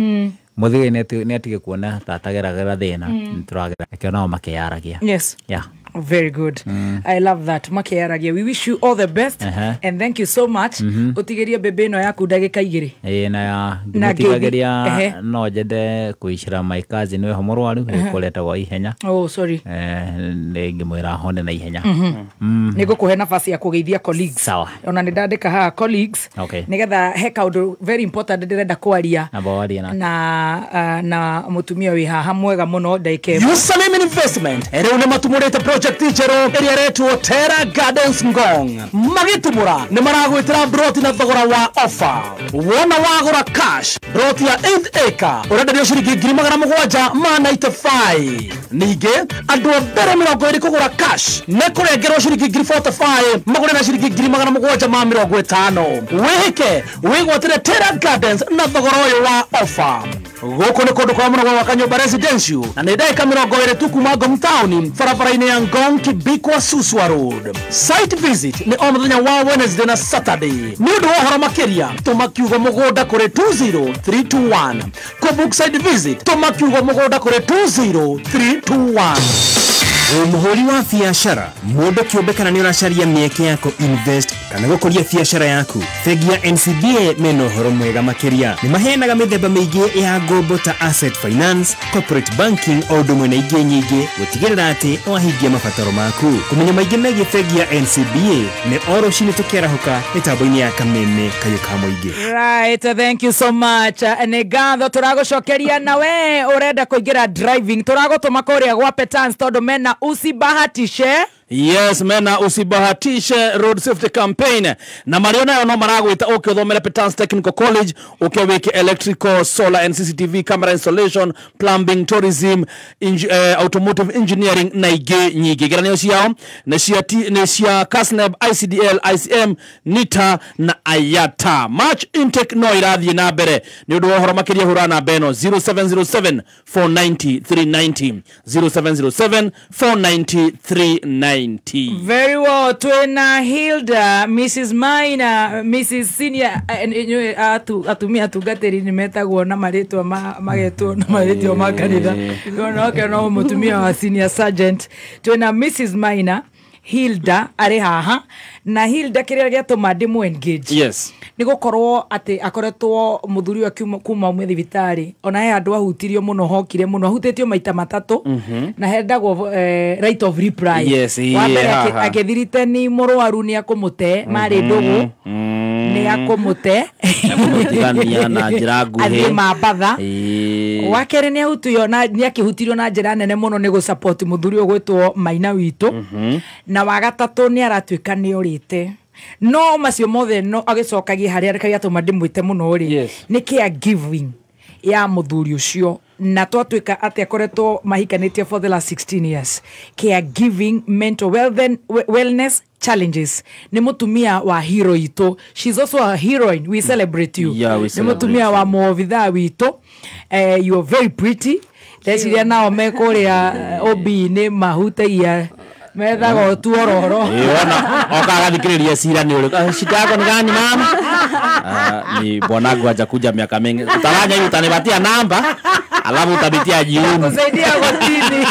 Speaker 5: Mũthigĩ nĩ atige kuona ta atageragĩra thĩna, nĩ tũragera reke nao makĩyaragia.
Speaker 14: Yes.
Speaker 5: Yeah.
Speaker 14: Very good. I love that. Makĩyaragia. We wish you all the best and thank you so much. Ũtigĩrie bebe ĩno yaku ndagĩka igĩrĩ.
Speaker 5: Ĩĩ na ngĩmũtigagĩria no nyende kũicĩra my cousin wĩho mũrwaru ũkoretagwo ihenya.
Speaker 14: Oh sorry.
Speaker 5: Nĩ ngĩmwĩra ahone na ihenya.
Speaker 14: Nĩ ngũkũhe nafasi ya kũgeithia colleagues.
Speaker 5: Sawa.
Speaker 14: Ona nĩ ndandĩka haha colleagues.
Speaker 5: Okay.
Speaker 14: Nĩgetha he kaũndũ very important ndĩrenda kwaria na mũtumia wĩ haha mwega mũno ndagĩka ĩmwe.
Speaker 15: Usalim Investment rĩu nĩ matumũrĩte project njerũ ĩrĩa ĩretwo Terra Gardens Ngong. Magĩtumũra nĩ maragwĩtĩra broti na thogora wa offer. Wona wagũra cash broti ya 8 acre ũrenderio ciringi 795. Ningĩ andũ a mbere 20 kũgũra cash nĩ kũrengerwo ciringi 45 magũre na ciringi 750. Wĩhĩke wĩgwatĩre Terra Gardens na thogora ũyũ wa offer. Gũkũ nĩ kũndũ kwa mũno gwa gwaka nyũmba residential na nĩ ndagĩka 20 tu kuma Ngong Town barabara-inĩ ya Ngong Kibikwa Suswa Road. Site visit nĩ o mũthenya wa Wednesday na Saturday. Nĩ ũndũ wa ũhoro makĩria tũma kiugo mũgũnda kũrĩ 20321. Kũ site visit tũma kiugo mũgũnda kũrĩ 20321.
Speaker 4: Mũhũri wa biacara mũndũ kĩũmbe kana nĩ ũracaria mĩeke ya kũ invest kana gũkũria biacara yaku, bengi ya NCBA mena ũhoro mwega makĩria. Nĩ maheanaga mĩthemba mĩingĩ ya ngombo ta asset finance, corporate banking o ũndũ ũmwe na ingĩ nyingĩ gũtigĩrĩra atĩ nĩwahingia mabataro maku. Kũmenya maingĩ megiĩ bengi ya NCBA nĩ o rũcinĩ tũkĩarahũka mĩtambo-inĩ ya Kameme Kayũ ka Mũingĩ.
Speaker 14: Right, thank you so much. Nĩ ngatho tũragũcokeria na we ũrenda kũingĩra driving tũragũtũma kũrĩa gwa Petans tondũ mena usibahatishe
Speaker 9: Yes, mena usibahatishe road safety campaign na mario nayo no maragwita uke uthomere Petans Technical College, uke wike electrical, solar and CCTV camera installation, plumbing, tourism, automotive engineering na ingĩ nyingĩ. Igeranio ciao nĩ cia KASNEB, ICDL, ICM, NITA na IATA. March intake no irathiĩ na mbere. Nĩ ũndũ wa ũhoro makĩria hũra namba ĩno 0707 490 390, 0707 490 390.
Speaker 14: Very well. Twena Hilda, Mrs. Minor, Mrs. Senior, atumia atungatĩri nĩ metagwo na marĩtwa magetwo na marĩtwa ma kanitha. No no mũtumia wa senior sergeant. Twena Mrs. Minor, Hilda arĩ haha, na Hilda kĩrĩa gĩatũma ndĩmũ engage.
Speaker 9: Yes.
Speaker 14: Nĩ gũkorwo atĩ akoretwo mũthuri ũyũ kuma umwe thibitarĩ, ona he andũ ahutirio mũno, hokire mũno, ahutĩtio maita matatũ, na hendagwo right of reply.
Speaker 9: Yes,
Speaker 14: wa mbere akĩthirite ni mũrwaru nĩ akũmũte, marĩ ndũgũ nĩ akũmũte
Speaker 9: akũmũtigania na njĩra nguhĩ,
Speaker 14: athiĩ Mambatha. Wa kerĩ nĩ ahutio na nĩ akĩhutirio na njĩra nene mũno nĩ gũ-support mũthuri ũyũ gwĩtwo Maina witũ, na wa gatatũ nĩ aratuĩka nĩ orĩte. No macio mothe no agĩcokagia harĩa reka gĩatũma ndĩmwĩte mũno rĩ, nĩ caregiving ya mũthuri ũcio, na twatuĩka atĩ akoretwo mahikanĩtie for the last 16 years. Caregiving, mental wellness challenges. Nĩ mũtumia wa hero itũ. She's also a heroine. We celebrate you.
Speaker 9: Yeah, we
Speaker 14: nĩ mũtumia wa mũobithaa witũ. You are very pretty. Ndeciria nao me kũrĩa OB-inĩ mahutagia methaga tuororo.
Speaker 9: Oka agathikĩrĩria cira nĩ ũrĩkũ. Shida yako ni gani mama? Ni bwanangu hajakuja miaka mingi. Utaranya hivi utanipatia namba, alafu utapitia jioni.
Speaker 14: Kusaidia gotini.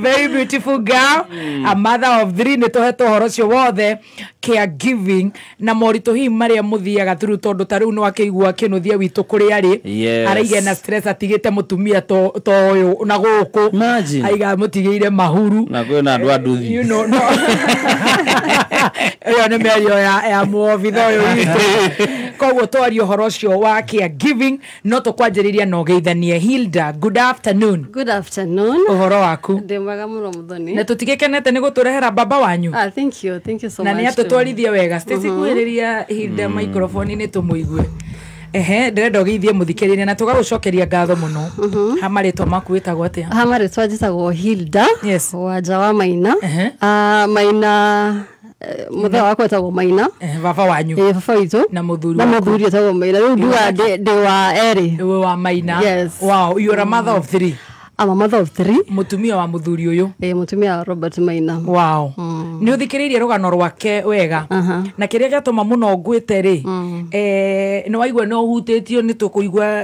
Speaker 14: Very beautiful girl, a mother of 3, nĩ tũhetwo ũhoro ũcio wothe, caregiving na moritũ hihi marĩa mũthiaga through, tondũ ta rĩu nĩ wakĩigua kĩnũthia witũ kũrĩa arĩ, araiga na stress atigĩte mũtumia to ũyũ na gũkũ, aiga mũtigĩire mahuru
Speaker 9: na kwĩna andũ a nduthi,
Speaker 14: you know, no. Ĩyo nĩ mĩario ya mũobitha ũyũ witũ. Koguo twarie ũhoro ũcio wa caregiving, no tũkwanjĩrĩria na ũgeithanie. Hilda, good afternoon.
Speaker 2: Good afternoon.
Speaker 14: Ũhoro waku?
Speaker 2: Ndĩ mwega mũno Mũthoni.
Speaker 14: Na tũtigĩkenete nĩ gũtũrehera baba wanyu.
Speaker 2: Thank you, thank you so much.
Speaker 14: Na nĩ atũtwarithie wega. Stacy, kuhĩrĩria Hilda microphone nĩ tũmũigue. Ehe, ndĩrenda ũgeithie mũthikĩrĩria na tũgagũcokeria ngatho mũno. Ha marĩtwa maku wĩtagwo atĩa?
Speaker 2: Ha marĩtwa njĩtagwo Hilda.
Speaker 14: Yes.
Speaker 2: Wanja wa Maina. Maina muthe wakwa etagwo Maina.
Speaker 14: Baba wanyu.
Speaker 2: Baba witũ.
Speaker 14: Na mũthuri
Speaker 2: waku. Na mũthuri etagwo Maina. Rĩu nduga ndĩ wa erĩ.
Speaker 14: Wĩ wa Maina.
Speaker 2: Yes.
Speaker 14: Wow, you are a mother of 3.
Speaker 2: I'm a mother of 3.
Speaker 14: Mutumia wa muthuri uyu.
Speaker 2: Mutumia wa Robert Maina.
Speaker 14: Wow. Ni uthikiririe rugano rwake wega. Na kiria giatuma muno ngwite ri. Ni waigua no hutitio ni tukuigua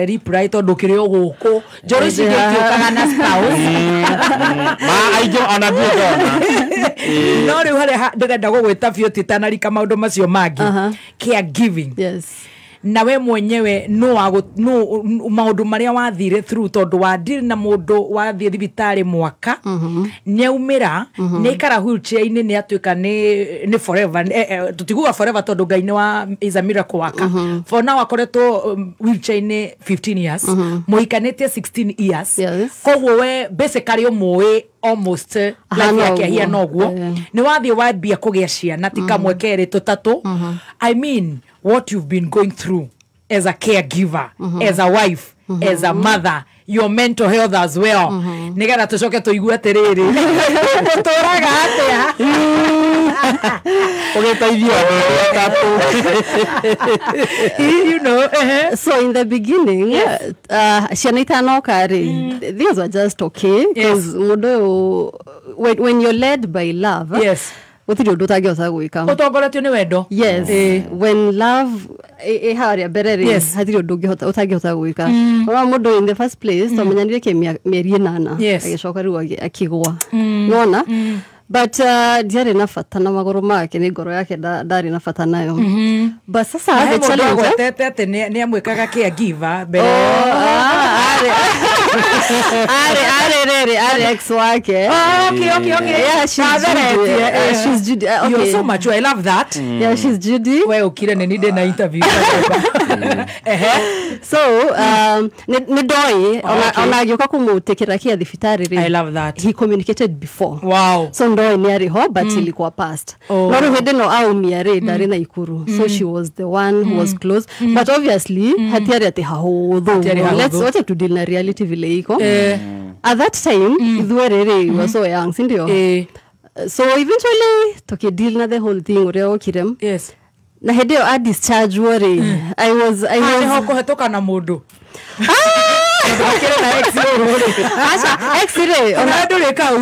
Speaker 14: reply tondu kiri o guku. Njoro ici ngĩtiũkaga na spouse.
Speaker 9: Ma aingĩ ona ndona.
Speaker 14: No riu haria ndĩrenda gũgwĩta biũ ti tanarika maũndũ macio mangĩ. Caregiving.
Speaker 2: Yes.
Speaker 14: Na we mwenyewe no maundu maria wathire through tondu wa deal na mundu wathie thibitari mwaka ni aumira ni ikara wheelchair-ini ni atuika ni forever, tutiguga forever tondu Ngai ni wa is a miracle worker. For now akoretwo wheelchair-ini 15 years, muikanitie 16 years. Koguo we basically umui almost life yake hia noguo ni wathie wambia kugia ciana ti kamwe keri tutatu. I mean what you've been going through as a caregiver, as a wife, as a mother, your mental health as well. Nigetha tucoke tuigue atiriri turaga atia
Speaker 9: ugiteithio tatu.
Speaker 14: You know,
Speaker 2: so in the beginning, ciana itanoka ri, things were just okay because mundu when you're led by love,
Speaker 14: yes,
Speaker 2: gutiri undu utangihota gwika.
Speaker 14: Utongoretio ni wendo.
Speaker 2: Yes. When love i haria mbere ri, hatiri undu utangihota gwika. Ora mundu in the first place twamenyanire ki mĩeri 8 agicoka riu akigwa. Nona but ndiarĩ na bata na magũrũ make, nĩ ngoro yake ndarĩ na bata nayo. But sasa
Speaker 14: the challenge atete atĩ nĩ amwĩkaga caregiver mbere.
Speaker 2: Are ex wake.
Speaker 14: Okay.
Speaker 2: Yeah, she's Judy. She's Judy. Okay.
Speaker 14: You're so mature. I love that.
Speaker 2: Yeah, she's Judy.
Speaker 14: We ukire nĩ ndĩ na interview.
Speaker 2: So, nĩ ndoi ona agĩũka kũmũtĩkĩra kia thibitarĩ rĩ.
Speaker 14: I love that.
Speaker 2: He communicated before.
Speaker 14: Wow.
Speaker 2: So ndoi nĩ arĩ ho, but ilikuwa past. No rĩu hĩndĩ no aumia rĩ ndarĩ na Ikuru. So she was the one who was close. But obviously hatiarĩ atĩ hahũthũ. Let's wacha to deal na reality vile iko. At that time ithuĩ rĩ we were so young, si ndio? So eventually tukideal na the whole thing ũrĩa okire.
Speaker 14: Yes.
Speaker 2: Na hĩndĩ ĩyo a discharge rĩ, I was
Speaker 14: nĩho kũhetũka na mũndũ.
Speaker 2: Acha ex rĩ
Speaker 14: ona ndũrĩ kau.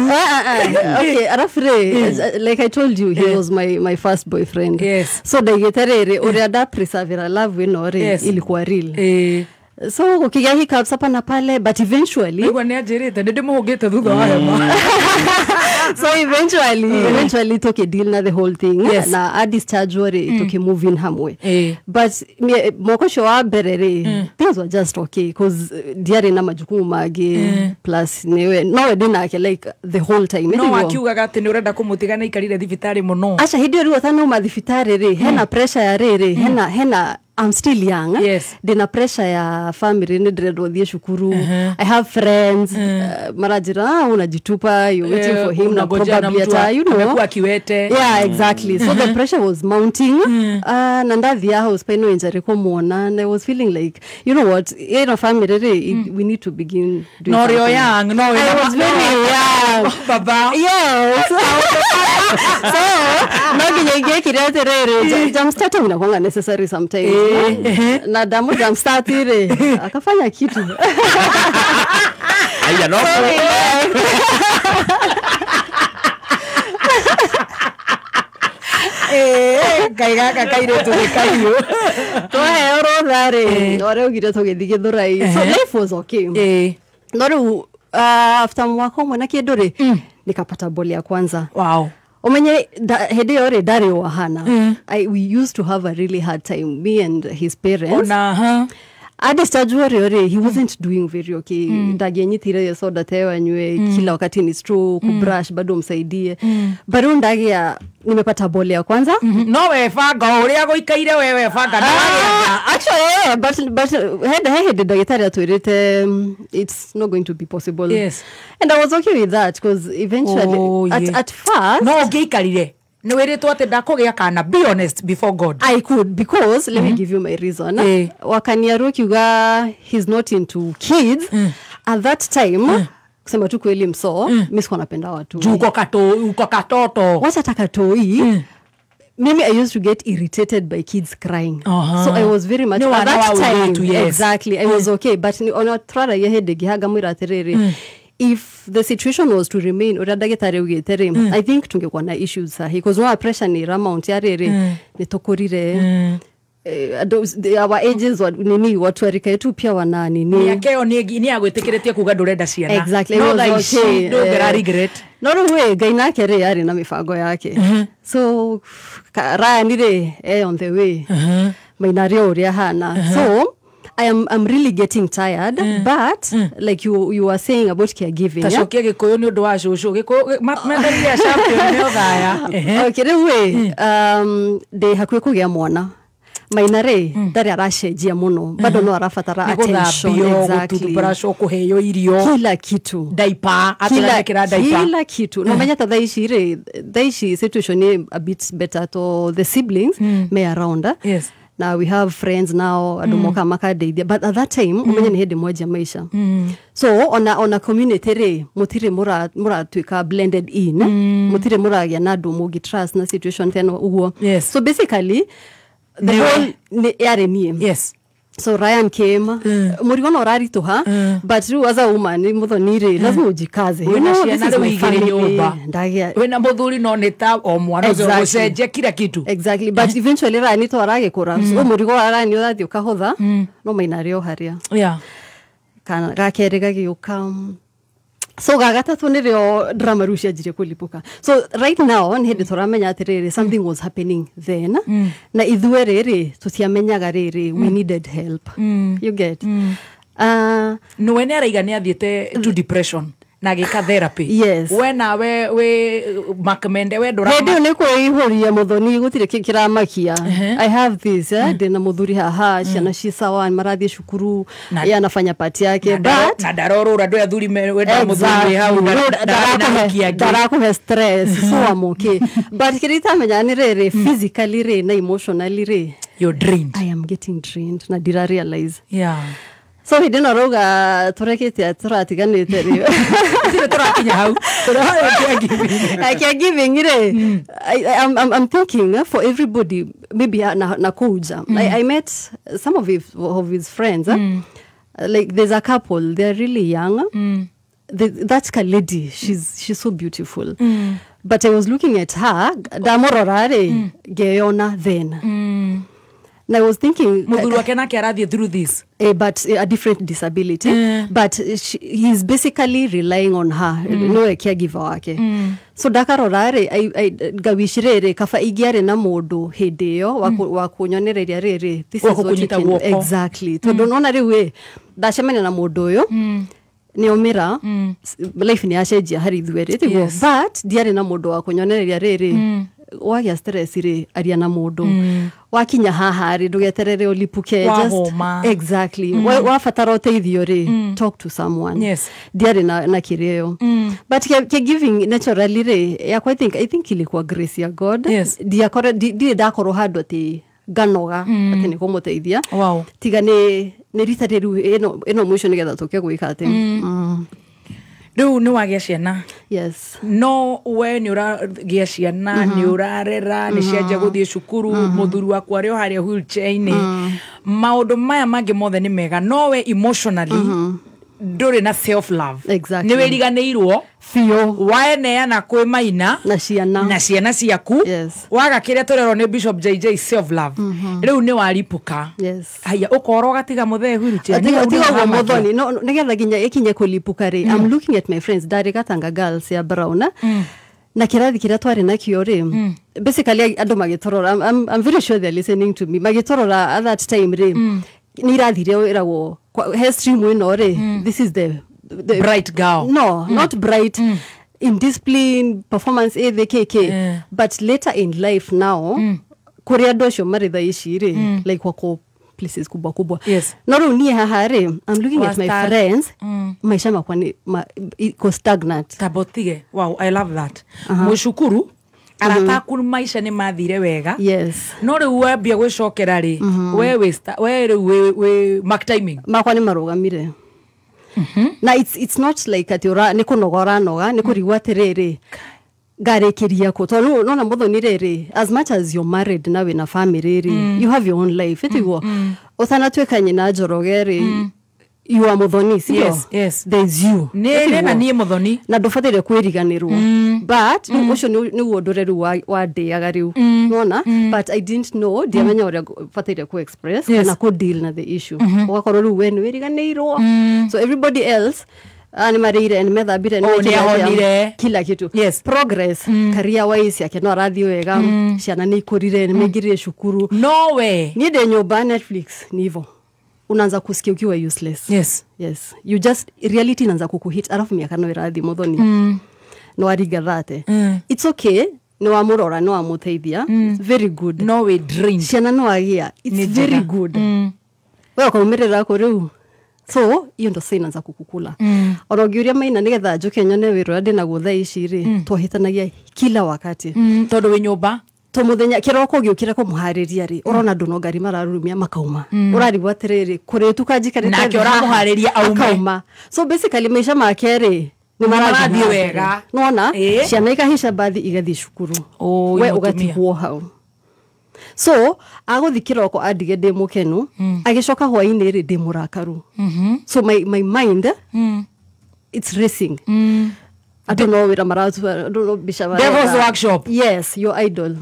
Speaker 2: Okay, arafu rĩ, like I told you, he was my first boyfriend.
Speaker 14: Yes.
Speaker 2: So ndaigĩte rĩrĩ ũrĩa nda preserve love ĩno rĩ ilikuwa real. So kukigia hiccups hapa na pale, but eventually
Speaker 14: niguo nĩ anjĩrĩte nĩ ndĩmũhũngĩte thutha wa hema.
Speaker 2: So eventually toke deal na the whole thing.
Speaker 14: Yes.
Speaker 2: Na a discharge rĩ toke move in hamwe. But mwaka ũcio wa mbere rĩ things were just okay because ndiarĩ na majukumu mangĩ, plus niwe no ndĩ nake like the whole time.
Speaker 14: No akiugaga atĩ nĩ ũrenda kũmũtiga na ikarire thibitarĩ mũno.
Speaker 2: Aca hĩndĩ ĩyo rĩu atanauma thibitarĩ rĩ hena pressure ya rĩrĩ hena I'm still young.
Speaker 14: Yes.
Speaker 2: Ndina pressure ya family ni ndĩrendwo thiĩ cukuru. I have friends. Marajira unajitupa, you're waiting for him na probably ata, you know.
Speaker 14: Amekuwa kiwete.
Speaker 2: Yeah, exactly. So the pressure was mounting. Na ndathia house paino injury kumuona and I was feeling like, you know what, in a family we need to begin doing
Speaker 14: No,
Speaker 2: something.
Speaker 14: you're young. No,
Speaker 2: I was very young.
Speaker 14: Baba.
Speaker 2: Yes. So, no nginya ingĩekire atĩrĩrĩ, jump starter inakuanga necessary sometimes. Na damu jumpstart ile akafanya kitu.
Speaker 9: Aya no.
Speaker 14: Ngai gaka kairĩtu nĩ kahiũ.
Speaker 2: Twaheo rũtha rĩ, ũrĩa augire tũgĩthiĩ Gĩthũrai. So life was okay. No rĩu after mwaka ũmwe na kĩndũ rĩ, nikapata boli ya kwanza.
Speaker 14: Wow.
Speaker 2: Umenye hĩndĩ ĩyo rĩ ndarĩ o ahana. We used to have a really hard time, me and his parents. Adischarge rĩ, he wasn't doing very okay. Ndangĩenyitire soda teo anywe kila wakati ni stroke, kubrush bado msaidie. Bado ndagia nimepata boli ya kwanza.
Speaker 14: No we banga ũrĩa gũikaire wewe banga.
Speaker 2: Actually, but hĩndĩ ndagĩtarĩ atwĩrĩte it's not going to be possible.
Speaker 14: Yes.
Speaker 2: And I was okay with that because eventually at first
Speaker 14: no ũngĩikarire nĩ wĩrĩtwo atĩ ndakũgĩa kana, be honest before God.
Speaker 2: I could, because let me give you my reason. Wakaniaru kiuga he's not into kids. At that time kusema tu kweli mso, mimi sikuwa napenda watu.
Speaker 14: Juu uko katoto.
Speaker 2: Wacha takatoi. Mimi I used to get irritated by kids crying. So I was very much at that time.
Speaker 14: Yes.
Speaker 2: Exactly. I was okay, but ona twara yehede gihaga mwira atiriri. If the situation was to remain uria ndagĩtarĩ augĩte rĩ, I think tungekuwa na issues sahi because no pressure ni ramount ya rĩrĩ nĩ tũkũrire. Our ages wa nini watu wa rika yetu pia wana nini.
Speaker 14: Mĩaka ĩyo nĩ agwĩtĩkĩrĩtie kuga ndũrenda ciana.
Speaker 2: Exactly.
Speaker 14: No thaa ici ndũngĩra regret.
Speaker 2: No rĩu ĩ Ngai nake rĩ arĩ na mĩbango yake. So Ryan rĩ on the way. Maina rĩ ũrĩa hana. So I'm really getting tired, but like you were saying about caregiving.
Speaker 14: Tacokia Gĩkũyũ nĩ ũndũ wa cũcũ. Gĩkũyũ mendagia champion nĩ ũthaya.
Speaker 2: Okay, rĩu ĩ ndĩ hakuhĩ kũgĩa mwana. Maina rĩ ndarĩ aracenjia mũno, bado no arabatara attention.
Speaker 14: Exactly. Gũtuthubrashwo, kũheo irio,
Speaker 2: kila kitu,
Speaker 14: diaper, atĩrekĩra diaper,
Speaker 2: kila kitu. No menya ta thaa ici rĩ, thaa ici situation ni a bit better to the siblings me around.
Speaker 14: Yes.
Speaker 2: Now we have friends now andũ moka makandeithia, but at that time umenye nĩ hĩndĩ mwanjia maisha. So ona community rĩ mũtirĩ mũratuĩka blended in, mũtirĩ mũragĩa na andũ mũngĩ trust na situation tena ũguo.
Speaker 14: Yes.
Speaker 2: So basically the whole yarĩ niĩ.
Speaker 14: Yes.
Speaker 2: So Ryan came, mũrigo no ũraritũha, but rĩu as a woman mũthoni rĩ lazima ujikaze. You know, this is my family.
Speaker 14: Wĩna mũthuri no nĩ ta o mwana ũcio gũcenjia kila kitu.
Speaker 2: Exactly, but eventually Ryan to aragĩkũra. So mũrigo wa Ryan ũrathiĩ ũkahũtha, no maina rĩ o harĩa.
Speaker 14: Yeah.
Speaker 2: Kana gakerĩ gagĩũka. So gagatatũ nĩrĩo drama rĩu cianjirie kũlipuka. So right now nĩ hĩndĩ tũramenya atĩrĩrĩ something was happening then. Na ithuĩ rĩrĩ tũtiamenyaga rĩrĩ we needed help. You get.
Speaker 14: Nĩwe nĩ araiga nĩ athiĩte to depression na agĩka therapy.
Speaker 2: Yes.
Speaker 14: We nawe wĩ Makmende we ndũra.
Speaker 2: Hĩndĩ ĩyo nĩ kwĩihũria Muthoni gũtirĩ kĩramakia. I have this ndĩna mũthuri haha, ciana ci sawa, marathiĩ cukuru, yeye anafanya part yake, but
Speaker 14: na ndarorũra ndũ athuri wenda mũthuri wĩ hau
Speaker 2: ndarakũhe stress, so I'm okay. But kĩrĩa itamenya nĩ rĩrĩ, physically rĩ na emotionally rĩ,
Speaker 14: you're drained.
Speaker 2: I am getting drained na ndira realize.
Speaker 14: Yeah.
Speaker 2: So hĩndĩ ĩno rauga tũrekĩte tũratiganĩte rĩ.
Speaker 14: Tirĩ tũrakinya hau.
Speaker 2: Caregiving rĩ. I'm thinking for everybody maybe na kuja. I met some of his friends. Like there's a couple, they're really young. That lady, she's so beautiful. But I was looking at her, ndamũrora rĩ, ngeyona then. And I was thinking,
Speaker 14: Mũthuri wake nake arathiĩ through this.
Speaker 2: But a different disability. But he's basically relying on her. No caregiver wake. So ndakarora rĩ, ngawicire rĩ, kaba ingĩarĩ na mũndũ hĩndĩ ĩyo wa kũnyonereria rĩrĩ, this is what you can do. Exactly. Tondũ nona rĩu ĩ, ndacemania na mũndũ ũyũ, nĩomĩra, life nĩ yacenjia harĩ ithuĩ rĩ, tiguo? But ndiarĩ na mũndũ wa kũnyonereria rĩrĩ, wagĩa stress rĩ, aria na mũndũ. Wakinya haha rĩ, ndũgeterere ũlipuke. Just exactly. Wabatara ũteithio rĩ, talk to someone.
Speaker 14: Yes.
Speaker 2: Ndiarĩ na kĩrĩa ĩyo. But caregiving naturally rĩ, yakwa I think ilikuwa grace ya God.
Speaker 14: Yes.
Speaker 2: Ndirĩ ndakorwo handũ atĩ nganoga atĩ nĩ kũmũteithia.
Speaker 14: Wow.
Speaker 2: Tiga nĩ rita rĩu ĩno mũico nĩgetha tũke gwĩka atĩ.
Speaker 14: Rĩu nĩ wagĩa ciana.
Speaker 2: Yes.
Speaker 14: No we nĩ ũragĩa ciana, nĩ ũrarera, nĩ cianjia gũthiĩ cukuru, mũthuri waku arĩ o harĩa wheelchair-inĩ. Maũndũ maya mangĩ mothe nĩ mega, no we emotionally ndũrĩ na self love.
Speaker 2: Exactly.
Speaker 14: Nĩ wĩriganĩirwo
Speaker 2: biũ.
Speaker 14: Waeneana kwĩ Maina
Speaker 2: na ciana
Speaker 14: na ciana ciaku.
Speaker 2: Yes.
Speaker 14: Waga kĩrĩa tũrerwo nĩ Bishop JJ self love. Rĩu nĩ waripũka.
Speaker 2: Yes.
Speaker 14: Haya ũkorwo ũgatiga mũthee wheelchair.
Speaker 2: Tiga ũguo Muthoni, no nĩgetha nginya ĩkinye kũlipũka rĩ, I'm looking at my friends, ndarĩ Gatanga Girls ya Brown na kĩrathi kĩrĩa twarĩ nakĩo rĩ, basically andũ magĩtũrora, I'm very sure they're listening to me, magĩtũrora at that time rĩ, nĩ irathi iria ĩragwo he stream ĩno rĩ, this is the
Speaker 14: bright girl.
Speaker 2: No, not bright. In discipline, performance, A, the KK. But later in life now, kũrĩa andũ acio marĩ thaa ici rĩ, like wako places kubwa kubwa.
Speaker 14: Yes.
Speaker 2: No rĩu niĩ haha rĩ, I'm looking at my friends, maica makwa nĩ iko stagnant.
Speaker 14: Tabotige. Wow, I love that. Mwĩcukuru, arata aku maica nĩ mathire wega.
Speaker 2: Yes.
Speaker 14: No rĩu wambia gwĩcokera rĩ, we rĩu wĩ mark timing.
Speaker 2: Makwa nĩ marũgamire. Na it's not like ati nĩ kũnoga ũranoga, nĩ kũrigwo atĩrĩrĩ, ngarĩkĩria kũ, tondũ nona Muthoni rĩrĩ, as much as you're married na wĩna family rĩ, you have your own life, ĩtiguo? Ũtanatuĩka nyina Njoroge rĩ, you are Muthoni, sio?
Speaker 14: Yes, yes.
Speaker 2: There's you.
Speaker 14: Nĩ na niĩ Muthoni.
Speaker 2: Na ndũbataire kwĩriganĩrwo. But ũcio nĩguo ũndũ ũrĩa rĩu wandĩaga rĩu. Nona? But I didn't know, ndiamenya ũrĩa bataire ku express kana ku deal na the issue. Ũgakorwo rĩu we nĩ wĩriganĩirwo. So everybody else nĩ marĩire, nĩ methambire, nĩ mekire kila kitu.
Speaker 14: Yes.
Speaker 2: Progress career wise yake no arathiĩ wega, ciana nĩ ikũrire, nĩ maingĩrire cukuru.
Speaker 14: No way.
Speaker 2: Niĩ ndĩ nyũmba Netflix ni hivyo. Unaanza kusikia ukiwa useless.
Speaker 14: Yes.
Speaker 2: Yes. You just reality inaanza kukuhit alafu miaka no irathi Muthoni. No arigathate. It's okay. No amurora, no amuteithia. It's very good.
Speaker 14: No we drink.
Speaker 2: Ciana no agia. It's very good. Wewe ukaumirira ko riu. So iyo ndo inaanza kukukula. Ona ũngĩũria Maina nĩgetha njũke nyone wĩra ũrĩa ndĩnaguo thaa ici rĩ, twahĩtanagia kila wakati.
Speaker 14: Tondũ wĩ nyũmba
Speaker 2: to muthenya kiroko giukira kumuhariria ri urona andu no ngari mararurumia makauma urarigwo atiriri kurituka njikarite
Speaker 14: nake uramuhariria aume
Speaker 2: akauma. So basically maisha make ri ni
Speaker 14: marathie wega
Speaker 2: nona ciana ikahica bathi igathie cukuru we ugatigwo hau. So aguthi kiroko andige ndi mukenu agicoka hwaini ri ndi murakaru. So my mind it's racing. I don't know where maratu, I don't know bisha.
Speaker 14: Devil's workshop.
Speaker 2: Yes, your idol.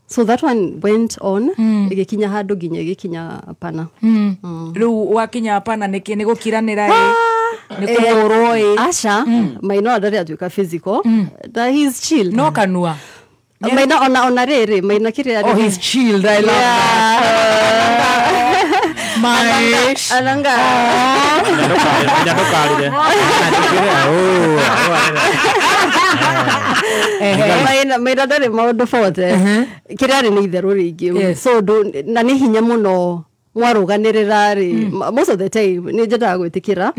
Speaker 2: So that one went on. Igikinya hado ginya igikinya hapana.
Speaker 14: Riu wakinya hapana niki ni gukiranira ni kuhurwo i.
Speaker 2: Asha, maino adari atuika physical. That he's chill.
Speaker 14: No kanua. Maina
Speaker 2: ona rere, maina kire.
Speaker 14: Oh, he's chilled. I love that. Maish.
Speaker 2: Ananga.
Speaker 9: Nyandokarire.
Speaker 2: Maina ndarĩ maũndũ bote kĩrĩa arĩ nĩ itherũ rĩingĩ, so na nĩ hinya mũno mwarũganĩrĩra rĩ, most of the time nĩ nyendaga gwĩtĩkĩra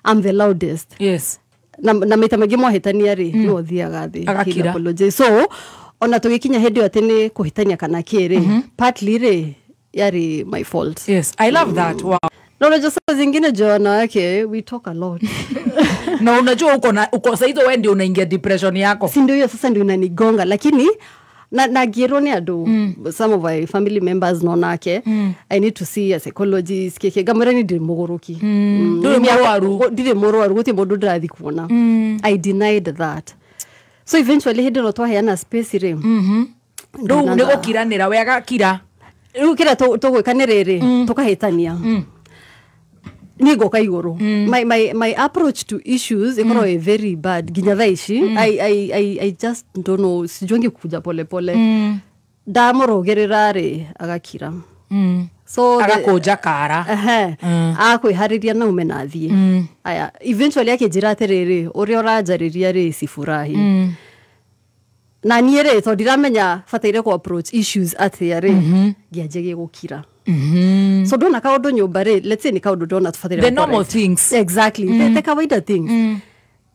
Speaker 2: I'm the loudest.
Speaker 14: Yes.
Speaker 2: Na maita maingĩ mwahĩtania rĩ, no thiaga thĩ apology. So ona tũgĩkinya hĩndĩ ĩyo atĩ nĩ kũhĩtania kana kĩrĩ, partly rĩ yarĩ my fault.
Speaker 14: Yes, I love that. Wow.
Speaker 2: Na unajua saa zingine juu wanawake we talk a lot.
Speaker 14: Na unajua uko na uko saa hizo wewe ndio unaingia depression yako.
Speaker 2: Si ndio hiyo sasa ndio inanigonga, lakini na ngirwo nĩ andũ, some of my family members nonake I need to see a psychologist kike ngamwĩra ni ndĩ mũgũrũki,
Speaker 14: ndũrĩ mũrwaru,
Speaker 2: ndirĩ mũrwaru, gũtirĩ mũndũ ndĩrathiĩ kuona. I denied that. So eventually hĩndĩ ĩno twaheana space rĩ,
Speaker 14: rĩu nĩ gũkiranĩra, we agakira.
Speaker 2: Rĩu kĩrĩa tũgwĩka nĩ rĩrĩ, tũkahĩtania niĩ ngoka igũrũ. My approach to issues ikorwo ĩ very bad nginya thaa ici. I just don't know, sijuangi kuja pole pole. Ndamũrũgĩrĩra rĩ, agakira. So
Speaker 14: agakũnja kara.
Speaker 2: Akwĩharĩria na ume na athiĩ. Aya, eventually akĩnjĩra atĩrĩrĩ, ũrĩa ũranjarĩria rĩ sifurahi. Na niĩ rĩ, tondũ ndiramenya bataire kũ approach issues atĩa rĩ, ngĩanjia gũkira. So ndona kaũndũ nyũmba rĩ, let's say ni kaũndũ ndona tũbataire
Speaker 14: the normal things.
Speaker 2: Exactly. The kawaida things.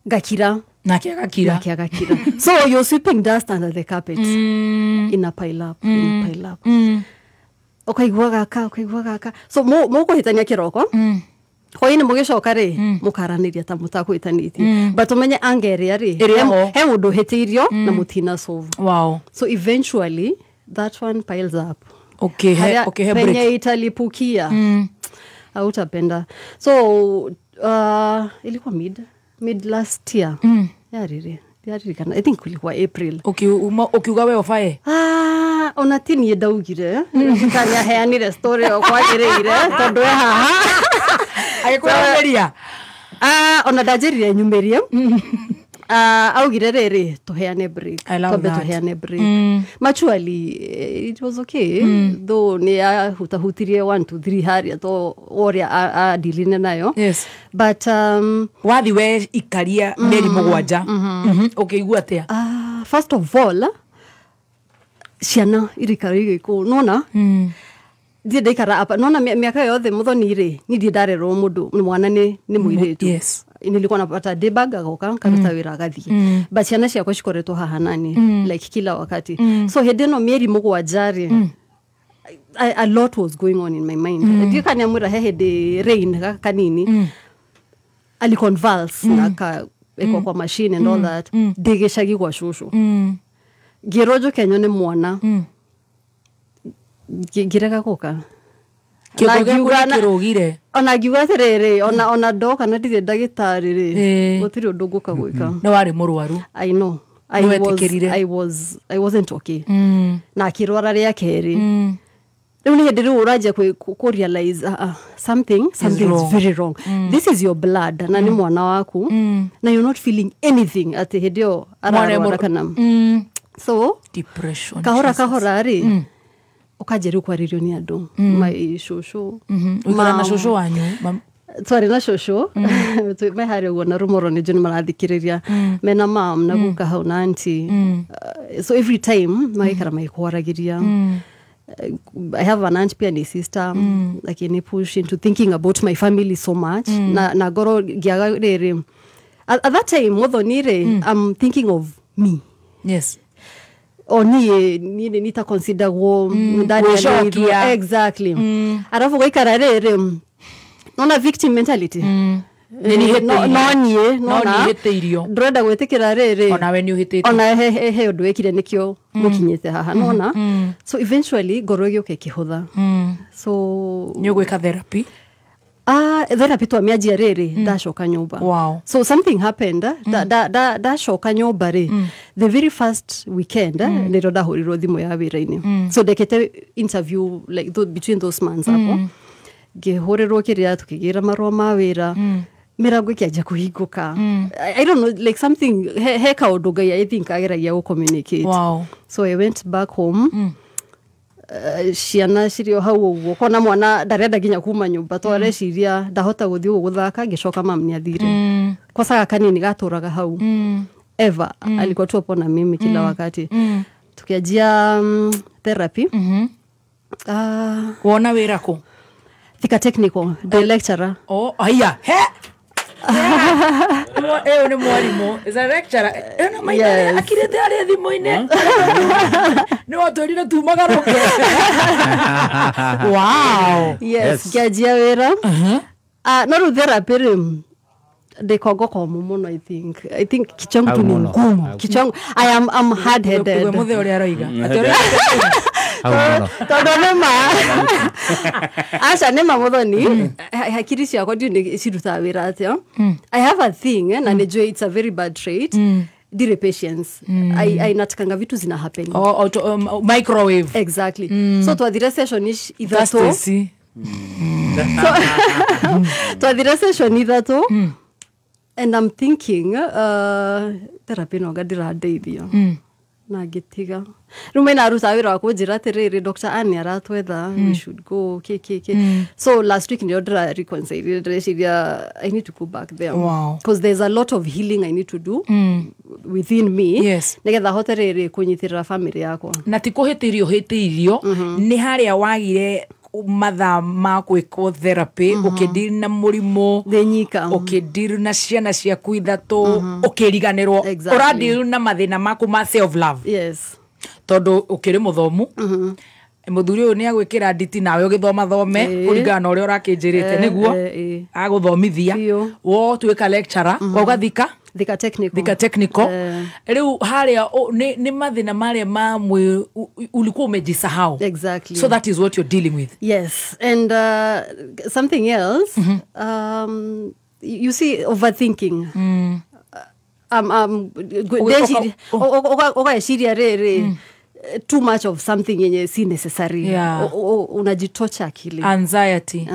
Speaker 2: Ngakira.
Speaker 14: Nake agakira.
Speaker 2: Nake agakira. So you're sweeping dust under the carpet. Ina pile up, ina pile up. Ũkaigua gaka, ũkaigua gaka. So mũkũhĩtania kĩroko. Hwaĩ-inĩ mũgĩcoka rĩ, mũkaranĩria ta mũtakũhĩtanĩtie. But ũmenye anga ĩrĩa rĩ, he mũndũ ũhĩtĩirio na mũtina solve.
Speaker 14: Wow.
Speaker 2: So eventually that one piles up.
Speaker 14: Okay, okay,
Speaker 2: penye italipukia. Hautapenda. So ilikuwa mid last year. Yariri. I think ilikuwa April.
Speaker 14: Okay, ukiuga we ofae.
Speaker 2: Ona ti niĩ ndaugire. Kana heanire story o kwagĩrĩire tondũ we haha.
Speaker 14: Agĩkwĩrĩria.
Speaker 2: Ona ndanjĩrire nyumĩrie. Augire rĩrĩ, tũheane break. Twambe tũheane break. Maturely it was okay. Though nĩ ahutahutirie 1 2 3 harĩa to ũrĩa adiline nayo.
Speaker 14: Yes.
Speaker 2: But
Speaker 14: wathi we ikaria mĩeri 7. Ũkĩigua atĩa?
Speaker 2: First of all, ciana irikara igĩkũ nona ndirĩ ndaikara apa nona mĩaka yothe mũthoni rĩ, niĩ ndirĩ ndarerwo mũndũ mwana nĩ mũirĩtu.
Speaker 14: Yes.
Speaker 2: Nilikuwa napata debug agoka karuta wĩra agathiĩ. But ciana ciakwa cikoretwo haha nani like kila wakati. So hĩndĩ ĩno mĩeri 7 rĩ, a lot was going on in my mind. Ndiũ kana mwĩra he hĩndĩ rain kanini aliconvulse na akawekwa kwa machine and all that. Ndĩ gĩcagi gwa cũcũ. Ngĩrwo njũke nyone mwana. Ngĩrega gũka.
Speaker 14: Kĩongo gĩaku nĩkĩrũgire.
Speaker 2: Ona ngiuga atĩrĩrĩ, ona ndoka na ndirĩ ndagĩtarĩ rĩ, gũtirĩ ũndũ ngũka gwĩka.
Speaker 14: Nĩ warĩ mũrwaru.
Speaker 2: I know. I wasn't okay. Na akĩrwara rĩa kerĩ. Rĩu nĩ hĩndĩ rĩu ũranjia kũ realize something is very wrong. This is your blood na nĩ mwana waku na you're not feeling anything atĩ hĩndĩ ĩyo ararwara kana. So
Speaker 14: depression.
Speaker 2: Kahora kahora rĩ, ũkanjia rĩu kwarĩrio nĩ andũ. My cũcũ.
Speaker 14: Ũikara na cũcũ wanyu?
Speaker 2: Twarĩ na cũcũ. Me harĩa ũguo na rũmoro nĩ njũĩ nĩ marathikĩrĩria. Mena mam na guka hau na auntie. So every time magaikara magĩkwaragĩria. I have an aunt pia ni sister, like push into thinking about my family so much. Na ngoro ngĩaga rĩrĩ. At that time mũthoni rĩ, I'm thinking of me.
Speaker 14: Yes.
Speaker 2: O niĩ nita consider guo ndani. Exactly. Arafu gũikara rĩrĩ, nona victim mentality. No niĩ nona
Speaker 14: hĩtĩirio.
Speaker 2: Ndĩrenda gwĩtĩkĩra rĩrĩ.
Speaker 14: Ona we nĩ ũhĩtĩtie.
Speaker 2: Ona he ũndũ wĩkire nĩkĩo mũkinyĩte haha nona. So eventually ngoro ĩgĩũka ĩkĩhũtha. So
Speaker 14: nĩ ũgwĩka therapy?
Speaker 2: Therapy twamĩanjia rĩrĩ, ndacoka nyũmba.
Speaker 14: Wow.
Speaker 2: So something happened. Ndacoka nyũmba rĩ, the very first weekend nĩrĩo ndahũrirwo thimũ ya wĩra-inĩ. So ndekĩte interview like between those months hapo. Ngĩhũrĩrwo kĩrĩa tũkĩgĩra marũa ma wĩra. Mĩrango ĩkĩanjia kũhingũka. I don't know, like something he kaũndũ Ngai I think ageragia gũ communicate.
Speaker 14: Wow.
Speaker 2: So I went back home. Ciana cirĩ o hau ũguo kona mwana ndarenda nginya kuma nyũmba to areciria ndahota gũthiĩ ũguo gũthaka ngĩcoka mam nĩ athire. Kosa kanini gatũraga hau. Eva alikuwa tu hapo na mimi kila wakati. Tukianjia therapy.
Speaker 14: Wona wĩra kũ?
Speaker 2: Thika Technical, the lecturer.
Speaker 14: Oh, haya. He. Eyo nĩ mwarimũ. Is a lecturer. Ĩno maitha akirĩte arĩ thimũ-inĩ. Nĩ watwĩrire tumagarũke. Wow.
Speaker 2: Yes, ngĩanjia wĩra. No rĩu therapy rĩ ndikongo komu mũno. I think kichwa changu tu ni ngumu. Kichwa changu, I'm hard headed.
Speaker 14: Mũthee ũrĩa aroiga.
Speaker 2: Tondũ nĩma aca nĩma mũthoni hakiri ciakwa ndiũ nĩ cirutaga wĩra atĩa. I have a thing na nĩnjũĩ it's a very bad trait. Ndirĩ patience. I natakanga vitu zina happen.
Speaker 14: Oh, microwave.
Speaker 2: Exactly. So twathire session ithatũ. Twathire session ithatũ. And I'm thinking therapy no ndirandeithia. Na ngĩtiga. Rĩu maina aruta wĩra wa kũnjĩra atĩrĩrĩ Dr. Anne aratwetha we should go k k k. So last week nĩo ndĩra reconcile ndĩreciria I need to go back there. Because there's a lot of healing I need to do within me.
Speaker 14: Yes.
Speaker 2: Nĩgetha hote rĩrĩ kũnyitĩrĩra family yakwa.
Speaker 14: Na ti kũhĩtĩrio hĩtĩirio nĩ harĩa wagire mathaa ma gwĩkwo therapy ũkĩdeal na mũrimũ
Speaker 2: thĩnyika
Speaker 14: ũkĩdeal na ciana ciaku ithatũ ũkĩriganĩrwo ũradeal na mathĩna maku ma self love.
Speaker 2: Yes.
Speaker 14: Tondũ ũkĩrĩ mũthomu mũthuri ũyũ nĩ agwĩkĩra nditi nawe ũgĩthoma thome kũringana na ũrĩa ũrakĩnjĩrĩte nĩguo agũthomithia wo tuĩka lecturer wauga Thika
Speaker 2: Technical.
Speaker 14: Thika Technical. Rĩu harĩa nĩ mathĩna marĩa ma mwĩ ulikuwa umejisahau.
Speaker 2: Exactly.
Speaker 14: So that is what you're dealing with.
Speaker 2: Yes. And something else, you see overthinking. Ũgeciria rĩrĩ too much of something yenye si necessary.
Speaker 14: Yeah.
Speaker 2: Unajitocha akili.
Speaker 14: Anxiety.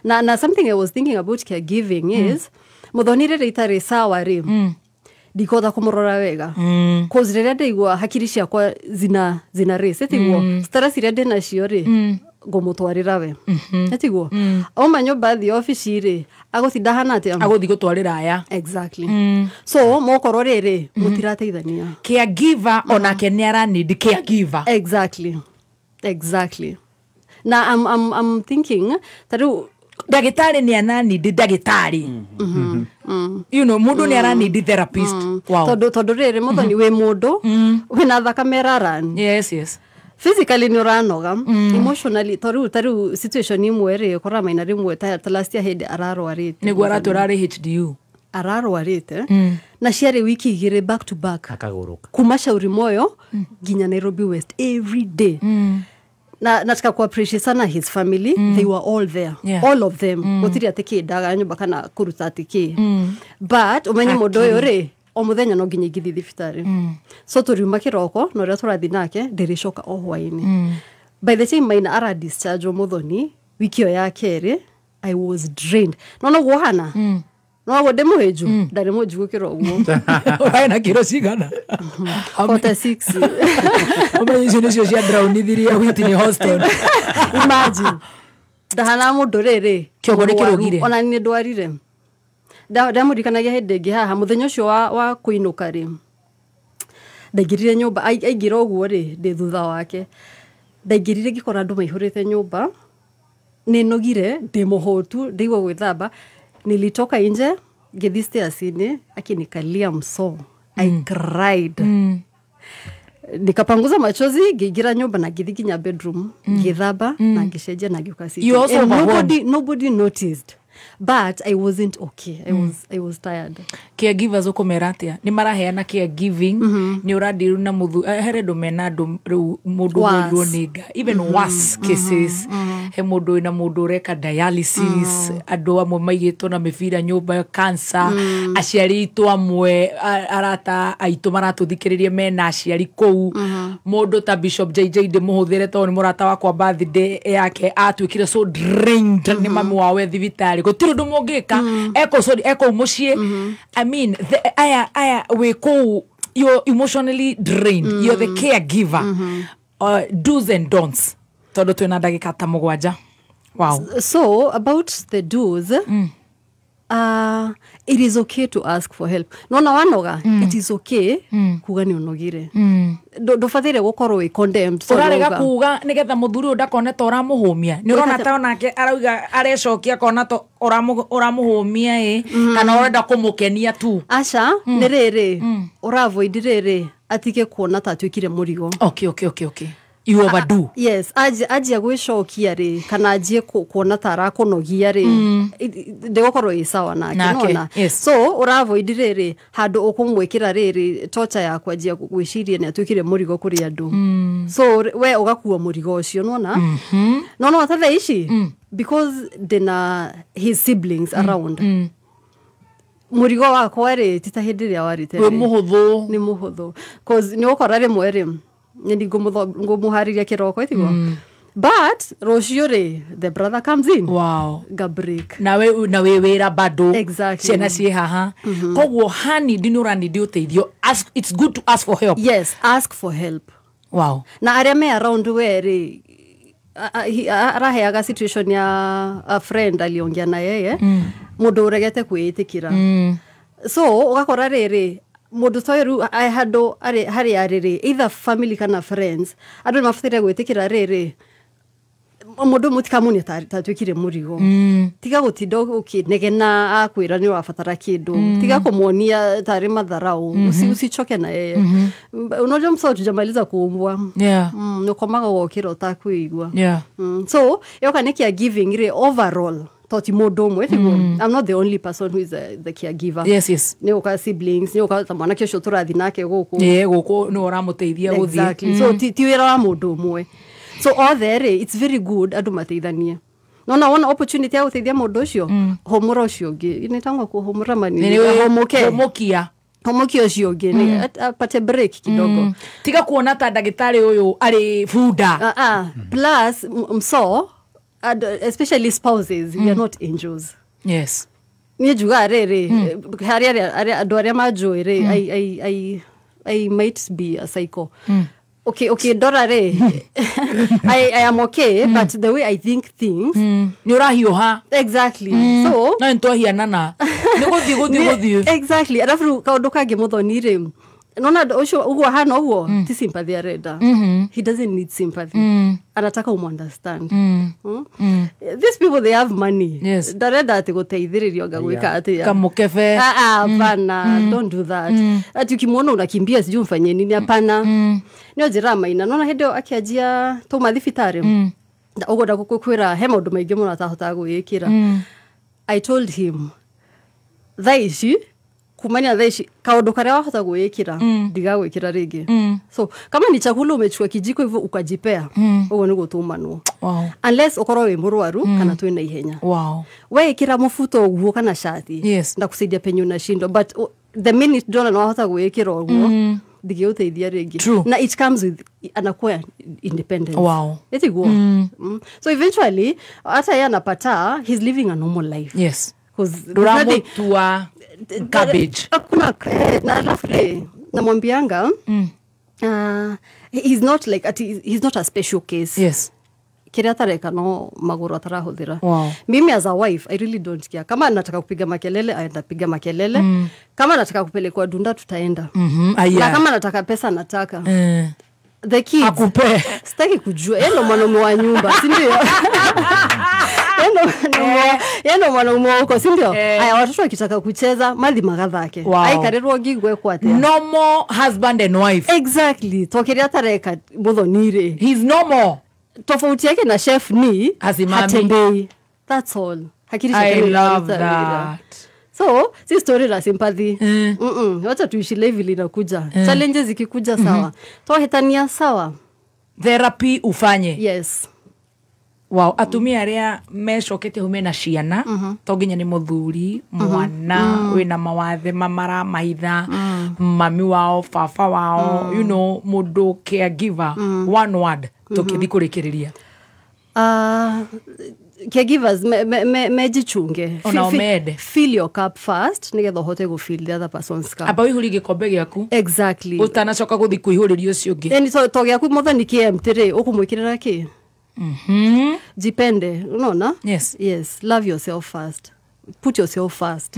Speaker 2: Na something I was thinking about caregiving is muthoni rĩrĩ itarĩ sawa rĩ ndikotha kũmũrora wega cause rĩrĩa ndaigua hakiri ciakwa zina race ĩtiguo stress iria ndĩnacio rĩ ngũmũtwarĩra we ĩtiguo auma nyũmba thiĩ obici rĩ agũtinda hana atĩa
Speaker 14: agũthiĩ gũtwarĩra aya.
Speaker 2: Exactly. So mokorwo rĩrĩ mũtirateithania
Speaker 14: caregiver onake nĩ aranid caregiver.
Speaker 2: Exactly. Na I'm thinking ta rĩu
Speaker 14: ndagĩtarĩ nĩ ananidi ndagĩtarĩ. You know mũndũ nĩ aranidi therapist. Wow.
Speaker 2: Tondũ rĩrĩ mũthoni wĩ mũndũ wĩna thakame ĩraran.
Speaker 14: Yes.
Speaker 2: Physically nĩ ũranoga, emotionally tarĩu situation imwe rĩ ũkora maina rĩmwe ta last year hĩndĩ ararwarĩte
Speaker 14: nĩguo aratwĩra arĩ HDU
Speaker 2: ararwarĩte na ciarĩ wiki igĩrĩ back to back
Speaker 5: akagũrũka
Speaker 2: kuma Shauri Moyo nginya Nairobi West every day. Na nataka ku appreciate sana his family. They were all there.
Speaker 14: Yeah.
Speaker 2: All of them. Gũtirĩ atĩ kĩndaga nyũmba kana kũruta atĩ kĩ. But ũmenye mũndũ ũyũ rĩ o mũthenya no nginya ingĩthiĩ thibitarĩ. So tũriuma kĩroko na ũrĩa tũrathiĩ nake ndĩrĩcoka o hwaĩ-inĩ. By the time maina ara discharge mũthoni wiki ĩyo ya kerĩ I was drained. No noguo hana. No guo ndĩ mũhĩnju ndarĩ mũnju gũkĩra ũguo.
Speaker 14: Ũrarĩ na kiro cigana?
Speaker 2: 46.
Speaker 14: Ũmenye icio nĩcio cia drownithirie Whitney Houston.
Speaker 2: Imagine. Ndahana mũndũ rĩrĩ
Speaker 14: kĩongo nĩ kĩrũgire.
Speaker 2: Ona nĩ ndwarire. Ndamũririkanagia hĩndĩ ĩngĩ haha mũthenya ũcio wa kũinũka rĩ ndaingĩrire nyũmba aingĩra ũguo rĩ ndĩ thutha wake ndaingĩrire ngĩkora andũ maihũrĩte nyũmba nĩ nogire ndĩ mũhũtu ndaigua gwĩthamba. Nilitoka nje ngĩthiĩ stairs-inĩ akinikalia mso. I cried. Nikapanguza machozi ngĩingĩra nyũmba na ngĩthiĩ nginya bedroom ngĩthamba na ngĩcenjia na ngĩũka sitting. And nobody noticed. But I wasn't okay. I was tired.
Speaker 14: Caregivers ũkũmera atĩa? Nĩ maraheana caregiving nĩ ũradiru na mũthu here andũ mena andũ rĩu mũndũ mũrirwo nĩ nga even worse cases he mũndũ wĩna mũndũ ũreka dialysis andũ amwe maigĩtwo na mĩbira nyũmba cancer aciari aitũ amwe arata aitũ maratũthikĩrĩria mena aciari kũu mũndũ ta Bishop JJ ndĩmũhũthĩre tondũ nĩ mũrata wakwa birthday yake atuĩkire so drained nĩ mami wawe thibitarĩ gũtirĩ ũndũ mũngĩka eko sorry eko mũciĩ. I mean aya wĩ kũu you're emotionally drained. You're the caregiver. Do's and don'ts tondu twina ndagika ta mugwanja. Wow.
Speaker 2: So about the do's, it is okay to ask for help. Nona wanoga, it is okay kuga ni unogire. Ndubathire gukorwo wi condemned.
Speaker 14: Urarega kuga nigetha muthuri uyu ndakone ta uramuhumia. Ni urona ta onake arauga arecokia kona ta uramuhumia kana urenda kumukenia tu.
Speaker 2: Aca ni riri ura-avoid riri atige kuona ta atuikire murigo.
Speaker 14: Okay. You overdo.
Speaker 2: Yes, ajia gwicokia ri kana ajie kuona ta arakunogia ri ndigukorwo ĩ sawa nake nona.
Speaker 14: Yes.
Speaker 2: So ura-avoid riri handu ukumwikira riri torture ya kwanjia gwiciria ni atuikire murigo kuri andu. So we ugakua murigo ucio nona. No ata thaa ici because ndina his siblings around. Murigo wakwa ri ti ta hindi ria warite.
Speaker 14: Ni muhuthu.
Speaker 2: Ni muhuthu. Cause ni ukora rimwe ri ni ngumuhariria kiroko itiguo. But rucio ri the brother comes in.
Speaker 14: Wow.
Speaker 2: Ga break.
Speaker 14: Nawe wira bado.
Speaker 2: Exactly.
Speaker 14: Ciana ciĩ haha. Koguo hani ndi nĩ ũteithio. Ask, it's good to ask for help.
Speaker 2: Yes, ask for help.
Speaker 14: Wow.
Speaker 2: Na arĩa me around we ri araheaga situation ya a friend aliongea na yeye mundu uregete kwĩĩtĩkĩra. So ugakora rĩrĩ mundu ta ũyũ handũ harĩa arĩ rĩ either family kana friends andu nĩ mabataire gwĩtĩkĩra rĩrĩ mundu mutikamuone ta atuĩkire mũrigo. Tiga gũtinda ũkĩnegena akwĩra nĩ ũrabatara kĩndũ. Tiga kũmuonia tarĩ matharau. Usichoke na yeye. Unajua msa tujamaliza kuumbwa. Nĩũkomaga ũgokĩra ũtakwĩigua. So yoka nĩ caregiving rĩ overall toti mundu umwe tiguo. I'm not the only person who is the caregiver.
Speaker 14: Yes.
Speaker 2: Ni uka siblings, ni uka ta mwanake ucio turathi nake guku.
Speaker 14: Guku ni uramuteithia guthie.
Speaker 2: Exactly. So ti wira wa mundu umwe. So all there it's very good andu mateithanie. Nona wona opportunity ya guteithia mundu ucio humura ucio ungi inetangwa kuhumura manini humuke
Speaker 14: humukia
Speaker 2: humukia ucio ungi ni apate break kidogo.
Speaker 14: Tiga kuona ta ndagitari uyu ari bunda.
Speaker 2: Plus mso especially spouses, we are not angels.
Speaker 14: Yes.
Speaker 2: Ni njuga riri hari andu aria manjui ri I might be a psycho. Okay ndora ri I am okay, but the way I think things
Speaker 14: ni urahiuha.
Speaker 2: Exactly. So
Speaker 14: no ntwahianana ni guthi
Speaker 2: exactly. Alafu kaundu kangi muthoni ri nona ucio uguo hana uguo ti sympathy arenda. He doesn't need sympathy. Anataka umunderstand. These people they have money.
Speaker 14: Yes.
Speaker 2: Ndarenda ati guteithiririo ngagwika atia
Speaker 14: kamukebe.
Speaker 2: Hapana, don't do that. Ati ukimuona unakimbia sijui mfanye nini, hapana. Nio njira maina nona hindi akianjia tuma thibitari uguo ndagukwira he maundu maingi muno atahotaga gwikira. I told him thaa ici kumania thaa ici kaundu karia wahota gwikira ndigagwikira ringi. So kama ni chakula umechukua kijiko hivyo ukajipea uguo niguo tumanwo.
Speaker 14: Wow.
Speaker 2: Unless ukorwo wi murwaru kana twina ihenya.
Speaker 14: Wow.
Speaker 2: We ikira mufuto uguo kana shati ndakusaidia penye unashindwa, but the minute ndona no wahota gwikira uguo ndigĩũteithia ringi. Na it comes with anakuwa independence.
Speaker 14: Wow.
Speaker 2: Etiguo. So eventually hata yeye anapata he's living a normal life.
Speaker 14: Yes.
Speaker 2: Because
Speaker 14: nduramutua cabbage.
Speaker 2: Hakuna na alafu namwambianga he's not like he's not a special case.
Speaker 14: Yes.
Speaker 2: Kiria atareka no maguru atarahuthira.
Speaker 14: Wow.
Speaker 2: Mimi as a wife I really don't care. Kama nataka kupiga makelele aenda piga makelele. Kama nataka kupelekwa dunda tutaenda. Na kama nataka pesa nataka. The kids.
Speaker 14: Akupe.
Speaker 2: Sitaki kujua. Yeye ndo mwanaume wa nyumba, si ndio? Yeye ndo mwanaume huko, si ndio? Aya watoto wakitaka kucheza mathi magathake.
Speaker 14: Wow.
Speaker 2: Aikarerwo ngigwe kwa atia.
Speaker 14: No more husband and wife.
Speaker 2: Exactly. Tokiria atareka muthoni
Speaker 14: He's no more.
Speaker 2: Tofauti yake na chef ni
Speaker 14: Hazimami.
Speaker 2: Hatembei. That's all. Hakiri
Speaker 14: I love that.
Speaker 2: So, si story la sympathy. Wacha tuishi level inakuja. Challenges zikikuja sawa. Twahitania sawa.
Speaker 14: Therapy ufanye.
Speaker 2: Yes.
Speaker 14: Wow, atumia aria mecokete hume na ciana to nginya ni muthuri mwana wina mawathe mamara maitha mami wao baba wao you know mundu caregiver one word tukithi kurikiriria.
Speaker 2: Caregivers mejichunge.
Speaker 14: Ona mende.
Speaker 2: Fill your cup first nigetha uhote go fill the other person's cup.
Speaker 14: Amba wihuri gikombe giaku.
Speaker 2: Exactly.
Speaker 14: Utanacoka guthi kuihuriria ucio ungi.
Speaker 2: Yani to giaku mothani ki empty ri ukumwikirira ki? Jipende, unaona?
Speaker 14: Yes.
Speaker 2: Yes, love yourself first. Put yourself first.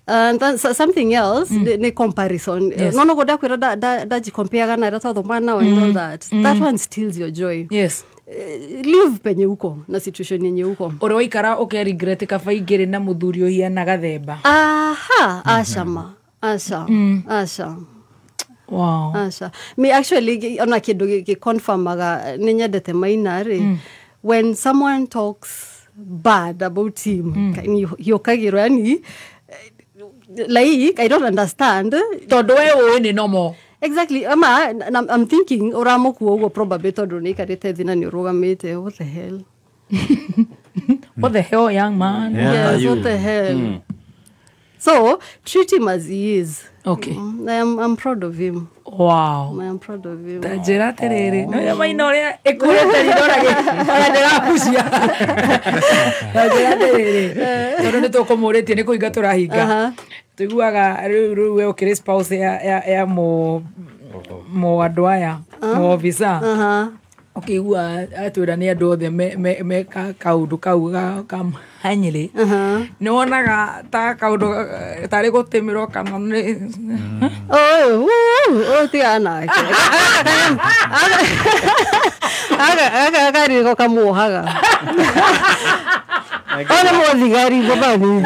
Speaker 2: And then something else, the comparison.
Speaker 14: Yes.
Speaker 2: No, no, go da da jicompare na da thomana and all that. That one steals your joy.
Speaker 14: Yes.
Speaker 2: Live penye uko na situation yenye uko.
Speaker 14: Uri waikara uke regret kaba ingiri na muthuri uhiana gathemba.
Speaker 2: Aha, asha asha. Asha.
Speaker 14: Wow.
Speaker 2: Asha. Me actually ona kindu gi confirmaga ni nyendete Maina ri. When someone talks bad about him, yokagirwo yani like I don't understand.
Speaker 14: Tondu we ui ni nomo.
Speaker 2: Exactly. Ama I'm thinking uramukuo uguo probably tondu ni ikarite thi na ni urugamite. What the hell?
Speaker 14: What the hell, young man?
Speaker 2: Yeah, yes, what the hell? So treat him as he is.
Speaker 14: Okay.
Speaker 2: I'm proud of him.
Speaker 14: Wow.
Speaker 2: I am proud of him.
Speaker 14: Ta njira atiriri. No ya Maina uria ikurite rirorage. Ona ndirabucia. Ta njira atiriri. Tondu ni tukumuриtie ni kuhinga turahinga. Tuiguaga riu we ukiri spouse ya mo andu aya mo officer. Ukigua atwira ni andu othe me kaundu kau ka hanyiri. Ni wonaga ta kaundu tari gutimirwo kana ni
Speaker 2: oh tiga nake. Aga kariko kamuohaga. Ona muthigari gobani.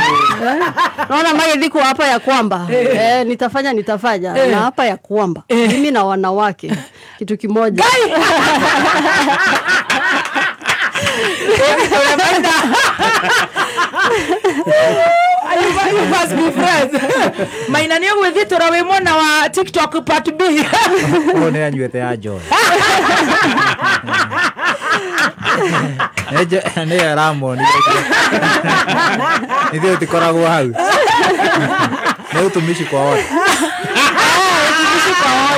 Speaker 2: Naona magithi kwa hapa ya kwamba nitafanya na hapa ya kwamba mimi na wanawake kitu kimoja.
Speaker 14: You must be friends. Maina ni gwithitura wi mwena wa TikTok part B.
Speaker 5: Uyu ni anyuete ya joy. Nĩ aramoni. Ithuĩ tũtikoragwo hau. Nĩ utumishi kwa wote.
Speaker 2: Utumishi kwa wote.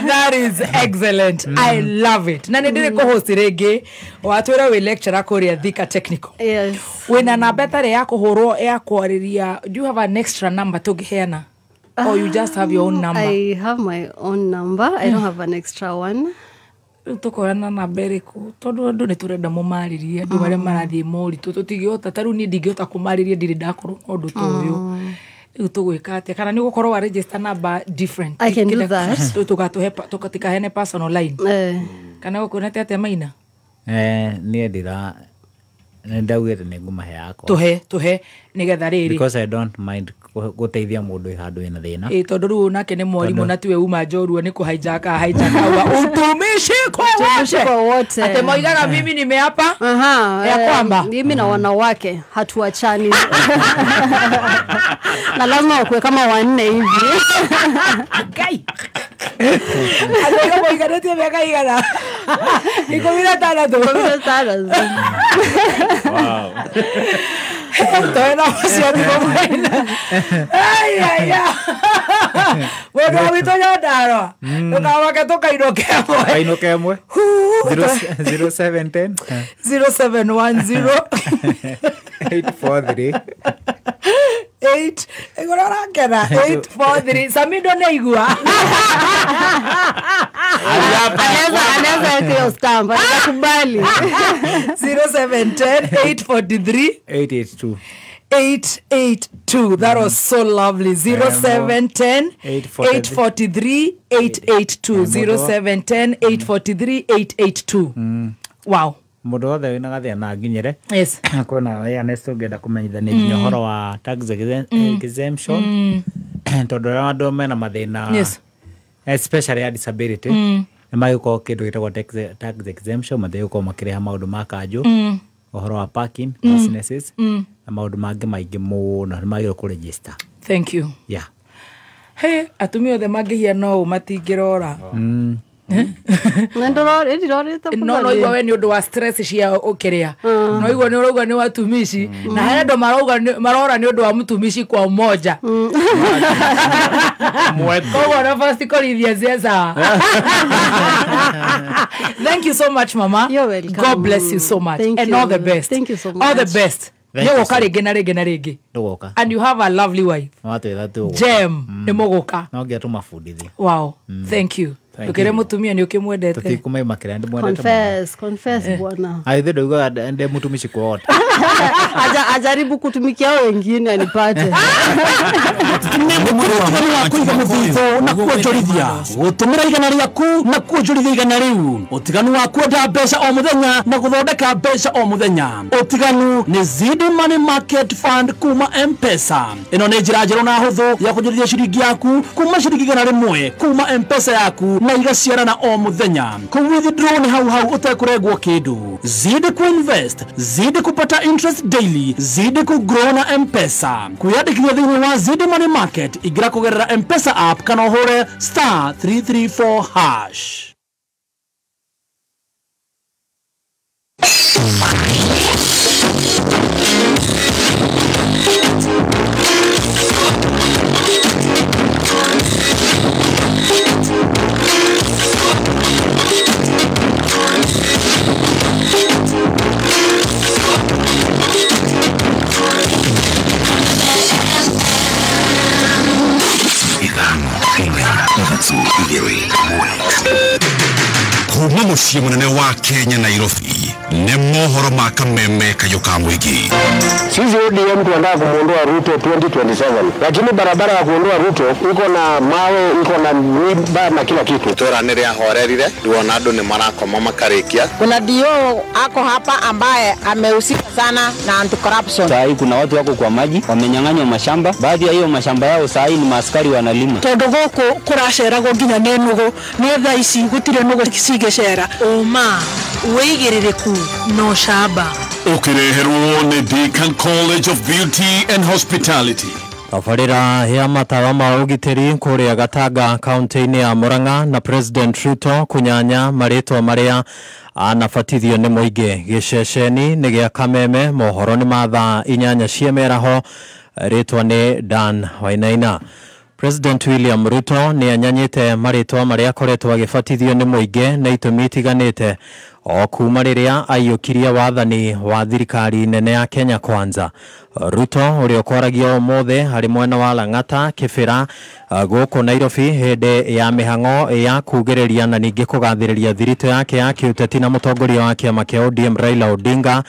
Speaker 14: That is excellent. I love it. Na nĩ ndĩrĩ kũ-host rĩngĩ watwĩra wĩ lecturer kũrĩa Thika Technical.
Speaker 2: Yes.
Speaker 14: Wĩna namba ĩtarĩ ya kũhũrwo ya kwarĩria. Do you have an extra number tũngĩheana? Or you just have your own number?
Speaker 2: I have my own number. I don't have an extra one.
Speaker 14: Tukorana namba ĩrĩkũ? Tondũ andũ nĩ tũrenda mũmarĩrie andũ arĩa marathiĩ moritũ tũtingĩhota ta rĩu niĩ ndingĩhota kũmarĩria ndirĩ ndakorwo na ũndũ ta ũyũ. Rĩu tũgwĩka atĩa? Kana nĩ ũgũkorwo wa register number different?
Speaker 2: I can do that.
Speaker 14: Tũgatũhe tũkatikahene personal line. Kana ũkuonete atĩa Maina?
Speaker 5: Niĩ ndira ndaugĩte nĩ ngũmahe yakwa.
Speaker 14: Tũhe nĩgetha rĩrĩ.
Speaker 5: Because I don't mind guteithia mundu handu ina thina.
Speaker 14: Tondu riu nake ni mwarimu na tiwe uma njorua ni kuhijack hijack utumishi kwa
Speaker 2: wote.
Speaker 14: Ate moigaga mimi nimeapa ya kwamba
Speaker 2: mimi na wanawake hatuachani. Na lazima ukue kama wanne hivi.
Speaker 14: Gai. Ate moigaga miaka igana. 16.
Speaker 10: Wow.
Speaker 14: Todavía no se ha. Ai ai ai. Bueno, abito ya ndaro. Ndukawake tukainũke ĩmwe.
Speaker 5: Kainũke ĩmwe. 0710
Speaker 14: 0710
Speaker 5: 843
Speaker 14: 8 igũrũ arakena 843 Samido nĩaigua.
Speaker 2: Anaweza hiyo stamp atakubali.
Speaker 14: 0710 843
Speaker 5: 882
Speaker 14: 882. That was so lovely. 0710 843 882. 0710 843 882. Wow.
Speaker 5: Mundu wothe wina gathina nginyire.
Speaker 14: Yes.
Speaker 5: Kwina awareness tungenda kumenyithania nginya uhoro wa tax exemption. Tondu andu mena mathina.
Speaker 14: Yes.
Speaker 5: Especially ya disability. Ni magĩkorwo kĩndũ gĩtagwo tax exemption matigũkorwo makĩrĩha maũndũ ma kanjũ. Uhoro wa parking businesses na maũndũ mangĩ maingĩ mũno nĩ magĩrĩirwo kũ register.
Speaker 14: Thank you.
Speaker 5: Yeah.
Speaker 14: Hey, atumia othe mangĩhia no matingĩrora. No no igua we ni undu wa stress cia ukiria no igua ni urauga ni watumishi na he andu marauga marora ni undu wa mutumishi kwa umoja koguo na first Corinthians yes. Thank you so much mama.
Speaker 2: You're welcome.
Speaker 14: God bless you so much.
Speaker 2: Thank
Speaker 14: and
Speaker 2: you.
Speaker 14: All the best.
Speaker 2: Thank you so much.
Speaker 14: All the best. Nĩũgũka rĩngĩ na rĩngĩ na rĩngĩ.
Speaker 5: Ndũgoka.
Speaker 14: And you have a lovely wife. Gem nĩ mũgũka.
Speaker 5: No nginya tũmabundithie.
Speaker 14: Wow. Thank you. Ndũkĩre mũtumia nĩ ũkĩmwendete.
Speaker 5: Tũtikũmaimakĩra ndĩmwendete.
Speaker 2: Confess, confess bwana.
Speaker 5: Aithe ndaugaga ndĩ mũtumishi kwa wote.
Speaker 2: Ajaribu kutumikia wengine anipate.
Speaker 7: Wa kuiga muthitho na kuonjorithia gutumira igana riaku na kuonjorithia igana riu utiganu wa kwenda mbeca o muthenya na guthondeka mbeca o muthenya utiganu ni Zidi Money Market Fund kuma M-Pesa ino ni njira njeru na huthu ya kuonjorithia ciringi yaku kuma ciringi 100 kuma M-Pesa yaku na igaciarana o muthenya ku withdraw ni hau hau utekuregwo kindu. Zidi ku invest, zidi kupata interest daily, zidi ku grow na M-Pesa. Kwiyandikithia thiini wa Zidi Money Market igira kugerera M-Pesa app kana uhure *334#
Speaker 3: Kuma muciĩ mũnene wa Kenya Nairobi nĩ mohoro ma kameme kayũ ka mũingĩ.
Speaker 12: Sisi ODM tunataka kumuondoa Ruto 2027, lakini barabara ya kuondoa Ruto iko na mawe, iko na miba na kila kitu.
Speaker 19: Tora nĩ rĩahorerire ruona andũ nĩ marakoma makarikia.
Speaker 23: Kuna DO ako hapa ambaye amehusika sana na anti-corruption.
Speaker 25: Saa hii kuna watu wako kwa maji wamenyang'anywa mashamba, baadhi ya hiyo mashamba yao saa hii ni maaskari wanalima.
Speaker 22: Tondu guku kuraceragwo nginya nĩ nũgũ, nĩ thaa ici gũtirĩ nũgũ cingĩcera.
Speaker 26: Ũma wĩigĩrĩrĩku no camba.
Speaker 10: Ũkĩreherwo nĩ Deakin College of Beauty and Hospitality.
Speaker 21: Tabarĩra ya matawa ma ũgitĩri kũrĩa Gatanga kaunti-inĩ ya Murang'a na President Ruto kunyanya marĩtwa marĩa anabatithio nĩ mũingĩ. Gĩceceni nĩ gĩa Kameme, mohoro nĩ ma thaa 8 cia mĩaraho, rĩtwa nĩ Dan Wainaina. President William Ruto nĩ anyanyĩte marĩtwa marĩa akoretwo agĩbatithio nĩ mũingĩ na itũmi itiganĩte o kuma rĩrĩa aiyũkirie wathani wa thirikari nene ya Kenya Kwanza. Ruto ũrĩa ũkwaragia ũmũthĩ harĩ mwena wa Lang'ata Kĩbĩra gũkũ Nairobi hĩndĩ ya mĩhang'o ya kugĩrĩria na ningĩ kũgathĩrĩria thiritũ yake ya kĩũteti na mũtongoria wa kĩama kĩa ODM Raila Odinga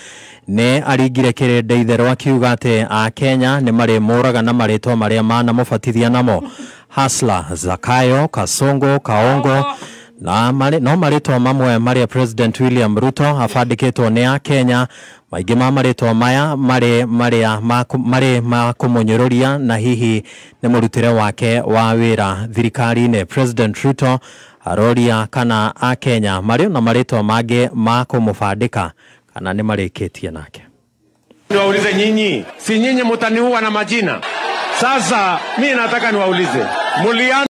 Speaker 21: nĩ aringire kĩrĩndĩ itherũ akiuga atĩ Akenya nĩ marĩmũraga na marĩtwa marĩa manamũbatithia namo Hasla, Zakayo, Kasongo, Kaongo na no marĩtwa mamwe marĩa President William Ruto abandĩkĩtwo nĩ Akenya. Maingĩ ma marĩtwa maya marĩ marĩa marĩ ma kũmũnyũrũria na hihi nĩ mũrutĩre wake wa wĩra thirikari-inĩ. President Ruto aroria kana Akenya marĩ na marĩtwa mangĩ ma kũmũbandĩka kana nĩ marĩkĩtie nake.
Speaker 27: Niwaulize nyinyi, si nyinyi mutaniua na majina? Sasa mimi nataka niwaulize, mulianza